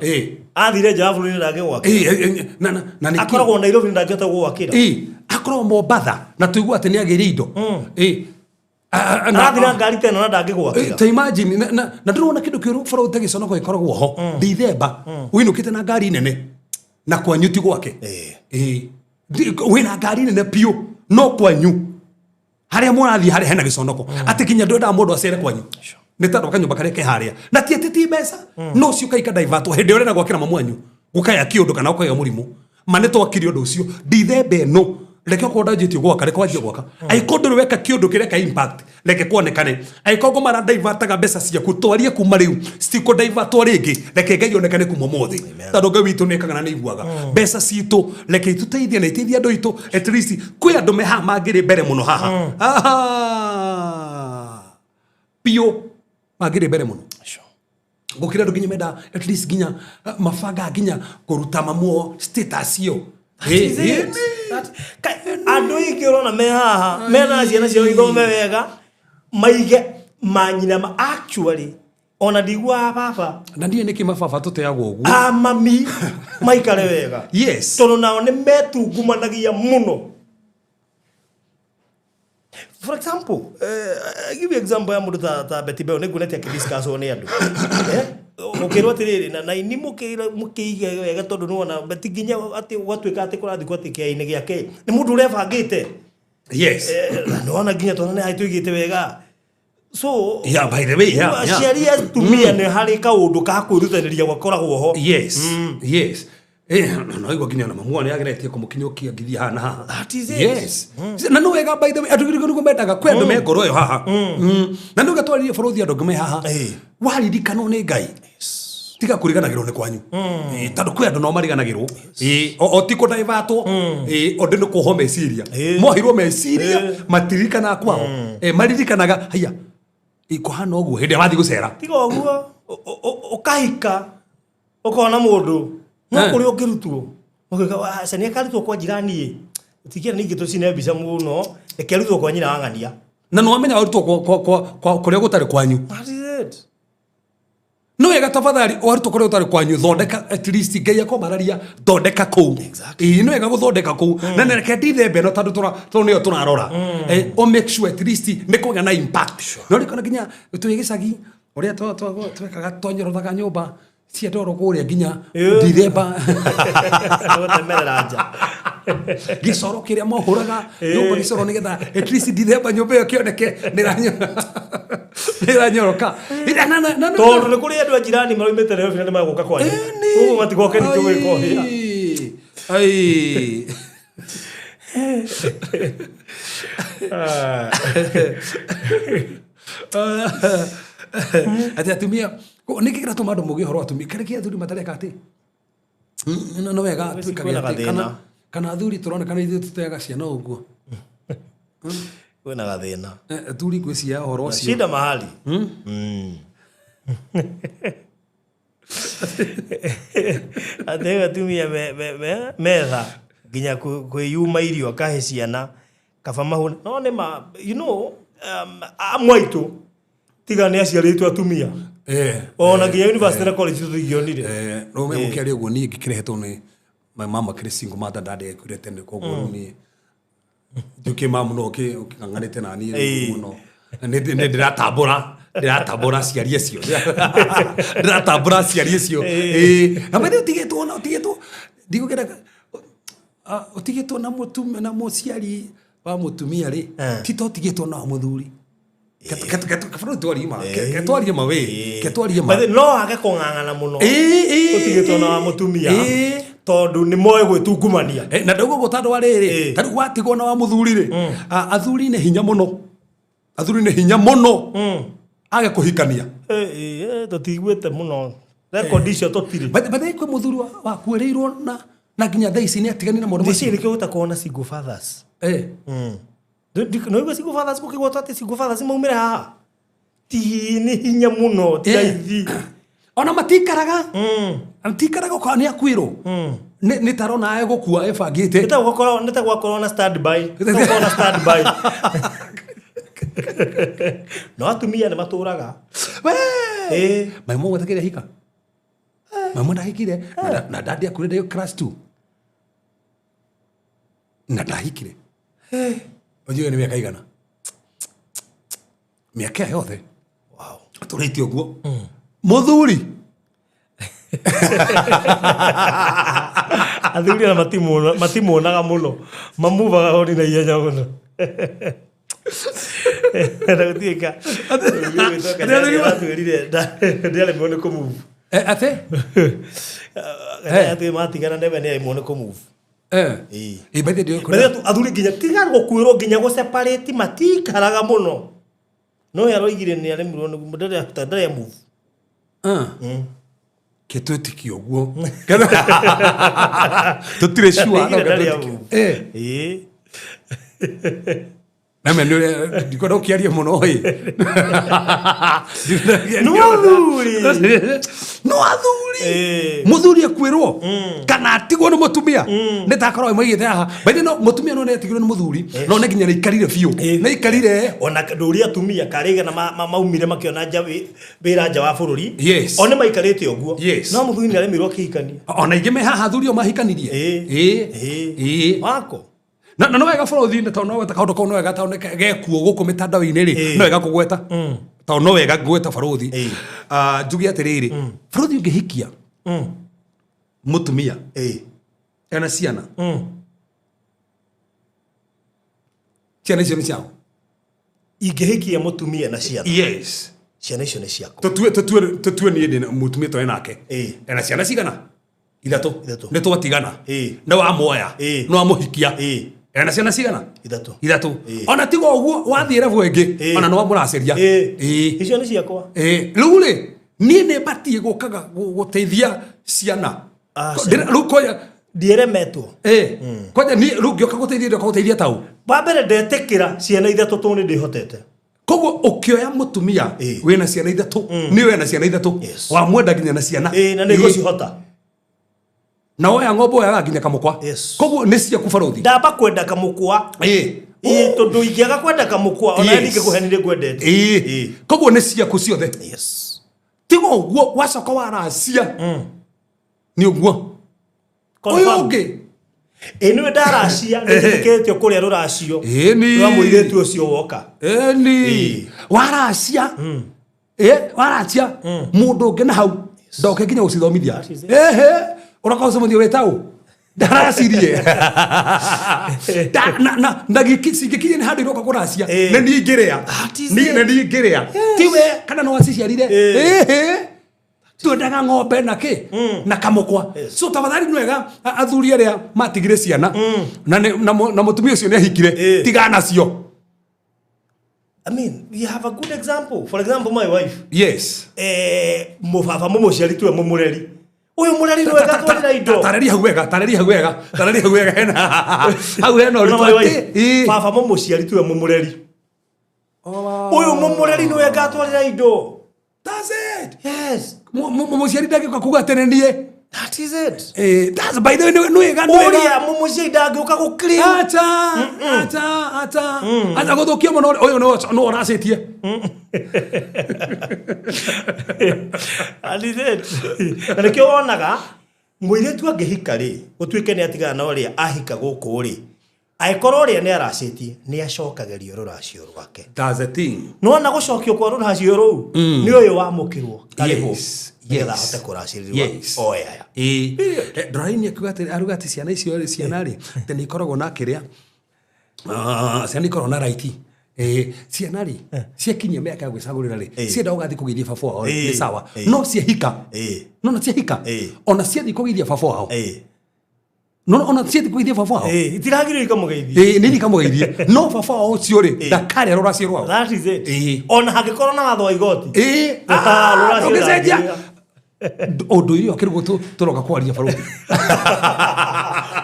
Athire nja wa bũrũri ndangĩgwakĩra. Na nĩkĩ? Akoragwo Nairobi ndangĩhota gũgwakĩra. Akoragwo Mombatha na tũigua atĩ nĩagĩire indo. Arathira ngari tena na ndangĩgwakĩra. Ta imagine, na ndĩrona kĩndũ kĩũru bũrũri ta gĩconoko gĩkoragwo ho. Ndithemba, ũinũkĩte na ngari nene na kwanyu ti gwake. Wĩna ngari nene biũ no kwanyu harĩa mũrathiĩ harĩa hena gĩconoko. Atĩ nginya ndwendaga mũndũ acere kwanyu. Nĩ tondũ kanyũmba karĩa ke harĩa. Na ti atĩ ti mbeca. No ũcio ũkaika divertwo hĩndĩ ĩrĩa ũrenda gwakĩra mamu wanyu. Gũkaya kĩũndũ kana gũkaya mũrimũ. Ma nĩ twakire ũndũ ũcio. Ndithemba ĩno. Reke okorwo ndanjĩtie gwaka, reke wanjie gwaka. Angĩkorwo ndũrĩ weka kĩũndũ kĩrĩa ka impact, reke kuonekane. Angĩkorwo ngoma ara-divertaga mbeca ciaku, twarie kuma rĩu, citikũ-divertwo rĩngĩ, reke Ngai onekane kuma ũmũthĩ. Tondũ Ngai witũ nĩekaga na nĩaiguaga. Mbeca citũ, reke itũteithie na iteithie andũ aitũ, at least kwĩ andũ me haha mangĩrĩ mbere mũno haha. Aha! Biũ mangĩrĩ mbere mũno. Gũkĩra andũ nginya menda at least nginya mabanga nginya kũruta mamuo status ĩyo. That is it. That, andũ aingĩ ũrona me haha, mena ciana ciao ithome wega, maige manyina ma actually ona ndiguaga baba. Na niĩ nĩkĩ mababa tũteagwo ũguo? A mami maikare wega. Yes. Tondũ nao nĩ metungumanagia mũno. For example, I give you example ya mũndũ ta Betty Bayo, nĩnguonete akĩdiscusswo nĩ andũ. Ũkĩrwo atĩrĩrĩ, na ini mũkĩige wega tondũ nĩwona Betty nginya atĩ gwatuĩka atĩ kũrathiĩ kwa atĩ kĩainĩ gĩake. Nĩ mũndũ ũrebangĩte. Yes. Na nĩwona nginya twana nĩ tũigĩte wega. So Yeah, by the way, yeah. Aciari atumia nĩ harĩ kaũndũ ka kwĩrutanĩria gakoragwo ho. Yes. No igua nginya ona mamu nĩ ageretie kũmũkinyũkia ngithia haha na haha. That is it. Yes. Na no wega, by the way, andũ nĩguo mendaga kwĩ andũ me ngoro ĩyo haha. Na nĩ ũgatwarĩrie bũrũthi andũ angĩ me haha. Waririkanwo nĩ Ngai, tiga kũriganagĩrwo nĩ kwanyu. Tondũ kwĩ andũ no mariganagĩrwo. O ti kũdaivatwo, ũndũ nĩ kuohwo meciria. Mohirwo meciria, matiririkanaga kwao. Maririkanaga haiya kũhana ũguo hĩndĩ ĩrĩa mathiĩ gũcera. Tiga ũguo, ũkahika ũkona mũndũ no kũrĩa ũngĩrutwo ũgĩka aca nĩ akarutwo kwa jirani ĩ tikia ningĩ tũcine mbica mũno, reke arutwo kwa nyina wa ng'ania. Na nĩ wamenya warutwo kũrĩa gũtarĩ kwanyu. That is it. No wega, tafadhali, warutwo kũrĩa gũtarĩ kwanyu, thondeka at least Ngai akwambararia, thondeka kũu. Ĩĩ, nĩ wega gũthondeka kũu, na reke ndithembe ĩno tondũ tondũ nĩyo tũrarora. O make sure at least nĩ kũgĩa na impact. No rĩkona nginya twĩ gĩcagi ũrĩa twekaga, twanyorothaga nyũmba cia ndoro kũrĩa nginya ndithemba. Gũtemerera nja. Gĩcoro kĩrĩa mohũraga nyũmba gĩcoro nĩgetha at least ndithemba nyũmba ĩyo kĩoneke nĩranyoroka. Tondũ nĩ kũrĩ andũ a jirani maraumĩte Nairobi na nĩ magũka kwanyu, koguo matigoke ningĩ gwĩka ũhĩa. Ai. Atĩ atumia nĩkĩ kĩratũma andũ muge ũhoro wa atumia kĩrĩa kĩa athuri matareka atĩ no wega Ngwĩciria twĩkage kwĩna atĩ gathĩna. kana athuri tũronekana ithuĩ tũteaga ciana ũguo. Kwĩna gathĩna. Athuri ngwĩciria ũhoro ũcio Shida mahali. Atĩ rĩu atumia metha nginya kwĩyuma irio akahe ciana kaba mahũne, no nĩ ma amwe aitũ tiga nĩ aciarĩtwo atumia ona nginya university na college tũtingĩonire. Rĩu mũkĩaria ũguo, niĩ ngĩkĩrehetwo nĩ my mama kĩrĩ single mother, ndandĩ ekuire tene, koguo rĩu niĩ njukä mamu no ũkĩng'ang'anĩte na niĩ rĩu mũno. Na nĩ ndĩratambũra aciari acio, ndĩratambũra aciari acio. Na maithe ũtigĩtwo na ũtigĩtwo ndigũkĩenda ũtigĩtwo na mũtumia na mũciari wa mũtumia rĩ, ti ta ũtigĩtwo na wa mũthuri. Kabara twarie ma, ketwarie ma we, ketwarie ma. By the way, no age kũng'ang'ana mũno ũtigĩtwo na wa mũtumia tondũ nĩ moĩ gwĩtungumania. Na ndauga ũguo tondũ wa rĩrĩ, ta rĩu watigwo na wa mũthuri rĩ, athuri nĩ hinya mũno, athuri nĩ hinya mũno age kũhikania. Tũtiguĩte mũno rekondi icio, tũtirĩ. But kwĩ mũthuri wakuĩrĩirwo na nginya thaa ici nĩ atiganire na maũndũ Ndĩciĩ macio. nĩkĩo gũtakorwo na single fathers. No igua single fathers gũkĩgwatwo atĩ single fathers maumĩre haha ti nĩ hinya mũno, ti raithi. Ona matikaraga, matikaraga okorwo nĩ akuĩrwo nĩ tarona egũkua ĩbangĩte. Nĩ ta gwakorwo na standby, nĩ ta gũkorwo na standby, no atumia nĩ matũraga. We! Maimũ gwetakĩre hika, maimũ ndahikire na ndandi akuire ndĩ class 2 na ndahikire. Ũnjũĩ nĩ mĩaka igana, mĩaka ĩyo yothe atũrĩte ũguo mũthuri. Athuri ona matimuonaga mũno, mamuvaga honi na ihenya mũno na gũtuĩka atwĩrire ndĩaremwo nĩ kũmove. Atĩ? Atĩ matigana nĩwe nĩ aremwo nĩ kũmove. By the way, By the way, athuri nginya tiga gũkuĩrwo nginya gũseparate matikaraga mũno, no ye aroigire nĩ aremirwo nĩ ndarĩ move. Ke twĩtĩkie ũguo, tũtirĩ sure, no Aroigire ke ndarĩ twĩtĩkie. move. Name nĩ ũrĩa ndikwenda ũkĩaria mũno ĩ. No athuri. No athuri, mũthuri akuĩrwo kana atigwo nĩ mũtumia nĩ takorwo maigĩte haha baithe, no mũtumia no nĩ atigirwo nĩ mũthuri, no nĩ nginya nĩ aikarire biũ, nĩ aikarire. Ona ndũri atumia karĩgana maumire makĩona nja wĩra nja wa bũrũri. O nĩ maikarĩte ũguo. No mũthuri nĩ aremirwo akĩhikania. Ona ingĩ me haha athuri o mahikanirie. Wako. Na no wega bũrũri-inĩ tondũ no weta kaũndũ kau, no wega tondũ nĩ gekuo gũkũ mĩtandao-inĩ rĩ, no wega kũgweta tondũ no wega ngweta barũthi. Njuge atĩrĩrĩ, barũthi, ũngĩhikia mũtumia ena ciana, ciana icio nĩ ciao. Ingĩhikia mũtumia na ciana, ciana icio nĩ ciakwa. Tũtue niĩ ndĩ na mũtumia twarĩ nake, ena ciana cigana? Ithatũ. Ithatũ. Nĩ twatigana, nĩ wamuoya, nĩ wamũhikia, ena ciana cigana? Ithatũ. Ithatũ. Ona tiga ũguo, wathiĩ level ĩngĩ, ona nĩ wamũracĩria. Icio nĩ ciakwa. Rĩu rĩ, niĩ nĩ batiĩ gũkaga gũteithia ciana? Aca. Rĩu kwanja Ndieremetwo. Kwanja niĩ rĩu ngĩũka gũteithia, ndoka gũteithia tau. Wa mbere ndetĩkĩra ciana ithatũ tondũ nĩ ndĩhotete. Koguo ũkĩoya mũtumia wĩna ciana ithatũ, nĩ wĩna ciana ithatũ, wamwenda nginya na ciana. Na nĩ ngũcihota. Na woya ng'ombe, woyaga nginya kamũkwa. Koguo nĩ ciaku, barũthi. Ndamba kwenda kamũkwa. Tondũ ingĩaga kwenda kamũkwa ona ndingĩkũhe, nĩ ngwendete. Koguo nĩ ciaku ciothe. Yes. Tiga ũguo, wacoka waracia nĩ ũguo ũyũ Confirm. ũngĩ. Ĩ, nĩwe ndaracia, nĩnjĩtĩkĩrĩtio kũrĩa rũracio rwa mũirĩtu ũcio woka. Ĩni. Waracia, waracia mũndũ ũngĩ na hau ndoke nginya gũcithomithia. That is it. Ehe, ũroka gũcithomithia wĩtaũ ndaracirie. Na cingĩkinyia nĩ handũ iroka kũracia, nĩ niĩ ingĩrĩa. That is Niĩ it. nĩ niĩ ingĩrĩa, tiwe kana no waciciarire. Ehe, twendaga ng'ombe na kĩ na kamũkwa. So tafadhali nĩ wega athuri arĩa matigire ciana na mũtumia ũcio nĩ ahikire, tigana nacio. I mean, we have a good example. For example, my wife. Mũbaba mũmũciari tiwe mũmũreri. Ũyũ mũreri nĩwe ngatwarĩra indo. Tarĩria hau wega, tarĩria hau wega, tarĩria hau wega, hena hau hena Na ũritũ my wife, atĩ baba mũmũciari tiwe mũmũreri. Ũyũ mũmũreri nĩwe ngatwarĩra indo. That's it. Yes. Mũciari ndangĩũka kuga atĩ nĩ niĩ. That is it. That's by the way, nĩ wega, nĩ wega. Ũrĩa mũmũciari ndangĩũka gũ clean. Acha, acha, acha, acha gũthũkia mũno. Ũyũ nĩ ũracĩtie. That is it. Na nĩkĩo wonaga mũirĩtu angĩhika rĩ, gũtuĩke nĩ atigana na ũrĩa ahika gũkũ rĩ, angĩkorwo ũrĩa nĩ aracĩtie, nĩ acokagĩrio rũracio rwake. That's the thing. Nona gũcokio kwa rũracio rũu nĩ ũyũ wamũkĩrwo karĩhwo nĩgetha ahote kũracĩrĩrwo oe aya. Ndũraini akiuga atĩ, aruga atĩ ciana icio rĩ, ciana rĩ, atĩ nĩ ikoragwo na kĩrĩa, ciana ikoragwo na right. Ciana rĩ, ciakinyia mĩaka ya gwĩcagũrĩra rĩ, cienda gũgathiĩ kũgeithia baba wao rĩ, nĩ sawa. No ciahika, no na ciahika, ona ciathiĩ kũgeithia baba wao, no ona ciathiĩ kũgeithia baba wao, Itiragĩrĩrio ikamũgeithia. Nĩ ikamũgeithie, no baba wao ũcio rĩ, ndakarĩa rũracio rwao. That is it. Ona hangĩkorwo na watho wa igoti. Ah, Rũracio ndũngĩcenjia. ndangĩrĩa. Ũndũire ũyũ kĩrĩguo tũroka kwaria, barũthi.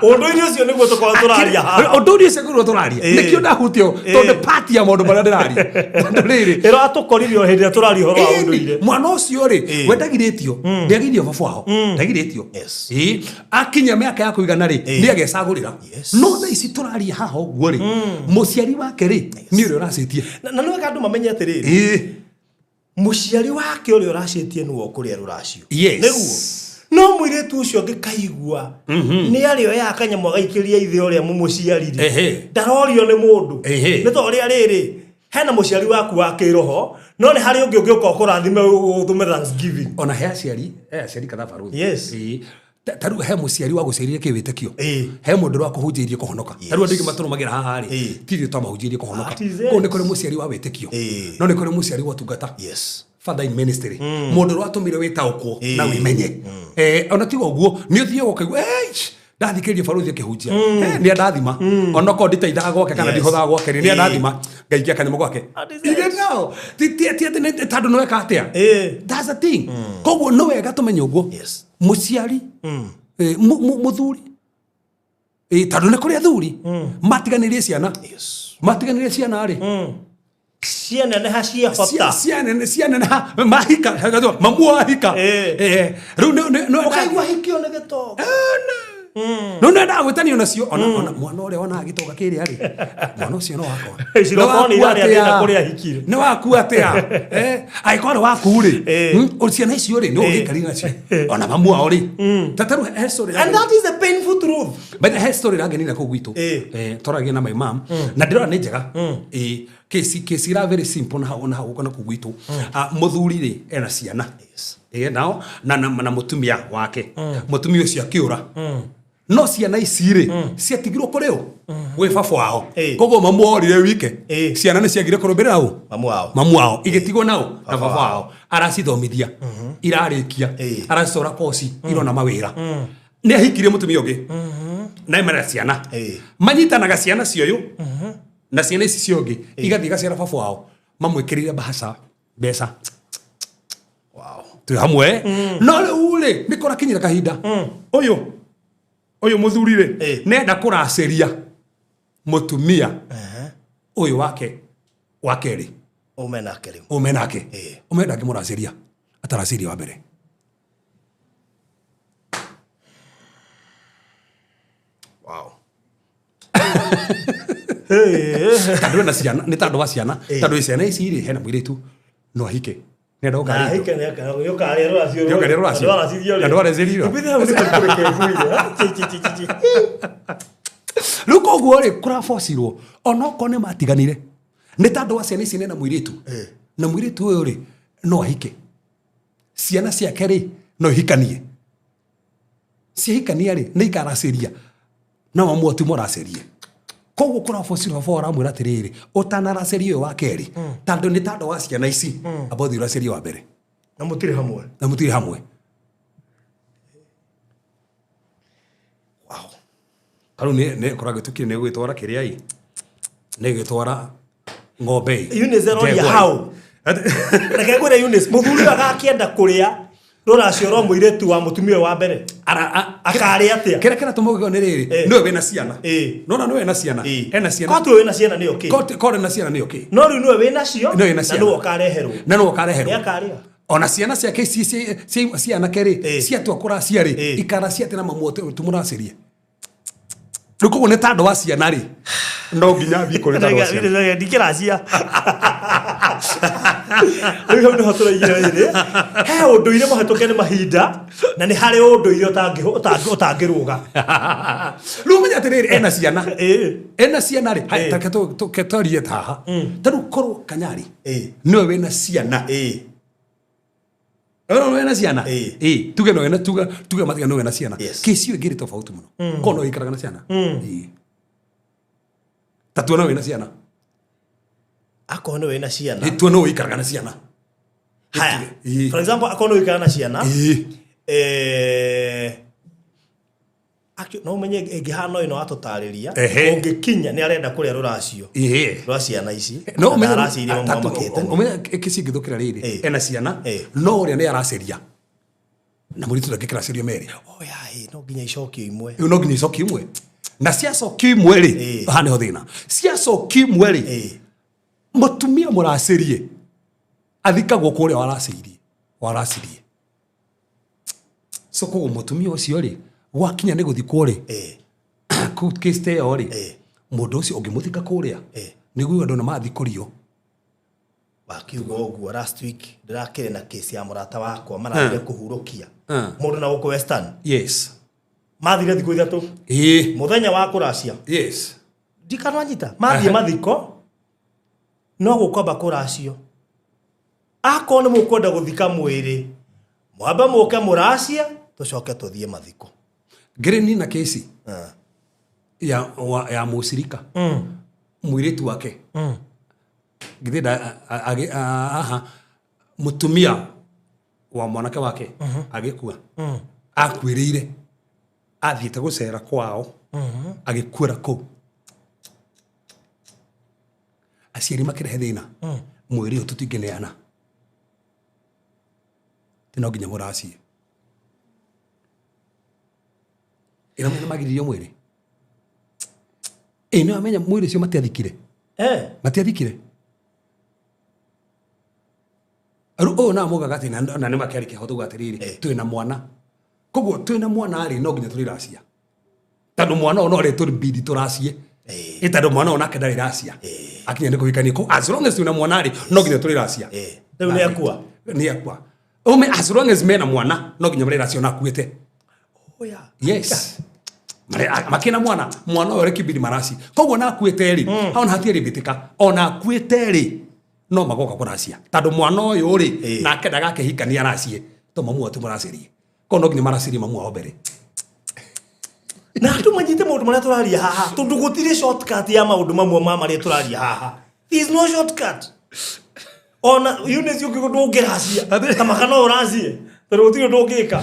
Ũndũire ũcio nĩguo tũkorwo tũraria haha. Ũndũire ũcio nĩguo tũraria. Nĩkĩo ndahutio, tondũ part ya maũndũ marĩa ndĩraria, tondũ rĩrĩ Ĩratũkorire o hĩndĩ ĩrĩa tũraria ũhoro wa ũndũire. Mwana ũcio rĩ, we ndagirĩtio, ndagirĩtio baba wao, ndagirĩtio. Akinya mĩaka ya kũigana rĩ, nĩ agecagũrĩra. No thaa ici tũraria haha ũguo rĩ, mũciari wake rĩ, nĩ ũrĩa ũracĩtie. Na nĩ wega andũ mamenye atĩrĩrĩ, mũciari wake ũrĩa ũracĩtie nĩwe ũkũrĩa rũracio. Nĩguo no mũirĩtu ũcio angĩkaigua nĩ arĩoyaga kanyamũ agaikĩria ithe ũrĩa mũmũciarire, ndarorio nĩ mũndũ. Nĩ ta ũrĩa rĩrĩ, hena mũciari waku wa kĩroho, no nĩ harĩ ũngĩ ũngĩũka ũkũrathime ũtũme thanksgiving. Ona he aciari kadhaa, barũthi. Ta rĩu he mũciari wa gũciarire kĩwĩtĩkio, he mũndũ ũrĩa wakũhunjĩirie kũhonoka. Ta rĩu andũ aingĩ matũrũmagĩra haha rĩ, ti ithuĩ twamahunjĩirie kũhonoka. That is it. Kũu nĩ kũrĩ mũciari wa wĩtĩkio, no nĩ kũrĩ mũciari wa ũtungata, father in ministry, mũndũ ũrĩa watũmire wĩtaũkwo na wĩmenye. Ona tiga ũguo, nĩ ũthiaga ũkaigua, "Eish, ndathikĩrĩria barũthi akĩhunjia. Nĩ andathima, onokorwo nditeithaga gwake kana ndihothaga gwake rĩ, nĩ andathima ngaikia kanyamũ gwake." That is Ithe it. no ti atĩ tondũ nĩ weka atĩa. That's the thing. Koguo nĩ wega tũmenye ũguo. Mũciari, mũthuri, tondũ nĩ kũrĩ athuri matiganĩrie ciana, matiganĩrie ciana rĩ, Cianeneha ciehota. Cianeneha mahika, mamu ahika. Rĩu Ũkaigua hikio nĩ gĩtonga. Rĩu nĩendaga gwĩtanio nacio, ona mwana ũrĩa wonaga gĩtonga kĩrĩa rĩ, mwana ũcio no wakwa. Cirokorwo nĩ Nĩ waku irarĩa thĩna atĩa? kũrĩa ahikire. Nĩ waku atĩa? Angĩkorwo nĩ waku rĩ, ciana icio rĩ, nĩ ũgĩikarire nacio ona mamu wao rĩ, ta tarĩu he story And that is the painful truth. But he story ĩrangenire kũu gwitũ. Tũragia na my mom na ndĩrona nĩ njega. Kesi ira very simple na hau na kũu gwitũ. Mũthuri rĩ, ena ciana, nao na mũtumia wake. Mũtumia ũcio akĩũra. No ciana ici rĩ ciatigirwo kũrĩ ũ gwĩ baba wao. Ĩĩ. Koguo mamu orire wike. Ĩĩ. Ciana nĩ ciagire kũrũmĩrĩra ũ? Mamu wao. Mamu wao igĩtigwo nao na baba wao aracithomithia irarĩkia Ĩĩ. aracicora koci irona mawĩra nĩ ahikirie mũtumia ũngĩ na mena ciana Ĩĩ. manyitanaga ciana cia ũyũ na ciana ici cia ũngĩ igathiĩ igaciara baba wao mamwĩkĩrĩire mbahaca mbeca. Wow. Twĩ hamwe no rĩu rĩ nĩ kũrakinyĩra kahinda ũyũ ũyũ mũthuri rĩ Ĩĩ. nenda kũracĩria mũtumia ũyũ wake wa kerĩ. Ume nake rĩu. Ume nake. Ĩĩ. Ume ndangĩmũracĩria ataracĩria wa mbere. Wow. Tondũ ena ciana nĩ tondũ wa ciana. Ĩĩ. Tondũ ciana ici rĩ hena mũirĩtu no ahike nenda Na gũkarĩa hike nĩ ũkarĩa rũracio. Nĩ ũkarĩa rũracio. Ndwaracithio rĩ. Na ndwaracithio. Ũbithe hau nĩ kũreke ngwire. Chi chi chi chi chi. Rĩu koguo rĩ kũrabocirwo onokorwo nĩ matiganire nĩ tondũ wa ciana ici nena mũirĩtu Ĩĩ. na mũirĩtu ũyũ rĩ no ahike ciana ciake rĩ no ihikanie ciahikania rĩ nĩ ikaracĩria na mamu ti mũracĩrie koguo kũrabocirwo baba aramwĩra atĩrĩrĩ ũtanaracĩria ũyũ wa kerĩ tondũ nĩ tondũ wa ciana ici amba ũthiĩ ũracĩrie wa mbere. Na mũtirĩ hamwe. Na mũtirĩ hamwe. Wow. Rĩu nĩ kũragĩtũkire nĩ gũgĩtwara kĩrĩa ĩ nĩ gũgĩtwara ng'ombe ĩ Eunice aroria Ndegwa ĩ. how. Reke ngwĩre Eunice, mũthuri ũyũ agakĩenda kũrĩa rũracio rwa mũirĩtu wa mũtumia ũyũ wa mbere. Akarĩa atĩa? Kĩrĩa kĩratũma ũgĩo nĩ rĩrĩ Ĩĩ. nĩwe wĩna ciana. Ĩĩ. Nona nĩwe wĩna ciana. Ĩĩ. Ena ciana. Korwo tiwe wĩna ciana nĩ okay. Korwo ena ciana nĩ okay. No rĩu nĩwe wĩna cio Nĩwe wĩna na ciana. nĩwe ũkareherwo. Na nĩwe ũkareherwo. Nĩ akarĩa. Ona ciana ciake ici cia anake rĩ Ĩĩ. ciatua kũracia rĩ Ĩĩ. ikaracia atĩ na mamu tũmũracĩrie rĩu koguo nĩ tondũ wa ciana rĩ no nginya athiĩ kũrĩ tondũ wa ciana. Ndikĩracia. Rĩu hau nĩho tũraigire rĩrĩ he ũndũire mũhetũke nĩ mahinda na nĩ harĩ ũndũire ũtangĩrũga. Rĩu menya atĩrĩrĩ ena ciana. Ĩĩ. Ena ciana rĩ Ĩĩ. tareke twarie haha ta rĩu korwo kanyari Ĩĩ. nĩwe wĩna ciana. Ĩĩ. Nĩwe wĩna ciana. Ĩĩ. Ĩĩ, tuge nĩwe wĩna tuge tuge matiga nĩwe wĩna ciana. Yes. Kĩci ĩyo ĩngĩ ĩrĩ tofauti mũno korwo no ĩikaraga na ciana. Ĩĩ. Ta tuona wĩna ciana. Akorwo nĩwe wĩna ciana. Ĩĩ, tuona ũikaraga na ciana. Haya. Ĩĩ. For example, akorwo nĩwe ũikaraga na ciana. Ĩĩ. No ũmenye ĩngĩhana ĩno atũtarĩria Ehe. ũngĩkinya nĩ arenda kũrĩa rũracio Ĩĩ. rwa ciana ici No na ũmenye aracĩirie mamu amakĩte. ũmenye kĩci ĩngĩthũkĩra rĩrĩ Ĩĩ. ena ciana Ĩĩ. no ũrĩa nĩ aracĩria na mũirĩtu ndangĩkĩracĩrio merĩ. Oh, ya, ĩĩ, no nginya icokio imwe. Rĩu no nginya icokio imwe na ciacokio imwe rĩ Ĩĩ. haha nĩho thĩna ciacokio imwe rĩ Ĩĩ. mũtumia mũracĩrie athikagwo kũrĩa waracĩirie waracirie so koguo mũtumia ũcio rĩ gwakinya nĩ gũthikwo rĩ Ĩĩ. kĩste ĩyo rĩ Ĩĩ. mũndũ ũcio ũngĩmũthika kũrĩa Ĩĩ. nĩguo andũ nĩ mathikũrio. Wakiuga ũguo last week ndĩrakĩrĩ na kesi ya mũrata wakwa marathire kũhurũkia mũndũ na gũkũ Western. Yes. Mathire thikũ ithatũ Ĩĩ. mũthenya wa kũracia. Yes. Ndikanwanyita mathiĩ mathiko no gũkwamba kũracio akorwo nĩ mũkwenda gũthika mwĩrĩ mwambe mũke mũracie tũcoke tũthiĩ mathiko. Ngĩrĩ na kesi Ah. ya mũcirika mũirĩtu wake githĩ aha mũtumia wa mwanake wake agĩkua akuĩrĩire athiĩte gũcera kwao agĩkuĩra kũu aciari makĩrehe thĩna mwĩrĩ ũyũ tũtingĩneana ti no nginya mũracie ĩno nĩ magiririo mwĩrĩ ĩ nĩ wamenya mwĩrĩ ũcio matiathikire. Eh. Matiathikire rĩu ũyũ na mugaga atĩ na nĩ makĩarĩ kĩhoto uga atĩrĩrĩ Eh. twĩna mwana koguo twĩna mwana rĩ no nginya tũrĩracia tondũ mwana ũyũ no rĩ tũribidi tũracie. Eh. Ĩ tondũ mwana ũyũ nake ndarĩ racia Eh. akinya nĩ kũhikania as long as twĩna mwana rĩ no nginya tũrĩracia. Eh. Rĩu nĩ akua. Nĩ akua Ume as long as mena mwana no nginya marĩracia ona akuĩte. Oh, yeah. Yes. Makĩna mwana mwana ũyũ rĩ kibidi maraci koguo na akuĩte rĩ hau na hatiarĩ mbĩtĩka ona akuĩte rĩ no magoka kũracia tondũ mwana ũyũ rĩ Ĩĩ. nake ndagakĩhikania aracie to mamu wao tũmũracĩrie koguo no nginya maracirie mamu wao mbere. Na andũ manyite maũndũ marĩa tũraria haha tondũ gũtirĩ shortcut ya maũndũ mamwe ma marĩa tũraria haha. There is no shortcut. Ona Eunice ũngĩ ndũngĩracia kamaka no ũracie tondũ gũtirĩ ũndũ ũngĩka.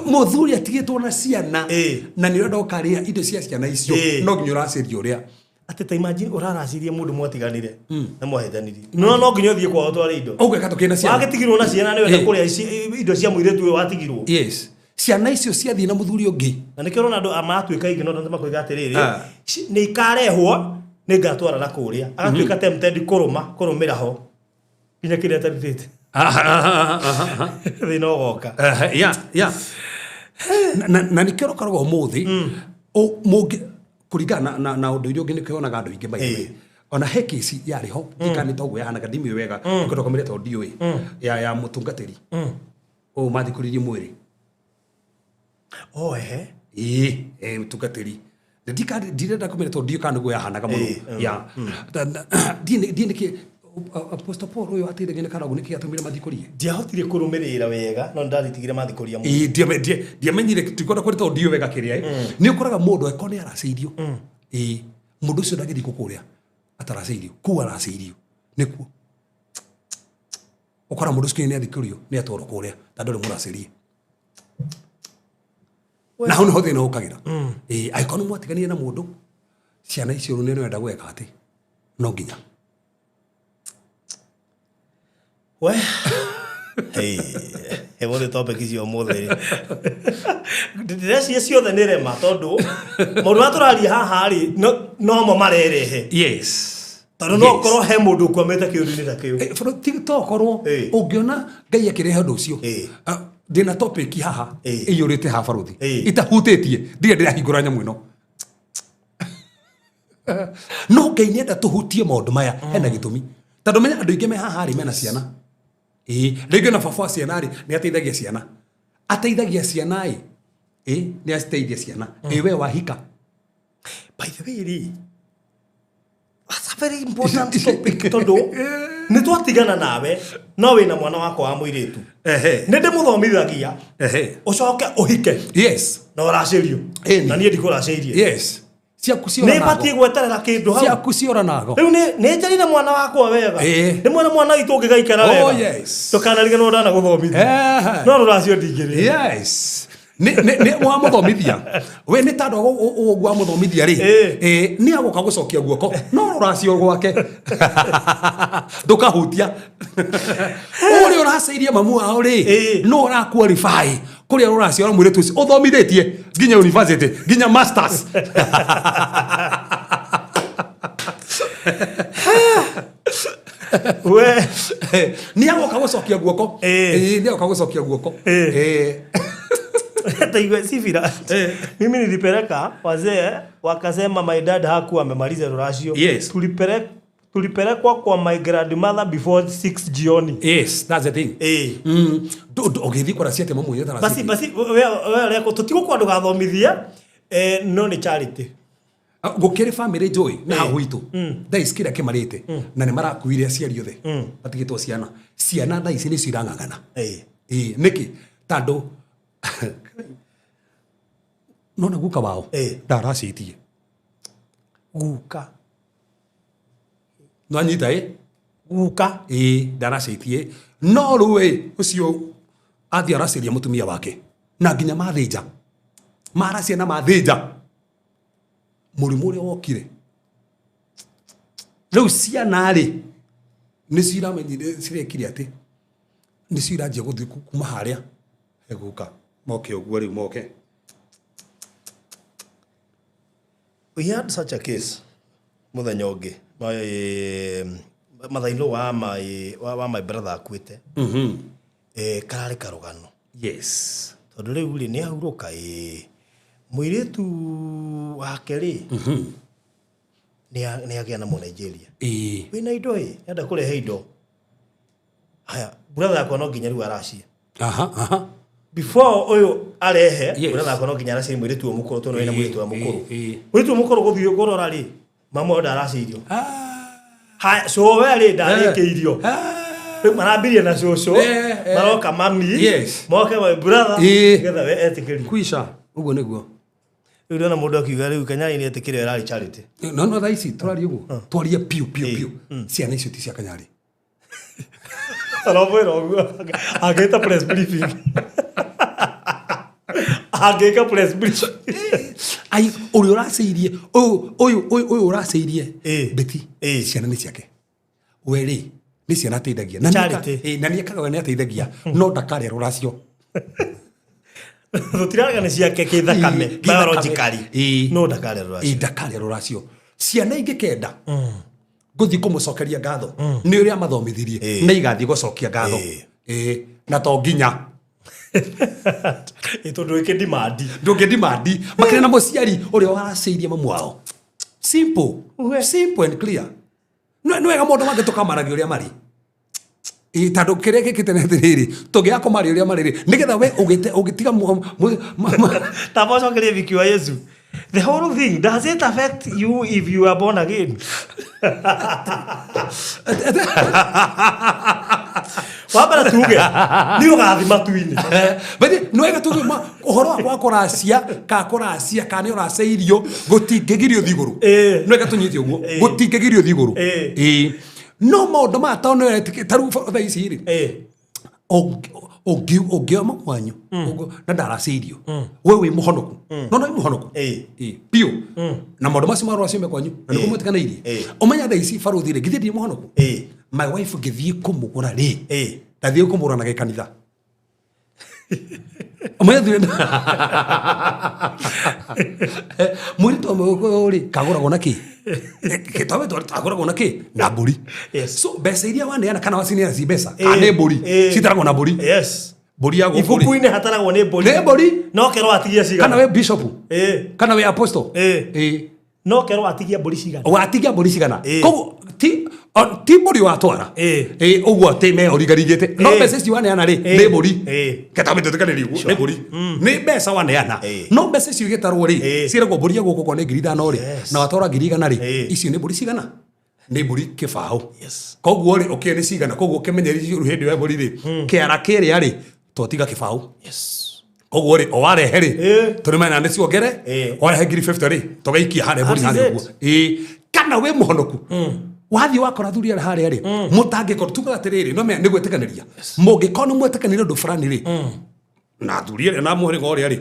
Mũthuri atigĩtwo na ciana Ĩĩ. na nĩ ũrenda ũkarĩa indo cia ciana icio Ĩĩ. no nginya ũracĩria ũrĩa Atĩ ta imagine ũraracirie mũndũ mwatiganire na mwahĩtanirie no no nginya ũthiĩ kwao ũtware indo. Ũgwĩka tũkĩna ciana. Wagĩtigirwo na ciana nĩ wenda Ĩĩ. kũrĩa indo cia mũirĩtu ũyũ watigirwo. Yes, ciana icio ciathiĩ na mũthuri ũngĩ. Na nĩkĩo ũrona andũ maratuĩka aingĩ no makoiga atĩrĩrĩ, Ah. nĩ ikarehwo nĩ ngatwara na kũrĩa agatuĩka tempted kũrũma kũrũmĩra ho nginya kĩrĩa atarutĩte thĩna ũgoka. Ya na nĩkĩo ũrokoragwo ũmũthĩ mũngĩ kũringana na ũndũ ũrĩa ũngĩ nĩkĩo yonaga andũ aingĩ by the way. Ĩĩ. Ona he kesi yarĩ ho ndikani toguo yahanaga ndimĩũĩ wega nĩkwenda kũmĩra tondũ ndiũĩ ya mũtungatĩri ũũ mathikũririe mwĩrĩ. Oh, ehe. Ĩĩ mũtungatĩri ndirenda kũmĩra tondũ ndiũĩ kana nĩguo yahanaga mũno. Ĩĩ, Ya ndiĩ nĩkĩ Apostle Paul ũyũ ateithagia nĩ karagu nĩkĩ gĩatũmire mathikũrie. Ndiahotire kũrũmĩrĩra wega no nĩndaritigire mathikũria mũno. Ĩĩ, ndiamenyire tikwenda kwĩra tondũ ndiũĩ wega kĩrĩa nĩ ũkoraga mũndũ angĩkorwo nĩ aracĩirio ĩĩ mũndũ ũcio ndangĩthiĩ kũrĩa ataracĩirio kũu aracĩirio nĩkuo ũkora mũndũ ũcio nĩ athikũrio nĩ atwarwo kũrĩa tondũ ndũrĩ mũracĩrie na hau nĩho thĩna ũkagĩra. Ĩĩ angĩkorwo nĩ mwatiganire na mũndũ ciana icio nĩ ũrenda gwĩka atĩ no nginya We hey he topic icio ũmũthĩ ndĩreciria ciothe nĩ rema tondũ maũndũ marĩa tũraria haha rĩ nomo marerehe. Yes. Tondũ no ũkorwo he mũndũ ũkwamĩte kĩũndũ-inĩ ta kĩu. Ti tokorwo Ĩĩ. ũngĩona Ngai akĩrehe ũndũ ũcio. Ĩĩ. Ndĩna topic haha Ĩĩ. ĩiyũrĩte haha barũthi Ĩĩ. itahutĩtie ndirĩ ndĩrahingũra nyamũ ĩno no Ngai nĩenda tũhutie maũndũ maya hena gĩtũmi tondũ menya andũ aingĩ me haha rĩ mena ciana. Ĩĩ rĩngĩ ona baba wa ciana rĩ nĩ ateithagia ciana ateithagia ciana ĩ ĩ nĩ aciteithia ciana ĩ we wahika. By the way rĩ, that's a very important topic tondũ nĩ twatigana nawe no wĩna mwana wakwa wa mũirĩtu Ehe. nĩ ndĩmũthomithagia Ehe. ũcoke ũhike Yes. na ũracĩrio Ĩni. na niĩ ndikũracĩirie. Yes, ciaku ciora Nĩ nago. batiĩ gweterera kĩndũ hau. Ciaku ciora nago. Rĩu nĩ njarire mwana wakwa wega. Ĩĩ. Nĩ mwana mwana witũ ũngĩgaikara Oh, wega. yes. Ndũkanariganĩrwo ndanagũthomithia. Ehe. No rũracio ndingĩrĩ. Yes, nĩ wamũthomithia we nĩ tandũ ũguo wamũthomithia rĩ Ĩĩ. ĩ, nĩ agũka gũcokia guoko no rũracio gwake ndũkahutia ũrĩa ũracĩirie mamu wao rĩ Ĩĩ. no ũraqualify kũrĩa rũracio rwa mũirĩtu ũcio ũthomithĩtie nginya university nginya masters. We Nĩ agoka gũcokia guoko. Ĩĩ. Ĩĩ, nĩ agoka gũcokia guoko. Ĩĩ. Ĩĩ. Taigwe sifira. Eh. Mimi nilipeleka wazee wakasema my dad hakuwa amemaliza ruracio. Yes. Tulipelekwa kwa my grandmother before 6 jioni. Yes, that's the thing. Eh. Ũgĩthiĩ kũracia atĩa mamu ũyũ Basi basi we we reko tutigũkwa ndũgathomithie eh no nĩ charity. Gũkĩrĩ bamĩrĩ njũĩ na haha gwitũ thaa ici kĩrĩa kĩmarĩte na nĩ marakuire aciari othe matigĩtwo ciana ciana thaa ici nĩcio irang'ang'ana. Eh. Ĩĩ nĩkĩ tondũ nona guka wao Ĩĩ. ndaracĩtie. Guka. Nwanyita ĩ. Guka. Ĩĩ ndaracĩtie no rĩu ĩ ũcio athiĩ aracĩria mũtumia wake na nginya mathĩnja maracia na mathĩnja mũrimũ ũrĩa wokire rĩu ciana rĩ nĩcio iramenyire cirekire atĩ nĩcio iranjia gũthiĩ kuma harĩa he guka moke ũguo rĩu moke. We had such a case muthenya ũngĩ mother-in-law wa my wa my brother akuĩte. Eh, kararĩ karũgano. Yes. Tondũ rĩu rĩ nĩ ahurũka ĩ mũirĩtu wake rĩ nĩ agĩa na Mũnigeria Ĩĩ. wĩna indo ĩ enda kũrehe indo haya brother yakwa no nginya rĩu aracie aha aha before ũyũ arehe Yes. brother yakwa no nginya aracie mũirĩtu ũyũ mũkũrũ tondũ wĩna Ĩĩ, mũirĩtu ũyũ mũkũrũ ĩĩ, ĩĩ. mũirĩtu ũyũ mũkũrũ gũthiĩ kũrora rĩ mamu wao ndaracĩirio Ah. haya cũwe rĩ ndarĩkĩirio rĩu marambirie na cũcũ Eh, eh. maroka mami Yes. moke my brother Ĩĩ. nĩgetha we etĩkĩrio. Kwisha. Ũguo nĩguo. Rĩu ndona mũndũ akiuga rĩu Kanyari nĩ etĩkĩre ĩrarĩ charity. No no thaa ici tũraria ũguo twarie piũ piũ piũ, ciana icio ti cia Kanyari. Aramwĩra ũguo angĩta press briefing. Angĩka press briefing. Ai, ũrĩa ũracĩirie ũyũ ũyũ ũyũ ũyũ ũracĩirie Beti, ciana nĩ ciake, we rĩ nĩ ciana ateithagia. Na nĩ Charity. Na nĩ ekaga wega, nĩ ateithagia, no ndakarĩa rũracio. Tũtirarega nĩ ciake kĩthakame, Ĩ, biologically. Ĩ. No ndakarĩa rũracio. Ĩ, ndakarĩa rũracio. Ciana ingĩkenda ngũthiĩ kũmũcokeria ngatho nĩ ũrĩa mathomithirie, nĩ igathiĩ gũcokia ngatho. Ĩ, na to nginya. Ĩ, tondũ ĩkĩ demand. Ndũngĩ demand makĩria na mũciari ũrĩa waracĩirie mamu wao. Simple, simple and clear. Nĩ wega maũndũ mangĩ tũkamaragia ũrĩa marĩ. Ĩ, tondũ kĩrĩa gĩkĩte nĩ atĩrĩrĩ, tũngĩaga kũmaria ũrĩa marĩ rĩ, nĩgetha we ũgĩtiga Tamba ũcokerie wiki wa Yesu. The whole thing, does it affect you if you are born again? Wambere tuge nĩ ũgathi matu-inĩ. But nĩ wega tuge ũhoro wa kwaga kũracia, ka kũracia kana nĩ ũracĩirio, gũtingĩgirio ũthiĩ igũrũ. Nĩ wega tũnyite ũguo, gũtingĩgirio ũthiĩ igũrũ. Ĩ. No maũndũ maya tondũ nĩ wetĩkĩ- ta rĩu thaa ici rĩ, ũngĩoya mamu wanyu na ndaracĩirio, we wĩ mũhonoku, no wĩ mũhonoku. Ĩ, biũ, na maũndũ macio ma rũracio me kwanyu na nĩguo mwĩtĩkanĩirie. Ũmenya thaa ici barũthi rĩ, githĩ ndirĩ mũhonoku? My wife ngĩthiĩ kũmũgũra rĩ, ndathiĩ kũmũgũra na gĩkanitha. Ũmenya thire mũirĩtu wa mũgĩkũyũ rĩ, kagũragwo na kĩ? Gĩtobe kagũragwo na kĩ? Na mbũri. So mbeca iria waneana kana wacineana ci mbeca, kana nĩ mbũri, citaragwo na mbũri. Mbũri ya gũkũ rĩ. Ibuku-inĩ hataragwo nĩ mbũri. Nĩ mbũri. No kerwo atigia cigana. Kana wĩ bishop. Kana wĩ apostle. No kerwo atigia mbũri cigana. Watigia mbũri cigana. Koguo ti mbũri watwara. Ũguo atĩ me ũrigarigĩte. No mbeca ici waneana rĩ, nĩ mbũri. Keta mĩtĩkanĩrie ũguo, nĩ mbũri. Nĩ mbeca waneana. No mbeca icio igĩtarwo rĩ, ciĩragwo mbũri ya gũkũ kwa nĩ 5,000 rĩ, na watwara 100,000 rĩ, icio nĩ mbũri cigana? Nĩ mbũri kĩbaũ. Koguo rĩ, ũkĩũĩ nĩ cigana, koguo ũkĩmenyeria hĩndĩ ĩyo ya mbũri rĩ, kĩara kĩrĩa rĩ, twatiga kĩbaũ. Koguo rĩ, o warehe rĩ, tũrĩ mena nĩ ciongere, warehe 50,000 rĩ, tũgaikia harĩa mbũri That is harĩa it. ũguo. Kana wĩ mũhonoku. Wathiĩ wakora athuri arĩa harĩa rĩ, mũtangĩkorwo, tugaga atĩrĩrĩ, no menya nĩ gwĩtĩkanĩria. Mũngĩkorwo nĩ mwetĩkanĩria ũndũ fulani rĩ, na athuri arĩa na mũhĩrĩga ũrĩa rĩ,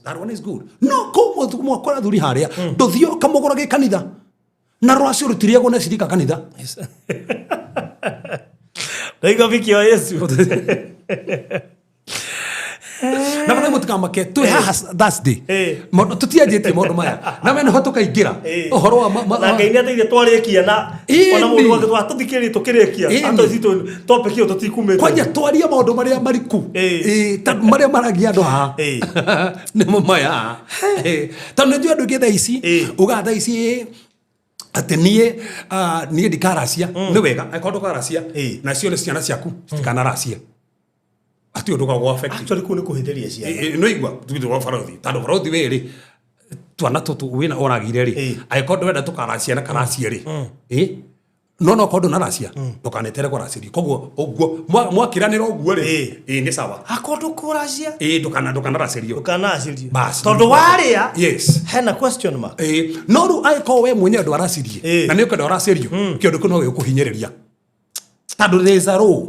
that one is good. No kũu mwakora athuri harĩa, ndũthiĩ ũkamũgũra gĩkanitha. Na rũracio rũtirĩagwo na cirika kanitha. Ndaigua wiki wa Yesu. Na bana mũtikamake, twĩ haha Thursday. Maũndũ tũtianjĩtie maũndũ maya. Na we nĩho tũkaingĩra. Ũhoro wa Na Ngai nĩ ateithie twarĩkia na ona mũndũ wake twatũthikĩrĩria tũkĩrĩkia. Atũ ici topic ĩyo tũtikumĩte. Kwanja twarie maũndũ marĩa mariku. Ta marĩa maragia andũ haha. Nĩmo maya. Tondũ nĩ njũĩ andũ aingĩ thaa ici, ugaga thaa ici, atĩ niĩ ndikaracia. Nĩ wega, angĩkorwo ndũkaracia, nacio nĩ ciana ciaku citikanaracie. Ati ũndũ ũkoragwo affect. Actually, kũu nĩ kũhĩtĩria ciana. Nĩ igua, tuge tũrĩ barũthi. Tondũ barũthi wĩ rĩ, twana tũtũ wĩna ũragire rĩ, angĩkorwo ndũrenda tũkaracia na karacie rĩ, no no korwo ndũnaracia, ndũkanetere kũracĩrio. Koguo, ũguo, mwakiranĩra ũguo rĩ, nĩ sawa. Akorwo ndũkũracia? Ndũkanaracĩrio. Ndũkanaracĩrio. Bas. Tondũ warĩa, Yes. hena question mark. No rĩu angĩkorwo we mwenyewe ndwaracirie, na nĩ ũkwenda ũracĩrio, kĩũndũ kĩu no gĩgũkũhinyĩrĩria. Tondũ there is a law.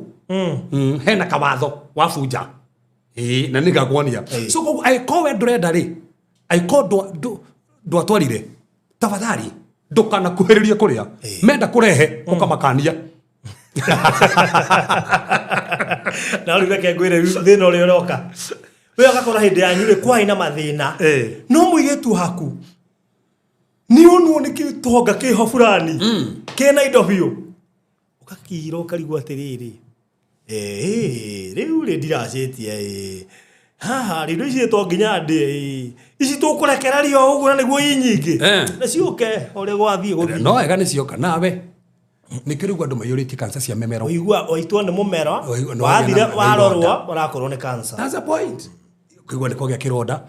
Hena kawatho wa bunja. Na nĩ ngakuonia. So koguo angĩkorwo we ndũrenda rĩ, angĩkorwo ndwatwarire, tafadhali ndũkanakuhĩrĩrie kũrĩa. Menda kũrehe, ũkamakania. Na rĩu reke ngwĩre rĩu thĩna ũrĩa ũroka. We ũgakora hĩndĩ yanyu rĩ, kwarĩ na mathĩna. No mũirĩtu waku, nĩ onwo nĩ kĩtonga kĩho fulani, kĩna indo biũ. Ũgakira ũkarigwo atĩrĩrĩ, rĩu rĩ ndiracĩtie, haha rĩ, indo ici to nginya ndĩe, ici tũkũrekereria o ũguo na nĩguo i nyingĩ. Na ciũke ũrĩa gwathiĩ gũthiĩ. No wega nĩ cioka nawe. Nĩkĩo rĩu andũ maiyũrĩtie cancer cia mĩmero. Ũigua waitwo nĩ mũmero, Ũigua nĩ wathire wagĩa na warorwo, ironda. ũrakorwo nĩ cancer. That's the point. Ũkaigua nĩ kwagĩa kĩronda,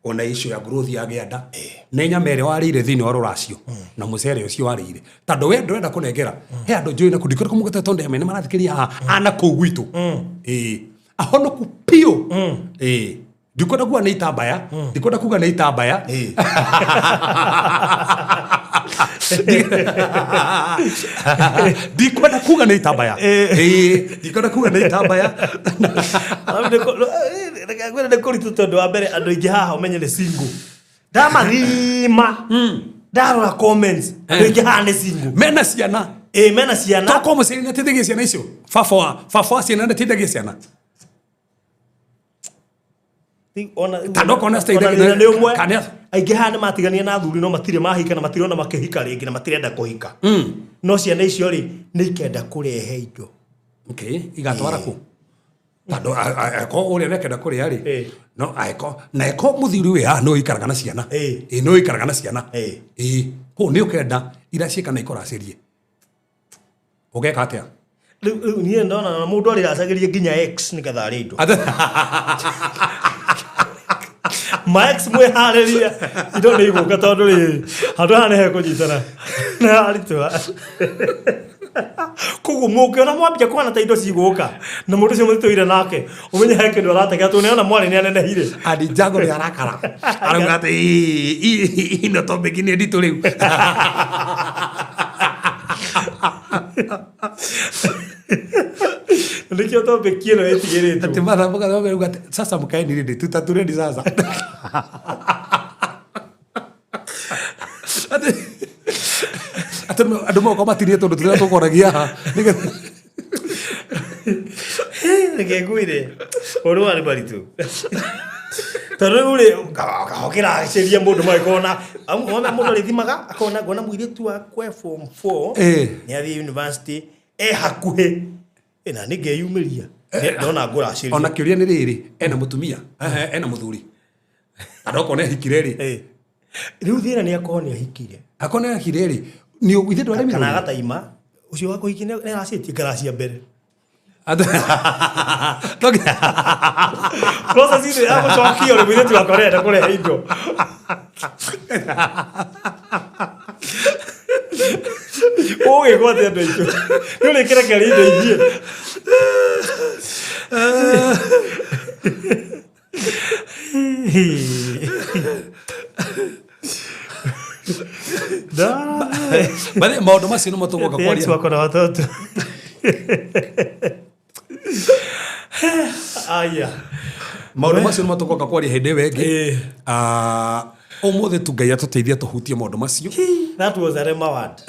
ona issue ya growth ya gĩanda. Nĩ nyama ĩrĩa warĩire thĩinĩ wa rũracio, na mũcere ũcio warĩire. Tondũ we ndũrenda kũnengera. He andũ njũĩ na kũu, ndikũrĩ kũmũgweta tondũ ene nĩ marathikĩrĩria haha, ana kũu gwitũ. Ahonoku biũ. Ndikwenda kuga nĩ itambaya, ndikwenda kuga nĩ itambaya. Ndikwenda kuga nĩ itambaya. Ndikwenda kuga nĩ itambaya. Ngwenda nĩ kũritũ tondũ wa mbere andũ aingĩ haha ũmenye nĩ single. Ndamathima. Ndarora comments. Andũ aingĩ haha nĩ single. Mena ciana. Mena ciana. Tokorwo mũciari nĩ ateithagia ciana icio. Baba wa ciana nĩ ateithagia ciana. Aingĩ haha nĩ matigania na athuri no matirĩ mahika na matirona makĩhika rĩngĩ na matirenda kũhika. No ciana icio rĩ nĩ ikenda kũrehe indo. Okay, igatwara kũ? Tondũ angĩkorwo ũrĩa nĩakenda kũrĩa rĩ, no angĩkorwo na angĩkorwo mũthuri wĩ haha nĩ ũikaraga na ciana. Nĩ ũikaraga na ciana. Kũu nĩ ũkenda iraciĩka na ikũracĩrie. Ũgeka atĩa? Rĩu niĩ ndona mũndũ arĩracagĩria nginya ex nĩgetha arĩe indo. Ma ex mwĩharĩrie indo nĩ igũka tondũ rĩrĩ handũ haha nĩ hekũnyitana nĩ haritũha. Koguo mũngĩona mwambia kuona ta indo cigũka na mũndũ ũcio mũtitũire nake ũmenye he kĩndũ arategea tondũ nĩona mwarĩ nĩanenehire. Andi Jago nĩ arakara arauga atĩ ino topic nĩ nditũ rĩu. Nĩkĩo topic ĩno ĩtigĩrĩtwo. Atĩ matha mũgathoga atĩ sasa mkaeni ready tutatureni sasa. Atĩ andũ moka matirie tondũ tũrĩa tũkoragia haha. Reke ngwĩre ũndũ warĩ maritũ. Tondũ rĩu rĩ kahokĩracĩria mũndũ magĩkorwo na ona mũndũ arĩthimaga akona ngona mũirĩtu wakwa e form 4 nĩ athiĩ university e hakuhĩ na nĩ ngeyumĩria ndona ngũracĩria. Ona kĩũria nĩ rĩrĩ ena mũtumia ena mũthuri andũ okorwo nĩ ahikire rĩ rĩu thĩna nĩ akorwo nĩ ahikire. Akorwo nĩ ahikire rĩ nĩ ithuĩ ndwaremirwo kana agataima ũcio wa kũhikia nĩ aracĩtie ngaracia mbere. Process ĩno ya gũcokio rĩ mũirĩtu wakwa arenda kũrehe indo. Ũgĩkwo atĩa andũ aitũ? Nĩ ũrĩkĩrekeria indo ithiĩ. Maũndũ macio nĩmo tũgũka kwaria. Wako na watoto. Aya. Maũndũ macio nĩmo tũgũka kwaria hĩndĩ ĩyo ĩngĩ. Ũmũthĩ tu Ngai atũteithie tũhutie maũndũ macio. That was a rema word.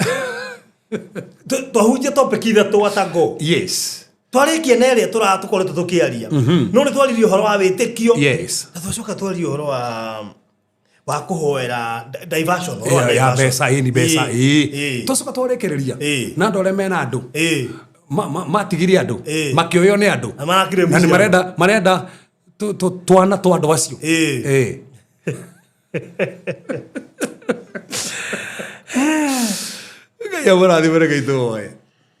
Twahunjia topic ithatũ atago. Yes. Twarĩkia na ĩrĩa tũkoretwo tũkĩaria. No nĩ twaririe ũhoro wa wĩtĩkio. Yes. Na twacoka twaria ũhoro wa kũhoera diversion. Ya mbeca, ĩ ni mbeca. Twacoka twarekereria. Na andũ arĩa mena andũ. Matigire andũ. Makĩoywo nĩ andũ. Na nĩ marenda twana twa andũ acio. Ngai amũrathime reke itũhoe.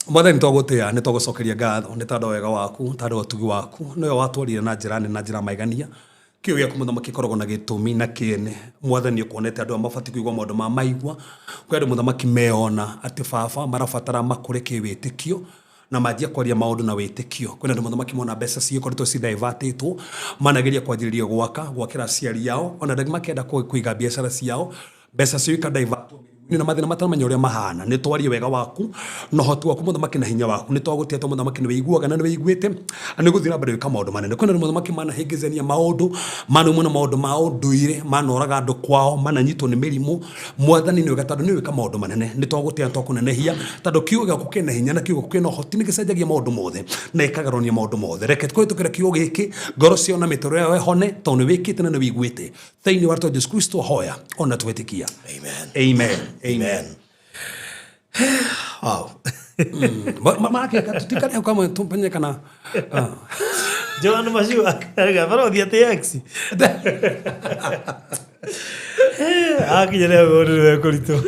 Mwathani twagũtĩa nĩ twagũcokeria ngatho nĩ tondũ wa wega waku tondũ wa ũtugi waku nĩwe watwarire na njĩra nene na njĩra maigania. Kĩo gĩaku mũthamaki gĩkoragwo na gĩtũmi na kĩene. Mwathani ũkuonete andũ aya mabatiĩ kũigua maũndũ ma maigua. Kwĩ andũ mũthamaki meona atĩ baba marabatara makũre kĩwĩtĩkio na manjie kwaria maũndũ na wĩtĩkio. Kwĩna andũ mũthamaki mona mbeca cigĩkoretwo cidivertĩtwo manageria kwanjĩrĩria gwaka gwakĩra aciari ao ona andũ angĩ makĩenda kũiga biacara ciao mbeca cio ikadivertwo na mathĩna mataramenya ũrĩa mahana. Nĩ twarie wega waku na ũhoti waku mũthamaki na hinya waku. Nĩ twagũtĩa tondũ mũthamaki nĩ wĩiguaga na nĩ wĩiguĩte na nĩ ũgũthiĩ na mbere gwĩka maũndũ manene. Kwĩna andũ mũthamaki manahĩngĩcania maũndũ manaumwo na maũndũ ma ũndũire manoraga andũ kwao mananyitwo nĩ mĩrimũ. Mwathani nĩ wega tondũ nĩ wĩka maũndũ manene. Nĩ twagũtĩa na twakũnenehia tondũ kiugo gĩaku kĩna hinya na kiugo kĩna ũhoti nĩ gĩcenjagia maũndũ mothe na gĩkagarũrania maũndũ mothe. Reke tũkũhĩtũkĩra kiugo gĩkĩ ngoro ciao na mĩtũrĩre yao ĩhone tondũ nĩ wĩkĩte na nĩ wĩiguĩte. Thĩinĩ wa rĩĩtwa Jesũ Kristo hoya ona twĩtĩkia. Amen. Amen. Amen. Wow. Marakeka kama tumpenye kana. Joan Mashua arega barothi atĩ ex. Akinyere ũndũ nĩ kũritũ.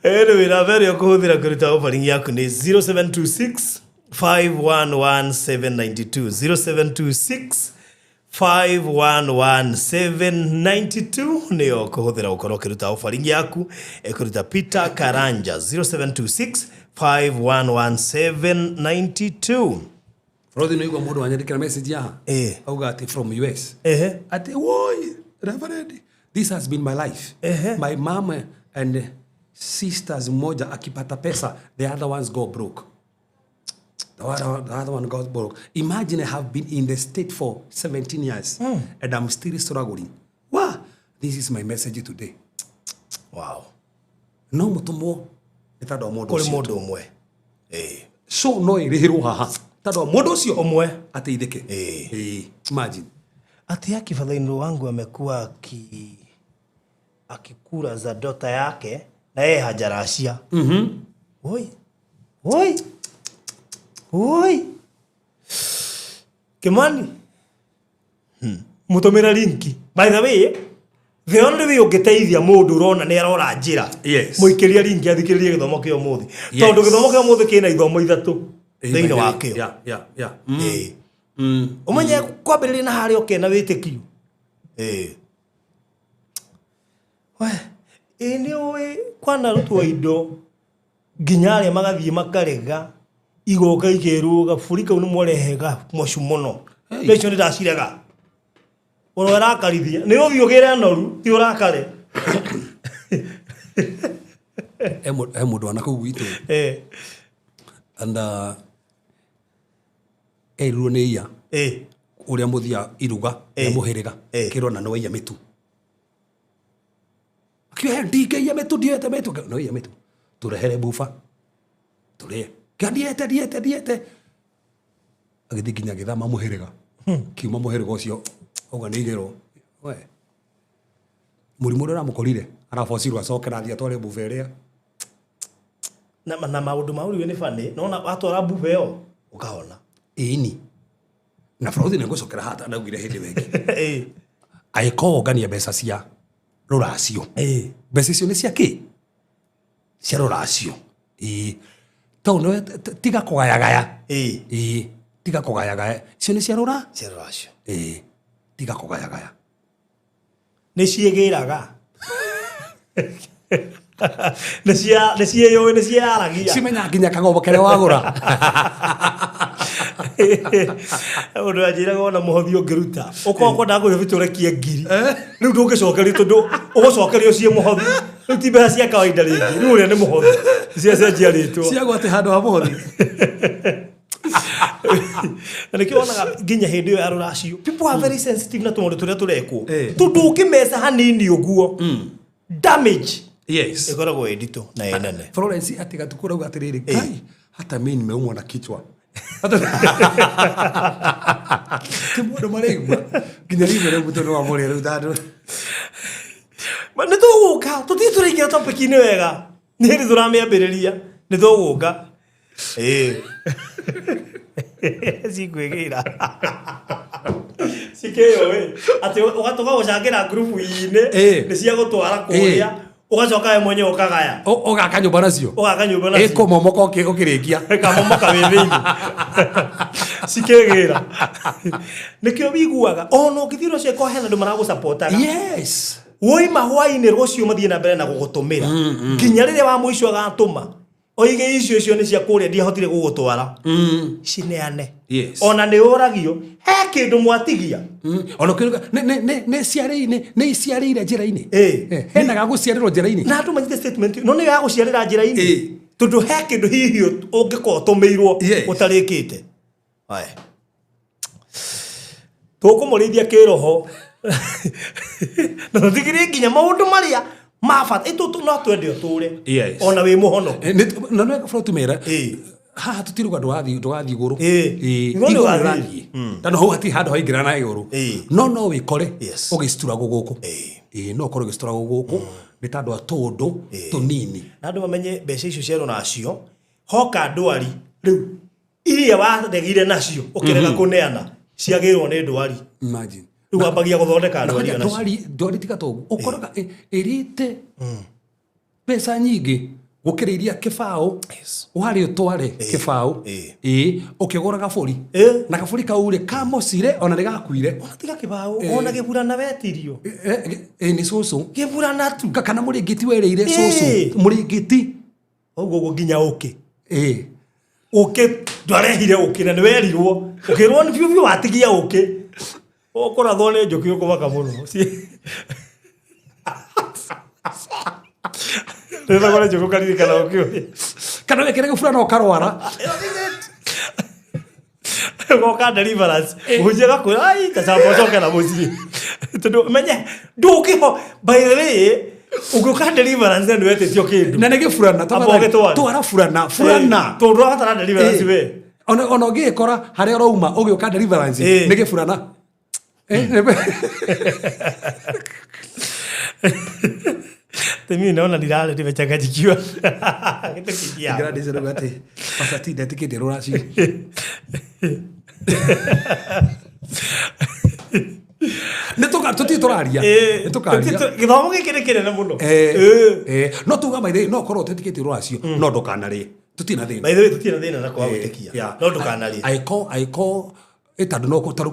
Anyway, namba ĩrĩa ũkũhũthĩra kũruta offering yaku nĩ 0726 511792 0726 511792 nĩyo kũhũthĩra gũkorwo ũkĩruta offering yaku ĩkũruta Peter Karanja 0726 511792. Bũrũthi nĩ igua mũndũ wanyandĩkĩra message haha. Auga atĩ from US. Atĩ woi reverend, this has been my life. My mom and sisters, mmoja akipata pesa, the other ones go broke. The other one got broke. Imagine, I have been in the state for 17 years and I'm still struggling. Wow, this is my message today. No mũtũmwo nĩ tondũ wa mũndũ Kũrĩ ũcio. Mũndũ ũmwe. Ĩĩ. So no ĩrĩhĩrwo haha tondũ wa mũndũ ũcio Ũmwe. ateithĩke. Ĩĩ, imagine. Ati yake father-in-law wangu amekuwa akikura za dota yake na yeye hajarashia. Oi. Oi. Oi. Kimani. Mutumira linki. By the way, the only way ũngĩteithia mũndũ ũrona nĩ arora njĩra, mũikĩria linki athikĩrĩrie gĩthomo kĩa ũmũthĩ, tondũ gĩthomo kĩa ũmũthĩ kĩna ithomo ithatũ thĩinĩ wakĩo. Ĩĩ. Ũmenye kwambĩrĩria na harĩa ũkena wĩtĩkio. Ĩĩ. We, ĩ nĩ ũĩ kwanarutwo indo nginya arĩa magathiĩ makarega igoka ikerwo gaburi kau nĩ mwarehega mocu mũno. Hey. Indo icio nĩ ndacirega. Ũrĩa ũrakarithia nĩ ũthiĩ ũgĩre noru ti ũrakare. He mũndũ wana kũu gwitũ and erirwo nĩ iya ũrĩa mũthia iruga rĩa mũhĩrĩga, kĩrwo na nĩwaiya mĩtu. Akiuga ndingĩiya mĩtu, ndiete mĩtu. Nĩwaiya mĩtu, tũrehere buba tũrĩe. Kĩa ndiete, ndiete, ndiete. Agĩthiĩ nginya agĩthama mũhĩrĩga, kiuma mũhĩrĩga ũcio auga nĩ igĩrwo we mũrimũ ũrĩa ũramũkorire arabocirwo acokera athiĩ atware buba ĩrĩa. Na maũndũ ma ũriwe nĩ bani nona watwara buba ĩyo ũkahona. Ĩni na bũrũthi nĩ ngũcokera haha ndaugire hĩndĩ wengi angĩkorwo wongania mbeca cia rũracio, mbeca icio nĩ cia kĩ? Cia rũracio. Ĩĩ, tondũ nĩwe tiga kũgayagaya. Ĩĩ, tiga kũgayagaya, icio nĩ cia rũra Cia rũracio. Ĩĩ, tiga kũgayagaya. Nĩ ciĩgĩraga, nĩ cia nĩ ciĩyũĩ, nĩ ciĩyaragia. Cimenya nginya kagombo kĩrĩa wagũra. Ũndũ anjĩraga ona mũhothi ũngĩruta ũkorwo kwendaga kũhe tũrekie ngiri rĩu ndũngĩcokerio tondũ ũgũcokerio ciĩ mũhothi. Rĩu ti mbeca cia kawaida rĩngĩ, rĩu ũrĩa nĩ mũhothi ciacenjia rĩtwa. Ciagwo atĩ handũ ha mũhothi. Na nĩkĩo wonaga nginya hĩndĩ ĩyo ya rũracio people are very sensitive na tũmaũndũ tũrĩa tũrekwo, tondũ ũngĩmeca hanini ũguo damage ĩkoragwo ĩ nditũ na ĩ nene. Florence atĩ gatukũ rauga atĩrĩrĩ, Ngai, hata mimi nimeumwa na kichwa. Ti mũndũ maraigua nginya rĩu rĩu mũtwe nĩ wamũrĩa rĩu tondũ Ma nĩ tũgũka, tũtirĩ tũraingĩra topic-inĩ wega, nĩ hĩndĩ tũramĩambĩrĩria, nĩ tũgũka. Ĩĩ, cikwĩgĩra cikĩyũĩ atĩ ũgatũgagũcangĩra ngurubu-inĩ nĩ cia gũtwara kũrĩa, ũgacoka we mwenyewe ũkagaya. Ũgaka nyũmba nacio. Ũgaka nyũmba nacio. Ĩkũmomoka ũkĩrĩkia. Kamomoka wĩ thĩinĩ cikĩgĩra. Nĩkĩo wiguaga ona ũngĩthiĩ rũcio ĩkorwo hena andũ maragũcapotaga, woima hwainĩ rũciũ mathiĩ na mbere na gũgũtũmĩra nginya rĩrĩa wa mũico agatũma oige icio icio nĩ cia kũrĩa ndiahotire gũgũtwara, cineane. Ona nĩ ũragio he kĩndũ mwatigia. Ona ũkĩruga nĩ iciarĩire njĩra-inĩ. Hena ga gũciarĩrwo njĩra-inĩ. Na andũ manyite statement no nĩ ya gũciarĩra njĩra-inĩ tondũ he kĩndũ hihi ũngĩkorwo ũtũmĩirwo ũtarĩkĩte. Aya. Tũkũmũrĩithia kĩroho na tũtigĩrĩre nginya maũndũ marĩa ma bata. No twende ũtũre ona wĩ mũhonoku. Na nĩ wega tumera haha tũtiruga ndũgathiĩ igũrũ. Igũrũ Igũrũ ũgathiĩ. ũrathiĩ tondũ hau hatirĩ handũ haingĩra na igũrũ, no wĩkore ũgĩcituragwo gũkũ. No ũkorwo ũgĩcituragwo gũkũ nĩ tondũ wa tũndũ tũnini. Na andũ mamenye mbeca icio cia rũracio hoka ndwari rĩu iria waregire nacio ũkĩrega kũneana ciagĩrwo nĩ ndwari. Imagine. Rĩu wambagia gũthondeka Na ndwari kwanja onacio. Ndwari tiga toguo ũkoraga ĩrĩte mbeca nyingĩ gũkĩra iria kĩbaũ warĩ ũtware kĩbaũ. Ĩĩ, ũkĩgũra gabũri na gabũri kau rĩ kamocire ona nĩ gakuire. Ona tiga kĩbaũ, ona gĩburana wetirio. Ĩ nĩ cũcũ. Gĩburana tu. Kana mũrĩngĩti werĩire cũcũ mũrĩngĩti. Ũguo ũguo nginya ũkĩ. Ĩĩ. Ũkĩ Ndwarehire ũkĩ na nĩ werirwo. Ũkĩrwo nĩ biũ biũ watigia ũkĩ. Ũkũrathwo nĩ njũkĩ ũkũmaka mũno. Rĩthagwo nĩ njũkĩ ũkaririkana ũkĩ ũrĩa. Kana wekĩre gĩburana ũkarwara. Goka deliverance. Mũhunjia agakwĩra ai ta camba ũcoke na mũciĩ. Tondũ menye ndũngĩho by the way ũngĩũka deliverance na nĩwetĩtio kĩndũ. Na nĩ gĩburana Amba ũgĩtware. twara burana burana. Tondũ ũrabatara deliverance we. Ona ũngĩgĩkora harĩa ũrauma ũgĩũka deliverance nĩ gĩburana. Mimi naona nilale nimechanganyikiwa. Kitu kingia. Gladys arauga atĩ Pastor T ndetĩkĩtie rũracio. Nĩ tũtirĩ tũraria. Nĩ tũkaria. Gĩthomo gĩkĩ nĩ kĩnene mũno. No tuga by the way, no ũkorwo ũtetĩkĩtie rũracio no ndũkanarĩe. Tũtirĩ na thĩna. By the way tũtirĩ na thĩna na kwaga gwĩtĩkia. No ndũkanarĩe. Angĩkorwo tondũ no tarĩu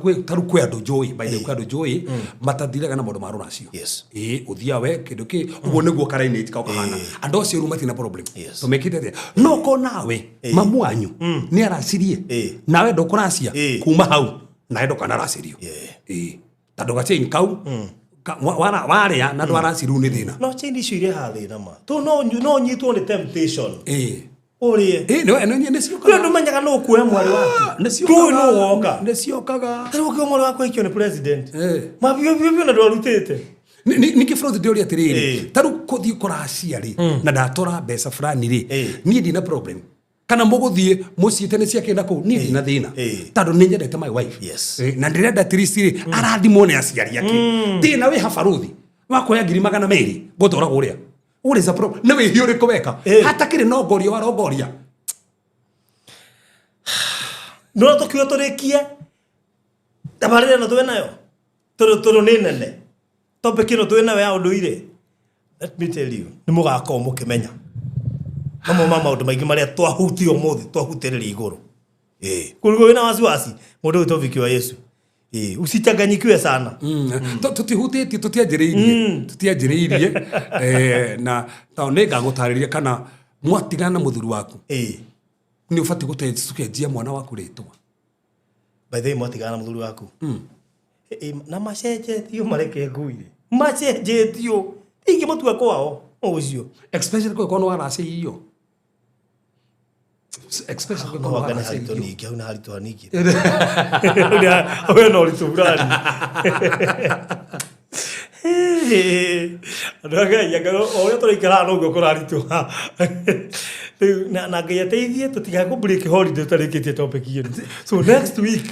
kwĩ andũ njũĩ by the way kwĩ andũ njũĩ matathiraga na maũndũ ma rũracio. Yes. Ĩĩ ũthiaga we kĩndũ kĩ ũguo nĩguo karainĩti kau kahana. Andũ acio rĩu matirĩ na problem. Yes. Tũmekĩte atĩa? No ko nawe mamu wanyu nĩ aracirie nawe ndũkũracia kuma hau nawe ndũkanaracĩrio. Ĩĩ tondũ gachain kau warĩa na ndwaraci rĩu nĩ thĩna. No chain icio irehaga thĩna ma. Tondũ no ũnyitwo nĩ temptation. Ũrĩe. Ĩĩ nĩ Kwĩ ciokaga. andũ menyaga nũ ũkuoya mwarĩ waku. Nĩ Ndũĩ ciokaga. nũ ũgoka. Nĩ ciokaga. Ta rĩu ũkĩona mwarĩ waku aikio nĩ president. Ma biũ biũ biũ na ndwarutĩte. Ningĩ Frozi ndĩũria atĩrĩrĩ ta rĩu kũthiĩ kũracia rĩ na ndatwara mbeca fulani rĩ niĩ ndina problem kana mũgũthiĩ mũciĩte nĩ ciakĩ na kũu niĩ ndina thĩna tondũ nĩ nyendete my wife. Yes. Na ndĩrenda at least rĩ arathimwo nĩ aciari ake. Thĩna wĩ ha baruthi wa kuoya 200,000 ngũtwara kũrĩa. What is the problem? Nĩ wĩhia ũrĩkũ weka? Hatakĩrĩ na ũngoria warongoria. No tũkiuga tũrĩkie tabarĩra ĩno twĩ nayo tondũ nĩ nene topic ĩno twĩ nayo ya ũndũire. Let me tell you, nĩ mũgakorwo mũkĩmenya mamwe ma maũndũ maingĩ marĩa twahutia ũmũthĩ twahutĩrĩria igũrũ. Kũrigwo wĩna wasiwasi mũndũ ũyũ topic wa Yesu. Usichanganyikiwe sana. Tũtihutĩtie tũtianjĩrĩirie na tondũ nĩ ngagũtarĩria kana mwatigana na mũthuri waku nĩ ũbatiĩ gũcenjia mwana waku rĩtwa. By the way mwatigana na mũthuri waku na macenjetio mareke nguire macenjetio ingĩmũtua kwao ũcio especially kũngĩkorwo nĩ waracĩirio. Especially kũngĩkorwo nĩ Anga nĩ haritũ waracĩirio. ningĩ hau nĩ haritũ haningĩ. We na ũritũ fulani. Andũ a Ngai anga o ũrĩa tũraikara noguo kũraritũha. Rĩu na Ngai ateithie tũtigae kũ break holiday tũtarĩkĩtie topic ĩno. So next week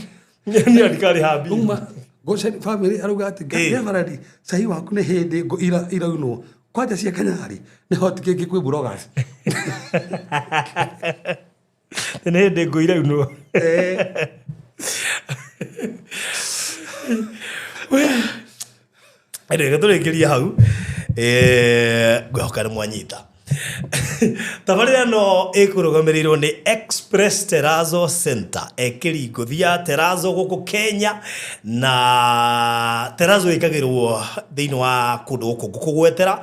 niĩ ndikarĩha bill. Uma Goshen family arauga atĩ Reverend cai waku nĩ hĩndĩ ngũ iraunwo kwanja cia Kanyarĩ nĩ hot cake kwĩ bloggers. Nĩ hĩndĩ ngũ iraunwo. Reke tũrĩkĩrie hau. Ngwĩhoka nĩ mwanyita. Tabarĩra ĩno ĩkũrũgamĩrĩirwo nĩ Express Terrazzo Center ekĩri ngũthi ya Terrazzo gũkũ Kenya na Terrazzo ĩkagĩrwo thĩinĩ wa kũndũ gũkũ ngũkũgwetera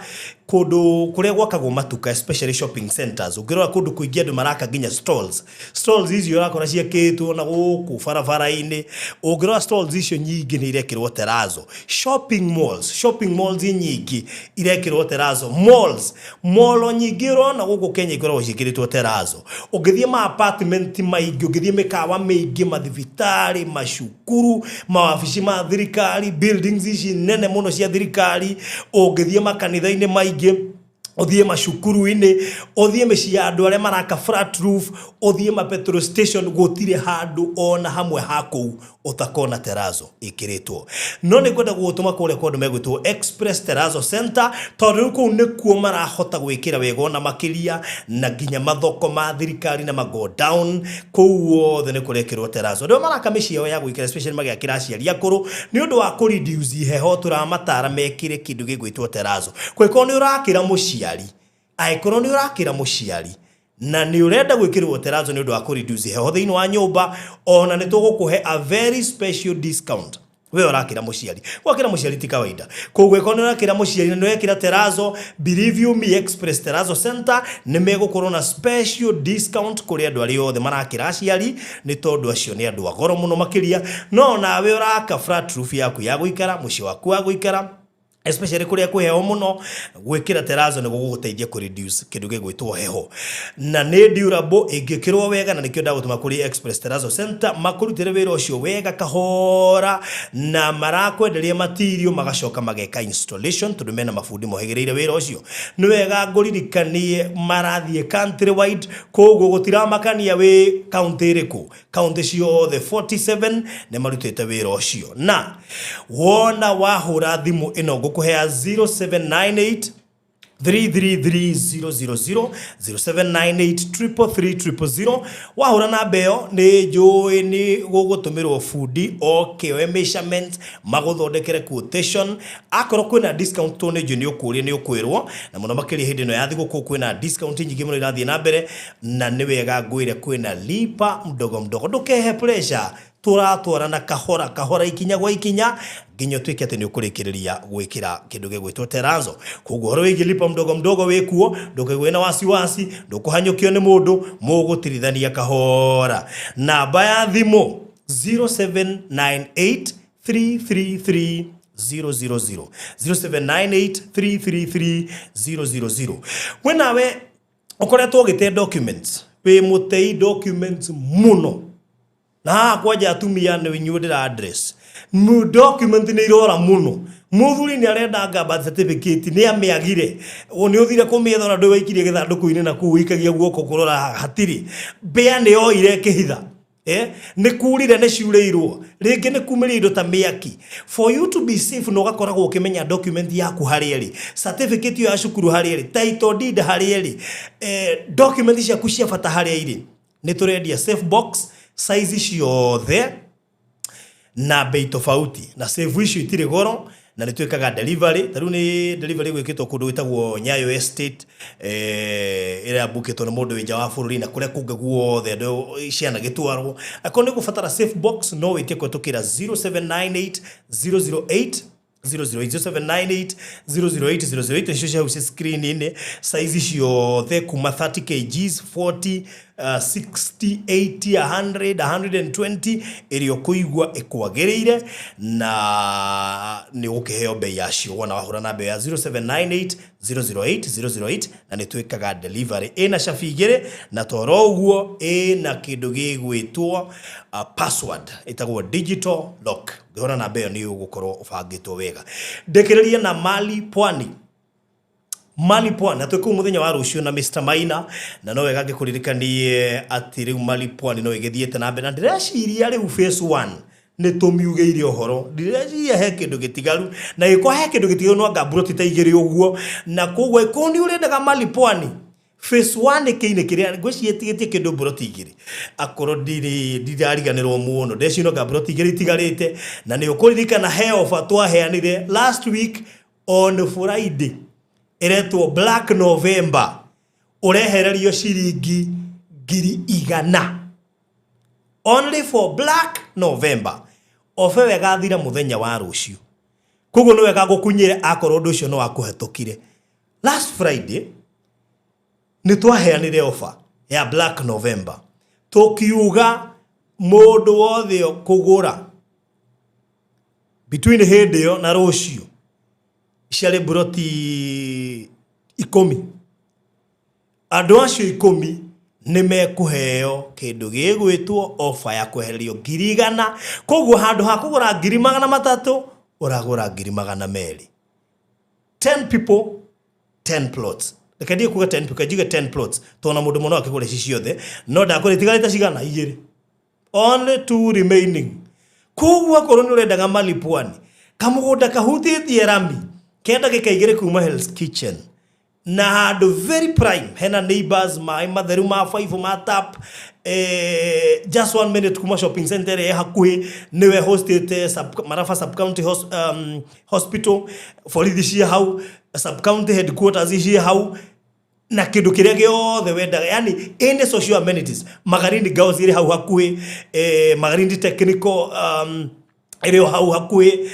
kũndũ kũrĩa gwakagwo matuka especially shopping centers. Ũngĩrora kũndũ kũingĩ andũ maraka nginya stalls. Stalls icio ũrakora ciakĩtwo na gũkũ barabara-inĩ. Ũngĩrora stalls icio nyingĩ nĩ irekĩrwo Terrazzo. Shopping malls nyingĩ irekĩrwo Terrazzo. Malls, mall nyingĩ ũrona gũkũ Kenya ikoragwo ciĩkĩrĩtwo Terrazzo. Ũngĩthiĩ ma apartment maingĩ, ũngĩthiĩ mĩkawa mĩingĩ, mathibitarĩ, macukuru, mawabici ma thirikari, buildings ici nene mũno cia thirikari, ũngĩthiĩ makanitha-inĩ maingĩ, ũthiĩ macukuru-inĩ, ũthiĩ mĩciĩ ya andũ arĩa maraka flat roof, ũthiĩ ma petrol station, gũtirĩ handũ ona hamwe ha kũu ũtakona Terrazzo ĩkĩrĩtwo. No nĩ ngwenda gũgũtũma kũrĩa kwa andũ megwĩtwo Express Terrazzo Center, tondũ rĩu kũu nĩkuo marahota gwĩkĩra wega ona makĩria, na nginya mathoko ma thirikari na ma go down, kũu wothe nĩ kũrekĩrwo Terrazzo. Andũ arĩa maraka mĩciĩ yao ya gũikara especially magĩakĩra aciari akũrũ, nĩ ũndũ wa kũ reduce heho tũramatara mekĩre kĩndũ gĩgwĩtwo Terrazzo. Kũngĩkorwo nĩ ũrakĩra mũciari, angĩkorwo nĩ ũrakĩra mũciari na nĩ ũrenda gwĩkĩrwo Terrazzo nĩ ũndũ wa kũ reduce heho thĩinĩ wa nyũmba, ona nĩ tũgũkũhe a very special discount. We ũrakĩra mũciari, gwakĩra mũciari ti kawaida. Koguo ĩkorwo nĩ ũrakĩra mũciari na nĩ ũrekĩra terazo, believe you me, Express Terazo Center nĩ megũkorwo na special discount kũrĩ andũ arĩa othe marakĩra aciari, nĩ tondũ acio nĩ andũ a goro mũno makĩria. No nawe ũraka flat roof yaku ya gũikara, mũciĩ waku wa gũikara, especially kuria kwĩ heho mũno, gwĩkĩra terazo nĩ gũgũteithia kũ reduce kĩndũ gĩgwĩtwo heho, na nĩ durable ĩngĩkĩrwo wega. Na nĩkĩo ndagũtũma kũrĩ Express Terazo Center makũrutĩre wĩra ũcio wega kahora, na marakwenderia material, magacoka mageka installation, tondũ mena mabundi mohĩgĩrĩire wĩra ũcio. Nĩ wega ngũririkanie marathiĩ country wide, koguo gũtiramakania wĩ kaunti ĩrĩkũ, kaunti ciothe 47 nĩ marutĩte wĩra ũcio. Na wona wahũra thimũ ĩno ngũkũhea, 0798 333000, 0798 333 000, wahũra namba ĩyo, nĩ njũĩ nĩ gũgũtũmĩrwo bundi oke oe measurement, magũthondekere quotation. Akorwo kwĩna discount, to nĩ njũĩ nĩ ũkũria, nĩ ũkwĩrwo. Na mũno makĩria hĩndĩ ĩno ya thigũkũ kwĩna discount nyingĩ mũno irathiĩ na mbere. Na nĩ wega ngwĩre kwĩna lipa mdogo mdogo, ndũkehe pressure, tũratwarana kahora kahora, ikinya gwa ikinya, nginya ũtuĩke atĩ nĩ ũkũrĩkĩrĩria gwĩkĩra kĩndũ gĩgwĩtwo terazo. Koguo ũhoro wĩgiĩ lipa mdogo mdogo wĩkuo, ndũkaigwe na wasiwasi, ndũkũhanyũkio nĩ mũndũ, mũgũtirithania kahora. Namba ya thimũ 0798 333 000, 0798 333 000. We nawe ũkoretwo ũgĩte documents, wĩ mũtei documents mũno, na haha kwanja atumia nĩ inyuĩ ndĩra address. Document nĩ irora mũno, mũthuri nĩ arenda anga birth certificate nĩ amĩagire, nĩ ũthire kũmĩetha ona ndũĩ waikirie gĩthandũkũ-inĩ, na kũu ũikagia guoko kũrora hatirĩ. Mbĩa nĩ yoire kĩhitha, nĩ kurire, nĩ ciurĩirwo rĩngĩ, nĩ kumĩria indo ta mĩaki. For you to be safe na ũgakoragwo ũkĩmenya document yaku harĩa ĩrĩ, certificate ĩyo ya cukuru harĩa ĩrĩ, title deed harĩa ĩrĩ, document ciaku cia bata harĩa irĩ, nĩ tũrendia safe box size ciothe na bei tofauti. Na safe icio itirĩ goro, na nĩ twĩkaga delivery. Ta rĩu nĩ delivery gwĩkĩtwo kũndũ gwĩtagwo Nyayo Estate, ĩrĩa mbukĩtwo nĩ mũndũ wĩ nja wa bũrũri, na kũrĩa kũngĩ guothe andũ ciana gĩtwarwo. Akorwo nĩ gũbatara safe box, no wĩtie kũhetũkĩra 0798 008 008, 0798 008 008. Nicio cia hau ci screen-inĩ. Size ciothe kuma 30 kgs, 40, 60, 80, 100, 120, ĩrĩa ũkũigua ĩkwagĩrĩire, na nĩ ũgũkĩheo bei yacio wona wahũra namba ya 0798 008 008. Na nĩ twĩkaga delivery. Ĩna cabi igĩrĩ, na toro ũguo ĩna kĩndũ gĩgwĩtwo password ĩtagwo digital lock. Ũngĩhũra namba ĩyo nĩ ũgũkorwo ũbangĩtwo wega. Ndĩkĩrĩrie na Mali Pwani. Mali Pwani, na twĩ kũu mũthenya wa rũciũ na Mr Maina. Na no wega ngĩkũririkanie atĩ rĩu Mali Pwani no ĩgĩthiĩte na mbere, na ndĩreciria rĩu phase 1 nĩ tũmiugĩire ũhoro. Ndireciria he kĩndũ gĩtigaru, na gĩkorwo he kĩndũ gĩtigaru no anga mburoti ta igĩrĩ ũguo. Na koguo ĩkorwo nĩ ũrendaga Mali Pwani phase 1 kĩinĩ kĩrĩa ngwĩciria ĩtigĩtie kĩndũ mburoti igĩrĩ, akorwo ndirĩ ndirariganĩrwo mũno, ndeciria no anga mburoti igĩrĩ itigarĩte. Na nĩ ũkũririkana he offer twaheanire last week on Friday ĩretwo Black November, ũrehererio ciringi 100,000 only for Black November. Obe wega thira mũthenya wa rũciũ, koguo nĩ wega ngũkunyĩre akorwo ũndũ ũcio no wakũhetũkire. Last Friday nĩ twaheanire offer ya Black November, tũkiuga mũndũ wothe kũgũra between hĩndĩ ĩyo na rũciũ ciarĩ mburoti 10, andũ acio 10 nĩ mekũheo kĩndũ gĩgwĩtwo ofa ya kwehererio 100,000. Koguo handũ ha kũgũra 300,000, ũragũra 200,000. 10 people, 10 plots. Reke ndiĩ kuga 10 people, njuge 10 plots, tondũ na mũndũ mũno akĩgũra ici ciothe no ndakũrĩ itigarĩte cigana igĩrĩ, only two remaining. Koguo akorwo nĩ ũrendaga Mali Pwani, kamũgũnda kahutĩtie rami ke ndagĩka 2 kuma Hell's Kitchen, na handũ very prime, hena neighbors, maĩ matheru ma baibũ ma tap, just one minute kuma shopping center ĩrĩa ĩ hakuhĩ, nĩwe hostĩte Marafa sub county hospital, borithi ciĩ hau, sub county headquarters ciĩ hau, na kĩndũ kĩrĩa gĩothe wendaga, yani any social amenities. Magarini Girls ĩrĩ hau hakuhĩ, Magarini Technical Ĩrĩ o hau hakuhĩ,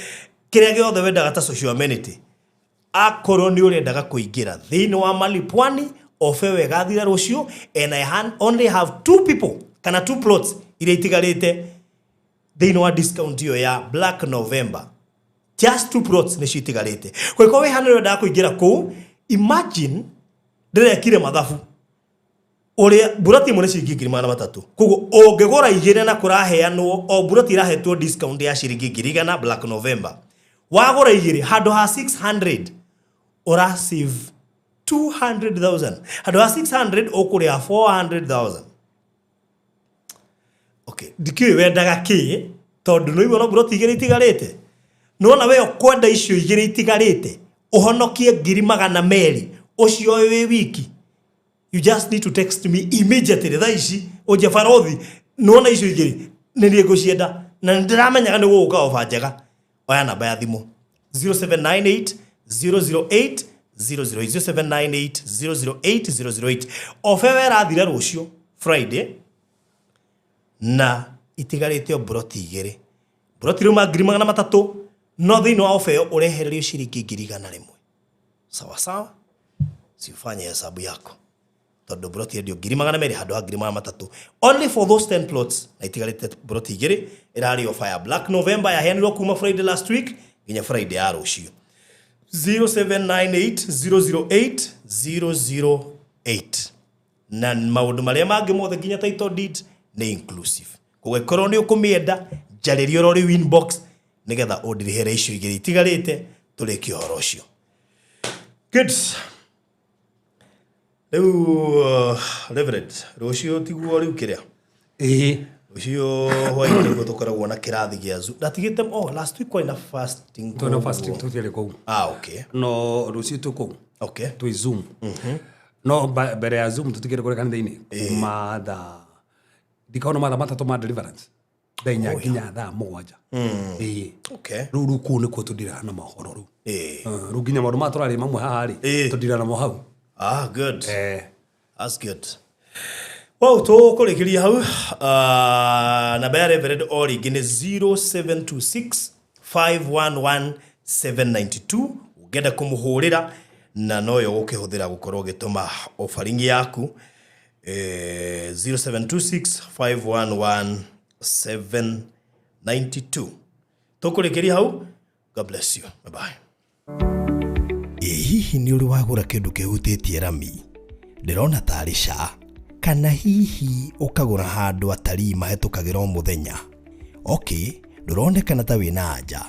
kĩrĩa gĩothe wendaga ta social amenity. Akorwo nĩ ũrendaga kũingĩra thĩinĩ wa Mali Pwani, ofe ĩgathira rũciũ, and I only have two people kana two plots iria itigarĩte thĩinĩ wa discount ĩyo ya Black November. Just two plots nĩcio itigarĩte. Kũngĩkorwo wĩ hana ũrendaga kũingĩra kũu, imagine ndĩrekire mathabu ũrĩa mburoti ĩmwe nĩ ciringi 300,000. Koguo ũngĩgũra igĩrĩ na kũraheanwo o mburoti ĩrahetwo discount ya ciringi 100,000 Black November, wagũra igĩrĩ handũ ha 600 ũra save 200,000. Handũ ha 600 ũkũrĩha 400,000. Okay, ndikĩũĩ wendaga kĩ, tondũ nĩ no mburoti igĩrĩ itigarĩte. Nĩwona we ũkwenda icio igĩrĩ itigarĩte ũhonokie 200,000 ũcio wĩ wiki. You just need to text me immediately thaa ici ũnje, "Barothi, nĩwona icio igĩrĩ nĩ niĩ ngũcienda na nĩ ndĩramenyaga nĩ gũgũka oba njega." Oya namba ya thimũ 0798 008 008, 0798 008 008. Oba ĩyo ĩrathira rũciũ Friday na itigarĩte o mburoti igĩrĩ. Mburoti rĩu ma 300,000, no thĩinĩ wa oba ĩyo ũrehererio ciringi 100,000. Sawa sawa, si ufanye hesabu yako, tondũ mburoti yendio 200,000 handũ ha 300,000, only for those 10 plots, na itigarĩte mburoti igĩrĩ. Ĩrarĩ ofa ya Black November, yaheanirwo kuma Friday last week nginya Friday ya rũciũ. 0798 008 008. Na maũndũ marĩa mangĩ mothe nginya title deed nĩ inclusive. Koguo ĩkorwo nĩ ũkũmĩenda, njarĩria oro rĩu inbox nĩgetha ũndirĩhere icio igĩrĩ itigarĩte, tũrĩkie ũhoro ũcio. Good. Rĩu Reverend, rũciũ tiguo rĩu kĩrĩa? Ĩĩ. Rũciũ hwaĩ-inĩ nĩguo tũkoragwo na kĩrathi gĩa Zoom. Ndatigĩte, oh, last week kwarĩ na fasting. Twĩna koguo. Fasting tũtiarĩ kũu. Ah, okay. No rũciũ twĩ kũu. Twĩ Zoom, no mbere ya Zoom tũtigĩre kũrĩ kanitha-inĩ kuma thaa ndikaona mathaa 3 ma deliverance, thaa 4 nginya thaa 7. Ĩĩ. Rĩu kũu nĩkuo tũndiraga na mohoro rĩu. Rĩu nginya maũndũ maya tũrarĩ mamwe haha rĩ, tũndira namo hau. Ah, good. That's good. Well, tũkũrĩkĩria hau. Namba ya Reverend o rĩngĩ nĩ 0726 511 792, ũngĩenda kũmũhũrĩra, na noyo ũkĩhũthĩra gũkorwo ũgĩtũma offering yaku, 0726 511 792. Tũkũrĩkĩria hau. God bless you. Bye bye. Ĩ hihi nĩ ũrĩ wagũra kĩndũ kĩhutĩtie rami? Ndĩrona tarĩ ca, kana hihi ũkagũra handũ atarii mahĩtũkagĩra o mũthenya. Okay, ndũronekana ta wĩna anja.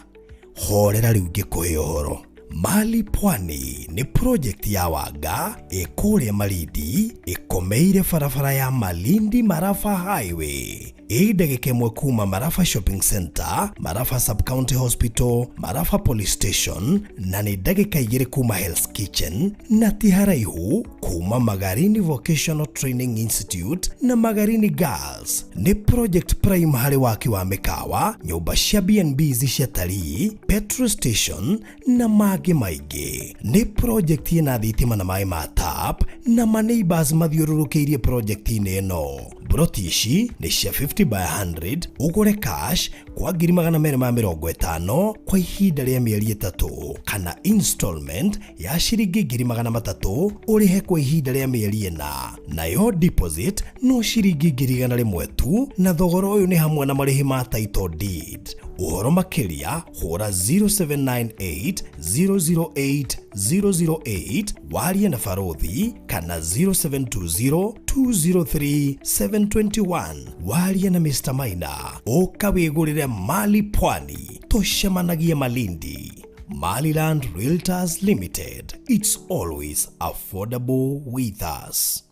Horera, rĩu ngĩkũhe ũhoro. Mali Pwani nĩ project ya Wanga ĩ kũrĩa Malindi, ĩkomeire barabara ya Malindi Marafa Highway, ĩ ndagĩka 1 kuma Marafa Shopping Center, Marafa Sub-County Hospital, Marafa Police Station, na nĩ ndagĩka 2 kuma Hell's Kitchen, na ti haraihu kuma Magarini Vocational Training Institute na Magarini Girls. Nĩ project prime harĩ waki wa mĩkawa, nyũmba cia B&Bs cia talii, petrol station na mangĩ maingĩ. Nĩ project ĩna thitima na maĩ ma tap, na maneighbors mathiũrũrũkĩirie project-inĩ ĩno. Mburoti ici nĩ cia 50 by 100, ũgũre cash kwa 250,000 kwa ihinda rĩa mĩeri 3, kana installment ya ciringi 300,000 ũrĩhe kwa ihinda rĩa mĩeri 4. Nayo deposit no ciringi 100,000 tu, na thogora ũyũ nĩ hamwe na marĩhi ma title deed. Ũhoro makĩria hũra 0798 008 008 warie na barothi, kana 0720 203 721 warie na Mr. Maina. Ũka wĩgũrĩre Mali Pwani, tũcemanagie Malindi. Maliland Realtors Limited. It's always affordable with us.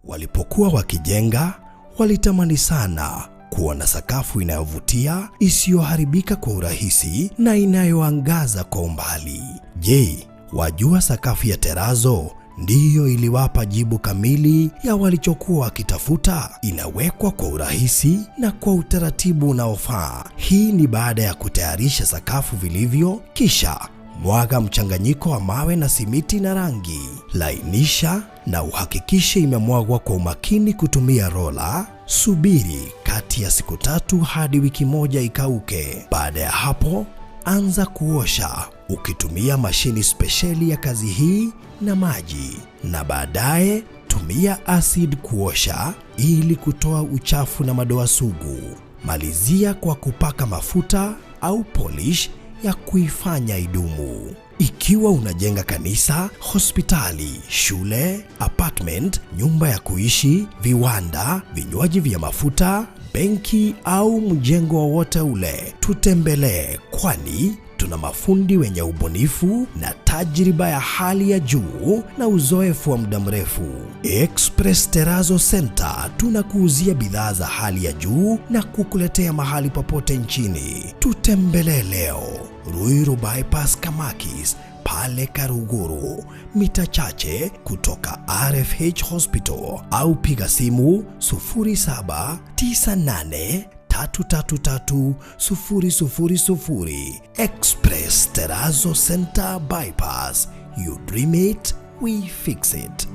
Walipokuwa wakijenga, walitamani sana kuwa na sakafu inayovutia, isiyoharibika kwa urahisi na inayoangaza kwa umbali. Je, wajua sakafu ya terazo ndiyo iliwapa jibu kamili ya walichokuwa wakitafuta? Inawekwa kwa urahisi na kwa utaratibu unaofaa. Hii ni baada ya kutayarisha sakafu vilivyo, kisha Mwaga mchanganyiko wa mawe na simiti na rangi. Lainisha na uhakikishe imemwagwa kwa umakini kutumia rola. Subiri kati ya siku 3 hadi wiki 1 ikauke. Baada ya hapo, anza kuosha ukitumia mashini spesheli ya kazi hii na maji, na baadaye tumia acid kuosha ili kutoa uchafu na madoa sugu. Malizia kwa kupaka mafuta au polish ya kuifanya idumu. Ikiwa unajenga kanisa, hospitali, shule, apartment, nyumba ya kuishi, viwanda, vinywaji vya mafuta, benki au mjengo wowote ule, tutembelee, kwani tuna mafundi wenye ubunifu na tajriba ya hali ya juu na uzoefu wa muda mrefu. Express Terrazzo Center tunakuuzia bidhaa za hali ya juu na kukuletea mahali popote nchini. Tutembelee leo Ruiru Bypass Kamakis pale Karuguru, mita chache kutoka RFH Hospital, au piga simu 0798 333 000. Express Terrazzo Center Bypass. You dream it, we fix it.